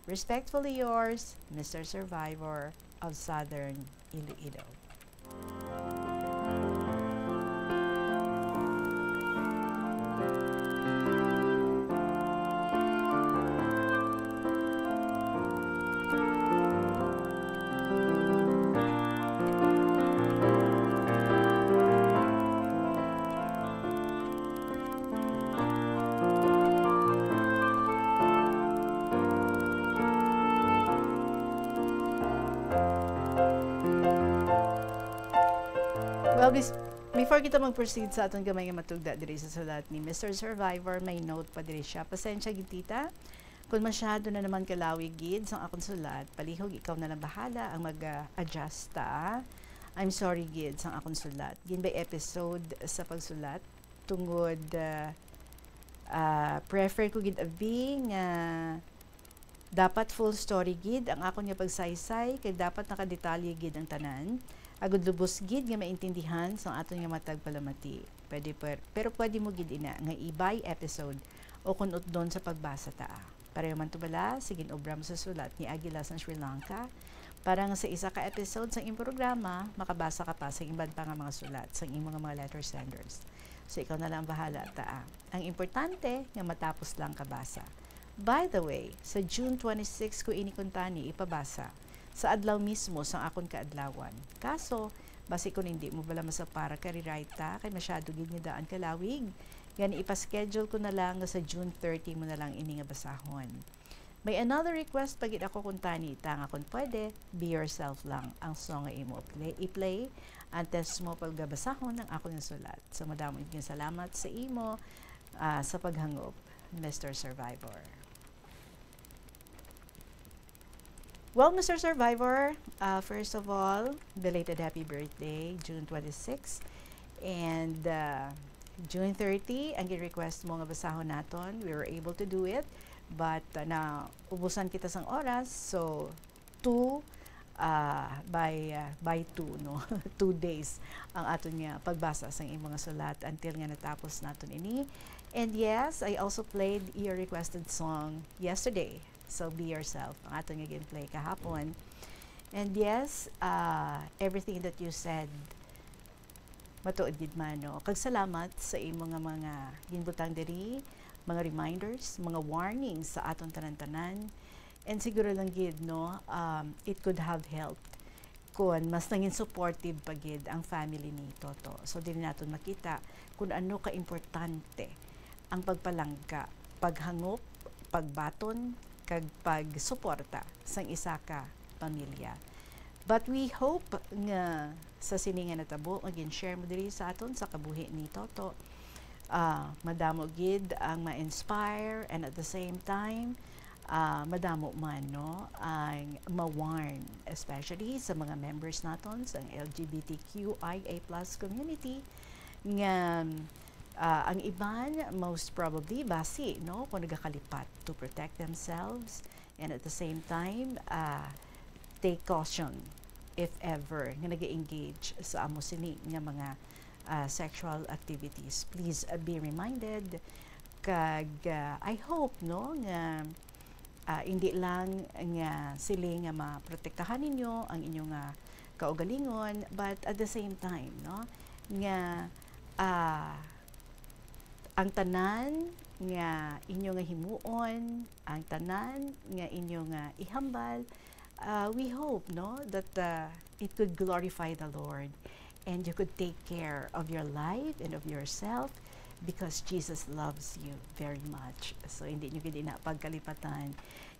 Respectfully yours, Mister Survivor of Southern Iloilo. Obis-, before kita mag-proceed sa aton gamay nga matugda diri sa sulat ni Mister Survivor, may note pa diri siya. Pasensya gid, tita. Kung masyado na naman kalawig gid sang akon sulat, palihog ikaw na lang bahala ang mag-adjust ta. I'm sorry gid sang akon sulat. Gin by episode sa pagsulat tungod, ah, ah, prefer ko gid abi nga dapat full story gid ang akon nga pagsaysay, kay dapat nakadetalye gid ang tanan, agud lubos gid nga maintindihan sang aton nga matag palamati. Pwede, per-, pero pwede mo gid ina nga i-by episode o kun utdon sa pagbasa ta. Pareho man to bala, sige, obra mo sa sulat ni Aguila sang Sri Lanka, para nga sa isa ka episode sang imong programa, makabasa ka pa sa iban pa nga mga sulat sang imong nga mga letter senders. So, ikaw na lang bahala ta. Ang importante nga matapos lang kabasa. By the way, sa June twenty-six ko ini kuntani ipabasa, sa adlaw mismo sang akon kaadlawan. Kaso, basi kun hindi mo bala masapara ka, rewrite ta, kay masyado gid nga daan kalawig. Gani, ipa-schedule ko na lang nga sa June thirty mo na lang ini nga basahon. May another request pa gid ako kuntani, ta nga kun pwede, Be Yourself lang ang song nga imo play, i-play antes mo pagabasahon ang akon nga sulat. So, madamo gid nga salamat sa imo, ah, sa paghangop, Mister Survivor. Well, Mister Survivor, uh, first of all, belated happy birthday, June twenty-six. And, uh, June thirty, ang gi-request mo nga basahon naton, we were able to do it. But, uh, naubusan kita sang oras, so two, uh, by, uh, by two, no? Two days ang aton nga pagbasa sang imo nga sulat until nga natapos naton ini. And yes, I also played your requested song yesterday. So, Be Yourself, ang aton nga gin-play kahapon. And yes, uh, everything that you said, matuod gid man, no? Kag salamat sa imo nga mga ginbutang diri, mga reminders, mga warnings sa aton tanan-tanan. And siguro lang gid, no, um, it could have helped kon mas nangin supportive pa gid ang family ni Toto. So, diri naton makita kung ano ka importante ang pagpalangga, paghangop, pagbaton, kag pagsuporta sang isa ka pamilya. But we hope nga sa sini nga natabo nga gin-share mo diri sa aton sa kabuhi ni Toto, ah, madamo gid ang ma-inspire, and at the same time, ah, madamo man, no, ang ma-warn, especially sa mga members naton sa L G B T Q I A plus community, nga, ah, ang iban, most probably, basi, no, kung nagakalipat to protect themselves, and at the same time, ah, take caution if ever nga nag-engage sa amo sini nga mga, ah, sexual activities. Please, ah, be reminded, kag, ah, I hope, no, nga, ah, hindi lang nga sila nga maprotektahan ninyo ang inyo nga kaugalingon, but at the same time, no, nga, ah, ang tanan nga inyo nga himuon, ang tanan nga inyo nga ihambal, uh, we hope, no, that, uh, it could glorify the Lord and you could take care of your life and of yourself because Jesus loves you very much. So, hindi nyo gid ina pagkalipatan.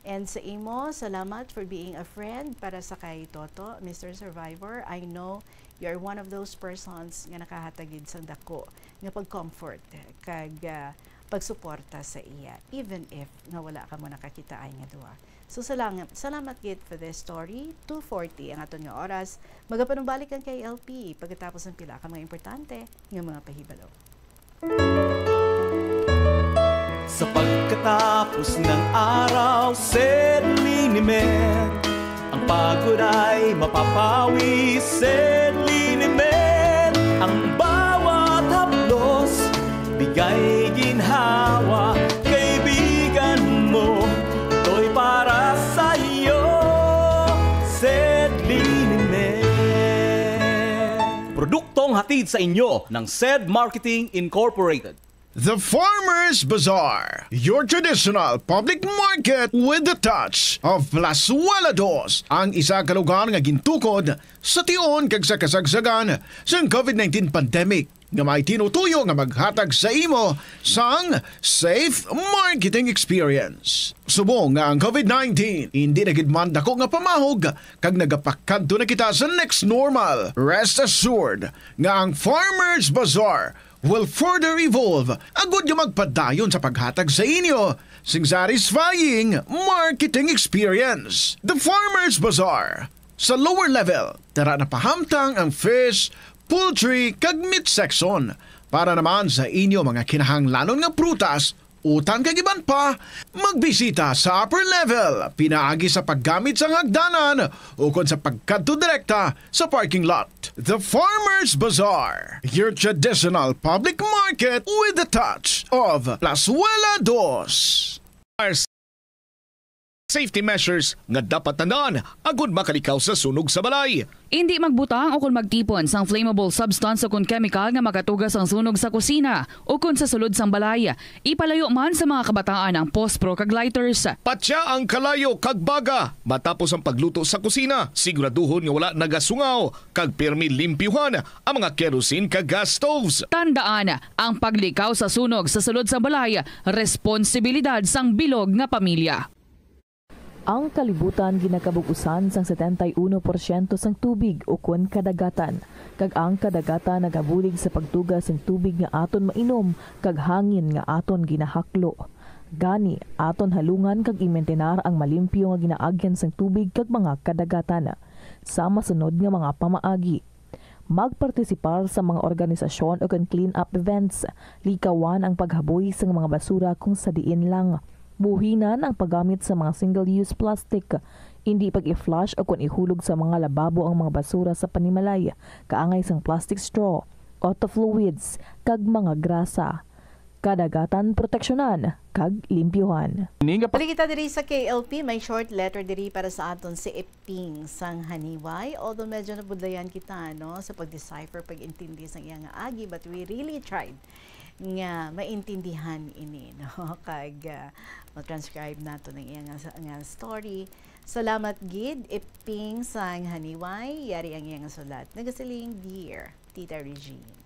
And sa imo, salamat for being a friend para sa kay Toto, Mister Survivor. I know you are one of those persons nga nakahatag gid sang dako nga pag-comfort kag, ah, pagsuporta sa iya, even if nga wala kamo nakakitaay nga duwa. So, salang-, salamat gid for this story. Two forty ang aton nga oras. Magapanumbalik ang K L P pagkatapos ng pila ka mga importante nga mga pahibalo. Sa pagkatapos ng araw, said Liniment, ang pagod ay mapapawi, said Liniment. Ang bawat haplos, bigay ginhawa, kaibigan mo, ito'y para sa iyo, said Liniment. Produktong hatid sa inyo ng said Marketing Incorporated. The Farmers Bazaar, your traditional public market with the touch of Plazuela Dos, ang isa ka lugar nga gintukod sa tion kag sa kasagsagan sang COVID nineteen pandemic. nga may tinutuyo nga maghatag sa imo sang safe marketing experience. Subong nga ang COVID nineteen indi na gid man dako nga pamahog kag nagapakadto na kita sa next normal, rest assured nga ang Farmers Bazaar will further evolve agud nga magpadayon sa paghatag sa inyo sing satisfying marketing experience. The Farmers Bazaar, sa lower level, tara na pahamtang ang fish, poultry, kag meat section. Para naman sa inyo mga kinahanglanon nga prutas, utang kag iban pa, magbisita sa upper level pinaagi sa paggamit sang hagdanan ukon sa pagkadto direkta sa parking lot. The Farmers Bazaar, your traditional public market with a touch of Plazuela Dos. Safety measures nga dapat tandaan agud makalikaw sa sunog sa balay. Indi magbutang o kon magtipon sang flammable substance o kon chemical nga makatuga sang sunog sa kusina o kon sa sulod sang balay. Ipalayo man sa mga kabataan ang pospro kag lighters. Patya ang kalayo kag baga matapos ang pagluto sa kusina. Siguraduhon nga wala nagasungaw kag pirmi limpyuhan ang mga kerosene kag gas stoves. Tandaan, ang paglikaw sa sunog sa sulod sa balay, responsibilidad sang bilog nga pamilya. Ang kalibutan ginakabug-usan sang setenta y uno porsyento sang tubig ukon kadagatan, kag ang kadagatan nagabulig sa pagtuga sang tubig nga aton mainom kag hangin nga aton ginahaklo. Gani, aton halungan kag imintinar ang malimpyo nga ginaagyan sang tubig kag mga kadagatan. Sa masunod nga mga pamaagi, magpartisipar sa mga organisasyon o kon clean-up events. Likawan ang paghaboy sang mga basura kung sa diin lang. Buhinan ang paggamit sa mga single-use plastic. Indi pag-i-flush o kon ihulog sa mga lababo ang mga basura sa panimalay, kaangay sang plastic straw, auto fluids, kag mga grasa. Kadagatan proteksyonan kag limpyuhan. Balik kita diri sa K L P, may short letter diri para sa aton si Eping sang Haniway. Although medyo nabudlayan kita, no, sa pag-decipher, pag-intindi sang iya nga agi, but we really tried nga maintindihan ini, no? Kag, ah, ma-transcribe nato ang iya nga, nga story. Salamat gid, Eping sang Haniway, yari ang iya nga sulat. Nagasiling, Dear Tita Regine.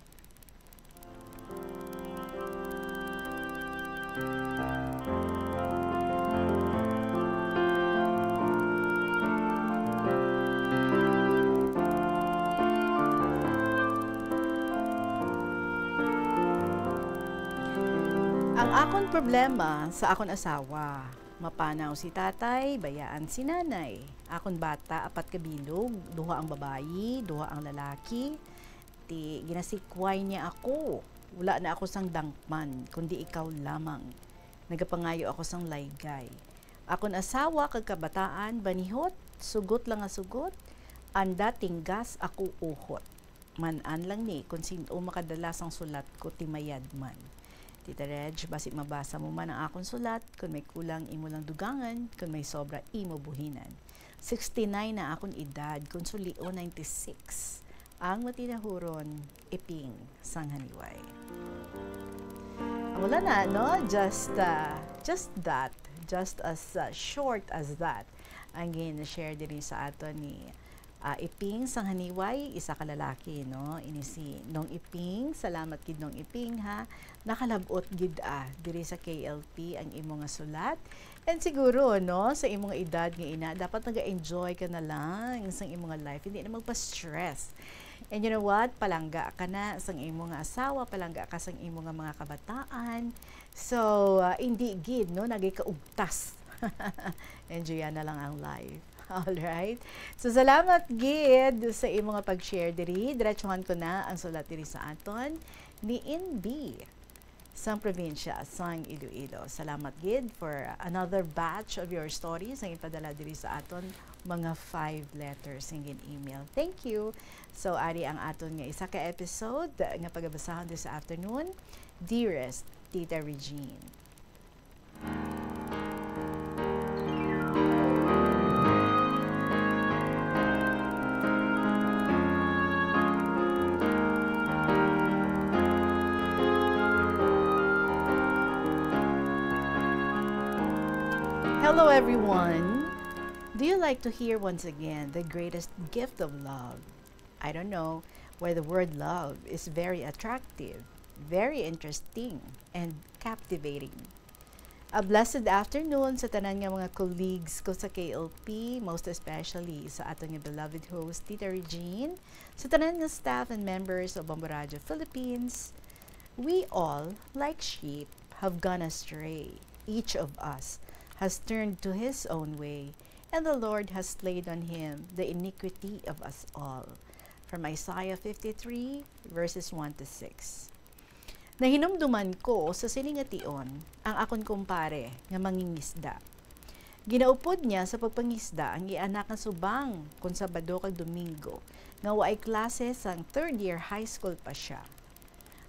Ang akon problema sa akon asawa, mapanaw si tatay, bayaan si nanay. Akon bata, apat ka bilog, duha ang babayi, duha ang lalaki. Ti ginasikway niya ako. Wala na ako sang dangpan, kundi ikaw lamang. Nagapangayo ako sang laygay. Akon asawa kag kabataan, banihot, sugot lang nga sugot, anda tinggas, ako uhot. Man-an lang ni kon sin-o makadala sang sulat ko ti mayad man. Tita Reg, basi mabasa mo man ang akon sulat, kon may kulang, imo lang dugangan, kon may sobra, imo buhinan. Sixty-nine na akon edad, kon sulion, ninety-six. Ang matinahuron, Iping sang Haniway. Wala na, no? Just, uh, just that. Just as, uh, short as that. Ang gin-share diri sa aton ni, ah, Iping sang Haniway, isa ka lalaki, no? Ini si Nong Iping. Salamat gid, Nong Iping, ha. Nakalab-ot gid, ah, diri sa K L P ang imo nga sulat. And siguro, no, sa imo nga edad nga ina, dapat naga-enjoy ka na lang sa imo nga life. Hindi na magpa-stress. And you know what? Palangga ka na sang imo nga asawa, palangga ka sang imo nga mga kabataan. So, ah, hindi gid, no, nagay kaugtas. Enjoy na lang ang life. All right. So, salamat gid sa imo nga pag-share diri. Diretsuhan ko na ang sulat diri sa aton ni N B sang probinsya sang Iloilo. Salamat gid for another batch of your stories nga ipadala diri sa aton, mga five letters nga gin-email. Thank you. So, ari ang aton nga isa ka episode nga pagabasahon this afternoon. Dearest Tita Regine. Hello, everyone. Do you like to hear once again the greatest gift of love? I don't know, Why the word love is very attractive, very interesting, and captivating. A blessed afternoon sa tanan nga mga colleagues ko sa K L P, most especially sa aton nga beloved host, Tita Regine, sa tanan nga staff and members of Bombo Radio Philippines. We all, like sheep, have gone astray. Each of us has turned to his own way, and the Lord has laid on him the iniquity of us all. From Isaiah fifty-three, verses one to six. Nahinumduman ko sa sini nga tion ang akon kumpare nga mangingisda. Ginaupod niya sa pagpangisda ang iya anak nga subang kon Sabado kag Domingo, nga waay klase sang third year high school pa sia.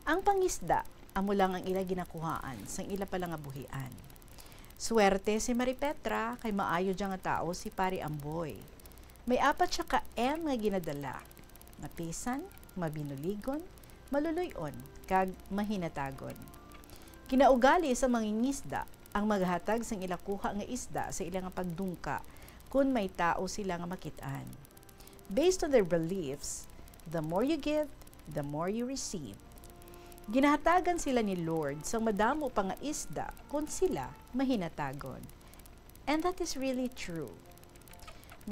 Ang pangisda amo lang ang ila ginakuhaan sang ila pa lang nga buhian. Swerte si Mari Petra kay maayo dya nga tawo si Pari Amboy. May apat sia ka M nga ginadala: mapisan, mabinuligon, maluluy-on, kag mahinatagon. Kinaugali sa mangingisda ang maghatag sang ila kuha nga isda sa ila nga pagdungka kon may tawo sila nga makit-an. Based on their beliefs, the more you give, the more you receive. Ginahatagan sila ni Lord sang madamo pa nga isda kon sila mahinatagon. And that is really true.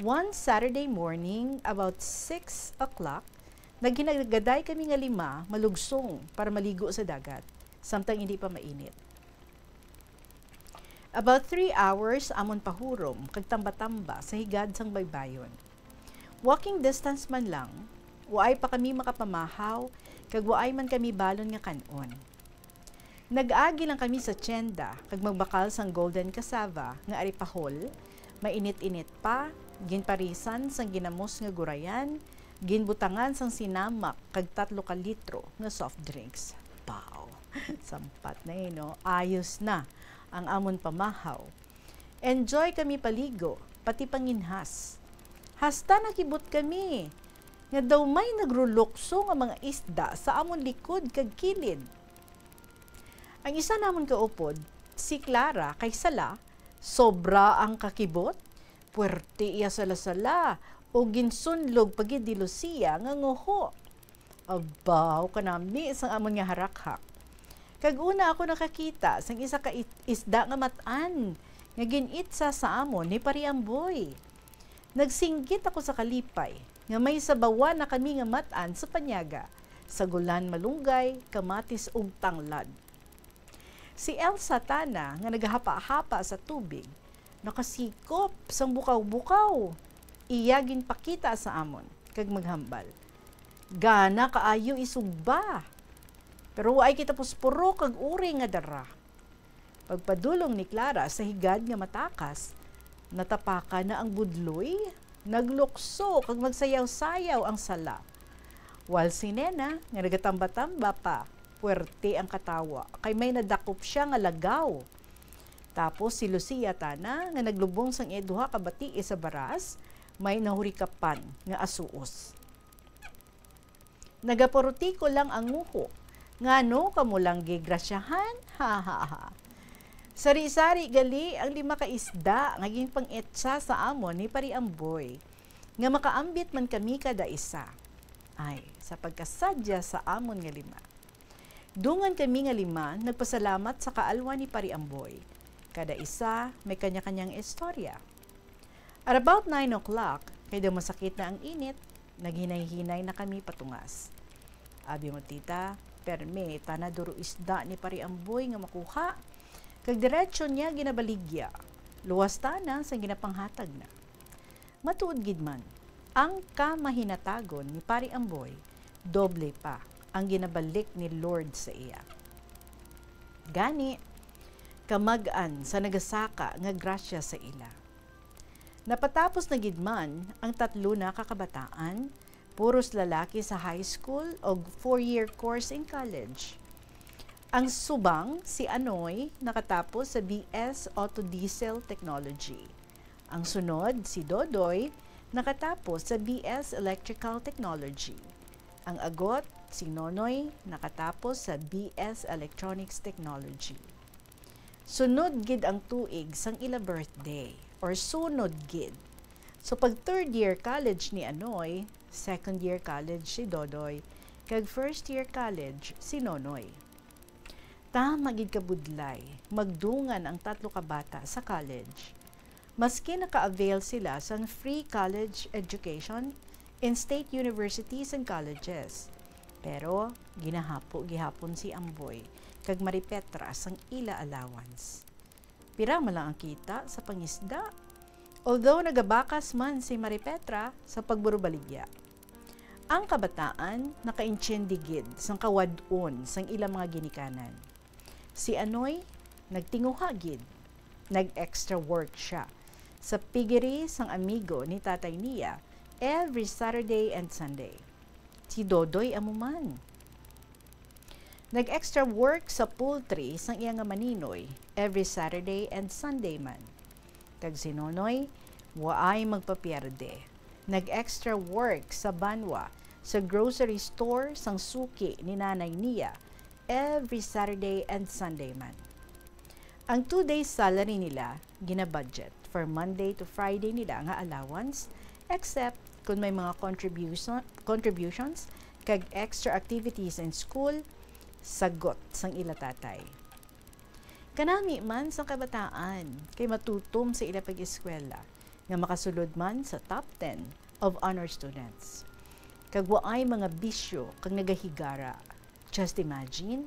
One Saturday morning, about six o'clock, naghinagaday kami nga lima malugsong para maligo sa dagat, samtang indi pa mainit. About three hours amon pahurom kag tamba-tamba sa higad sang baybayon. Walking distance man lang, waay pa kami makapamahaw kag waay man kami balon nga kan-on. Nag-agi lang kami sa tienda kag magbakal sang golden cassava nga aripahol, mainit-init pa, ginparisan sang ginamos nga gurayan, ginbutangan sang sinamak kag tatlo ka litro nga soft drinks. Pow! Sampat na, eh, no? Ayos na ang amon pamahaw. Enjoy kami paligo, pati panginhas. Hasta nakibot kami nga daw may nagrulukso nga mga isda sa amon likod kag kilid. Ang isa namon kaupod, si Clara, kay sala, sobra ang kakibot, puwerte iya sala-sala, ug ginsunlog pa gid ni Lucia nga nguho. Abaw, kanami sang amon nga harakhak. Kag una ako nakakita sang isa ka it-, isda nga mat-an nga gin-itsa sa amon ni Pari Amboy. Nagsinggit ako sa kalipay nga may sabawan na kami nga mat-an sa panyaga, sagulan malunggay, kamatis, ug tanglad. Si Elsa Tana nga nagahapa-hapa sa tubig, nakasikop sang bukaw-bukaw. Iya ginpakita sa amon kag maghambal, "Gana kaayo isugba, pero waay kita pusporo kag uring nga dara." Pagpadulong ni Clara sa higad nga matakas, natapakan na ang budloy, naglukso kag magsayaw-sayaw ang sala. While si Nena, nga nagatamba-tamba pa, puwerte ang katawa, kay may nadakop sia nga lagaw. Tapos si Lucia Tana, nga naglubong sang iya duha ka batii sa baras, may nahurikapan nga asuos. Nagaparutiko lang ang nguho. Ngano kamo lang gigrasyahan? Ha, ha, ha. Sari-sari gali ang lima ka isda nga ginpang-etsa sa amon ni Pari Amboy, nga makaambit man kami kada isa. Ay, sa pagkasadya sa amon nga lima. Dungan kami nga lima nagpasalamat sa kaalwan ni Pari Amboy. Kada isa may kanya-kanyang istorya. At about nine o'clock, kay daw masakit na ang init, naghinay-hinay na kami patungas. Abi mo, tita, permi tana duro isda ni Pari Amboy nga makuha, kag diretso niya ginabaligya. Luwas tana sang ginapanghatag na. Matuod gid man, ang kamahinatagon ni Pari Amboy, doble pa ang ginabalik ni Lord sa iya. Gani, kamag-an sa nagasaka nga grasya sa ila. Napatapos na gid man ang tatlo na ka kabataan, puros lalaki sa high school og four-year course in college. Ang subang, si Anoy, nakatapos sa B S Auto Diesel Technology. Ang sunod, si Dodoy, nakatapos sa B S Electrical Technology. Ang agot, si Nonoy, nakatapos sa B S Electronics Technology. Sunod gid ang tuig sang ila birthday, or sunod gid. So pag third year college ni Anoy, second year college si Dodoy, kag first year college si Nonoy. Tama gid ka budlay, magdungan ang tatlo ka bata sa college. Maski naka-avail sila sang free college education in state universities and colleges, pero ginahapo gihapon si Amboy kag Mari Petra sang ila allowance. Pira man lang ang kita sa pangisda. Although nagabakas man si Mari Petra sa pagburubaligya, ang kabataan nakaintiende gid sang kawad-on sang ilang mga ginikanan. Si Anoy, nagtinguha gid. Nag-extra work sia sa piggery sang amigo ni tatay niya every Saturday and Sunday. Si Dodoy amo man. Nag-extra work sa poultry sang iya nga maninoy every Saturday and Sunday man. Kag si Nonoy, waay magpapierde. Nag-extra work sa banwa sa grocery store sang suki ni nanay niya every Saturday and Sunday man. Ang two days salary nila ginabudget for Monday to Friday nila nga allowance, except kung may mga contribution, contributions kag extra activities in school, sagot sang ila tatay. Kanami man sang kabataan kay matutom sa ila pag-eskwela nga makasulod man sa top ten of honor students. Kag waay mga bisyo kag nagahigara. Just imagine,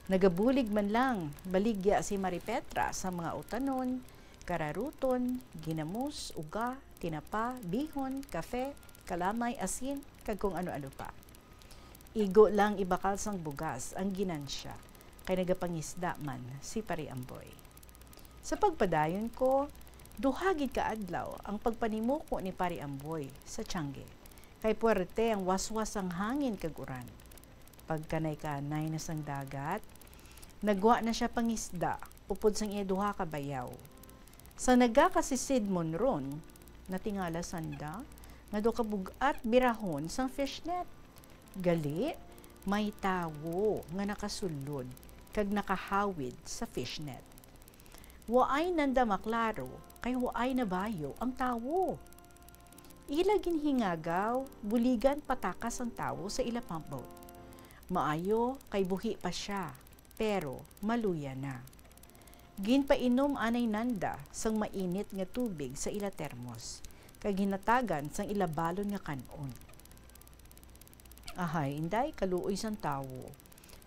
nagabulig man lang baligya si Mari Petra sa mga utanon, kararuton, ginamos, uga, tinapa, bihon, kafe, kalamay, asin, kag kung ano-ano pa. Igo lang ibakal sang bugas ang ginansya, kay nagapangisda man si Pari Amboy. Sa pagpadayon ko, duha gid ka adlaw ang pagpanimuko ni Pari Amboy sa tiangge, kay puwerte ang waswas sang hangin kag uran. Pagkanay-kanay na sang dagat, nagwa na sia pangisda upod sang iya duha ka bayaw. Sa nagakasisid monron, natingala sanda nga daw kabug-at birahon sang fishnet. Gali, may tawo nga nakasulod kag nakahawid sa fishnet. Waay nanda maklaro kay waay nabayo ang tawo. Ila ginhingagaw, buligan patakas ang tawo sa ila pump boat. Maayo kay buhi pa sia, pero maluya na. Ginpainom anay nanda sang mainit nga tubig sa ila termos, kag ginhatagan sang ila balon nga kan-on. Ahay, inday, kaluoy sang tawo.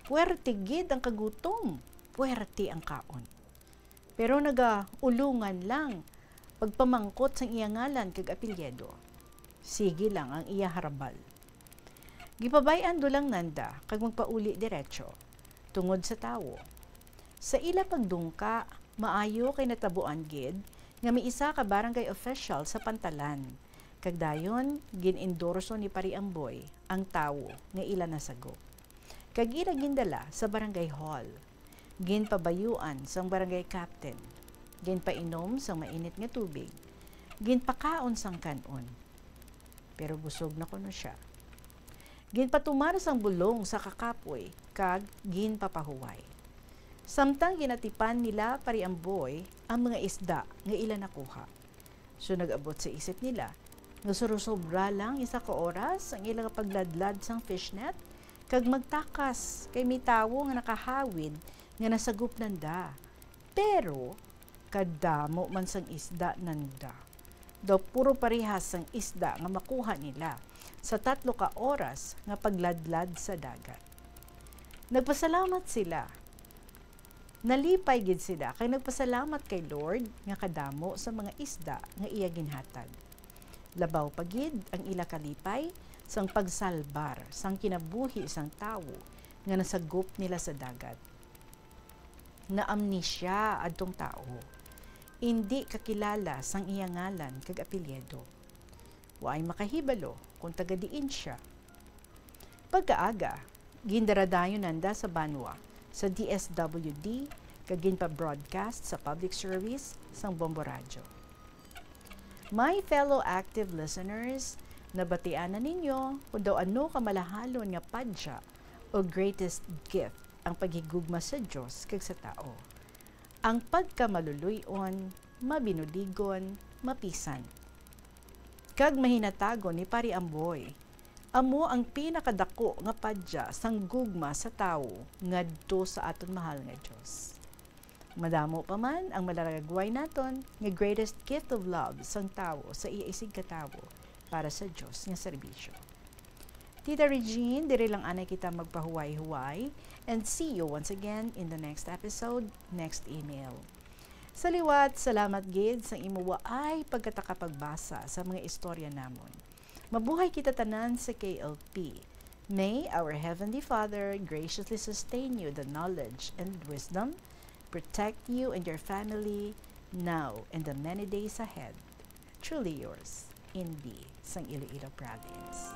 Puwerte gid ang kagutom, puwerte ang kaon. Pero nagaulongan lang pagpamangkot sang iya ngalan kag apelyido. Sige lang ang iya harabal. Gipabay-an dulang nanda kag magpauli diretso, tungod sa tawo. Sa ila pagdungka, maayo kay natabuan gid nga may isa ka barangay official sa pantalan, kag dayon gin-endorso ni Pari Amboy ang tawo nga ila nasagop, kag ila gindala sa barangay hall. Ginpabayuan sang barangay captain, ginpainom sang mainit nga tubig, ginpakaon sang kan-on. Pero busog na kuno sia. Ginpatumar sang bulong sa kakapoy kag ginpapahuway. Samtang ginatipan nila Pari Amboy ang mga isda nga ila nakuha. So nag-abot sa isip nila nga surosobra lang isa ka oras ang ila nga pagladlad sang fishnet kag magtakas kay may tawo nga nakahawid nga nasagop nanda. Pero kadamo man sang isda nanda. Daw puro parehas sang isda nga makuha nila sa tatlo ka oras nga pagladlad sa dagat. Nagpasalamat sila. Nalipay gid sila kay nagpasalamat kay Lord nga kadamo sa mga isda nga iya ginhatag. Labaw pa gid ang ila kalipay sang pagsalbar sang kinabuhi sang tawo nga nasagop nila sa dagat. Naamnesia adtong tawo. Indi kakilala sang iya ngalan kag apelyido. Waay makahibalo kon taga diin sia. Pagkaaga, gindaradayon nanda sa banwa sa D S W D kag ginpa-broadcast sa public service sang Bombo Radyo. My fellow active listeners, nabatian na ninyo kon daw ano ka malahalon nga padya o greatest gift ang paghigugma sa Dios kag sa tawo. Ang pagkamaluluy-on, mabinuligon, mapisan. kag mahinatagon ni Pari Amboy. Amo ang pinakadako nga padya sang gugma sa tawo ngadto sa aton mahal nga Dios. Madamo pa man ang malaragagway naton nga greatest gift of love sang tawo sa iya isigkatawo para sa Dios nga serbisyo. Tita Regine, diri lang anay kita magpahuway-huway, and see you once again in the next episode, next email. Sa liwat, salamat gid sa imo waay pagkataka pagbasa sa mga istorya namon. Mabuhay kita tanan sa K L P. May our Heavenly Father graciously sustain you the knowledge and wisdom, protect you and your family now and the many days ahead. Truly yours, Inbi, sang Iloilo Province.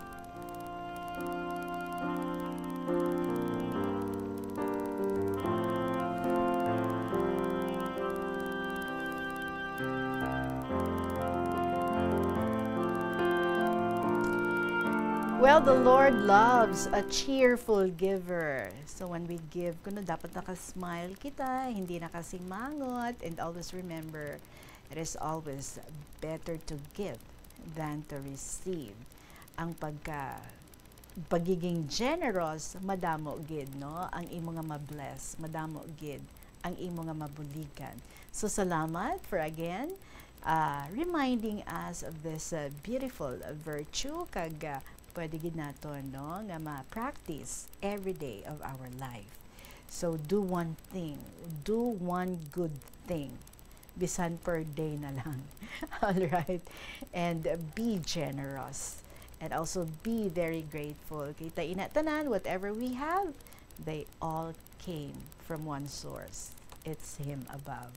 Well, the Lord loves a cheerful giver. So when we give, kuno dapat naka-smile kita, hindi nakasimangot, and always remember, it is always better to give than to receive. Ang pagka, pagiging generous, madamo gid, no? Ang imo nga ma-bless, madamo gid ang imo nga mabuligan. So, salamat for again, uh, reminding us of this, uh, beautiful, uh, virtue, kag, uh, pwede gid naton, no, nga ma-practice every day of our life. So, do one thing, do one good thing, bisan per day na lang. All right? And be generous. And also be very grateful. Kita ina tanan, whatever we have, they all came from one source. It's Him above.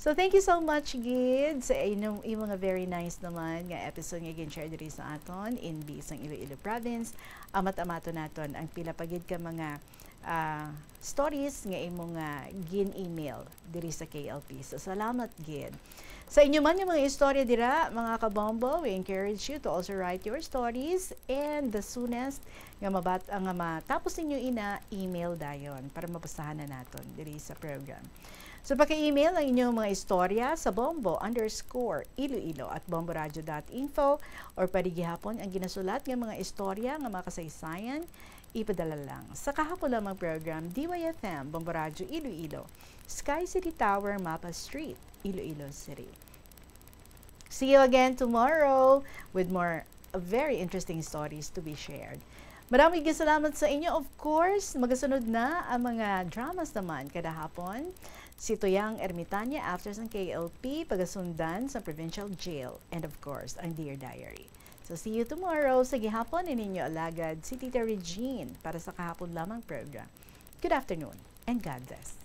So, thank you so much, gid, sa inyong, imo nga very nice naman nga episode nga gin-share diri sa aton in Bisang Iloilo Province. Amat-amaton naton ang pila pa gid ka mga, ah, stories nga imo nga gin-email diri sa K L P. So, salamat gid. Sa inyo man nga mga istorya dira, mga kabombo, we encourage you to also write your stories, and the soonest nga mabat-, nga matapos ninyo ina, email dayon para mabasahan na naton diri sa program. So, paki-email ang inyong mga istorya sa bombo underscore iloilo at bomboradio dot info, or pwede gihapon ang ginasulat nga mga istorya nga mga kasaysayan, ipadala lang sa kahapon lamang program, D Y F M, Bombo Radyo Iloilo, Sky City Tower, Mapa Street, Iloilo City. See you again tomorrow with more very interesting stories to be shared. Maraming salamat sa inyo. Of course, magasunod na ang mga dramas naman kada hapon. Si Tuyang Ermitanya after sang K L P, pagasundan sa Provincial Jail, and of course, ang Dear Diary. So, see you tomorrow. Sa gihapon, ini ninyo alagad, si Tita Regine, para sa kahapon lamang program. Good afternoon, and God bless.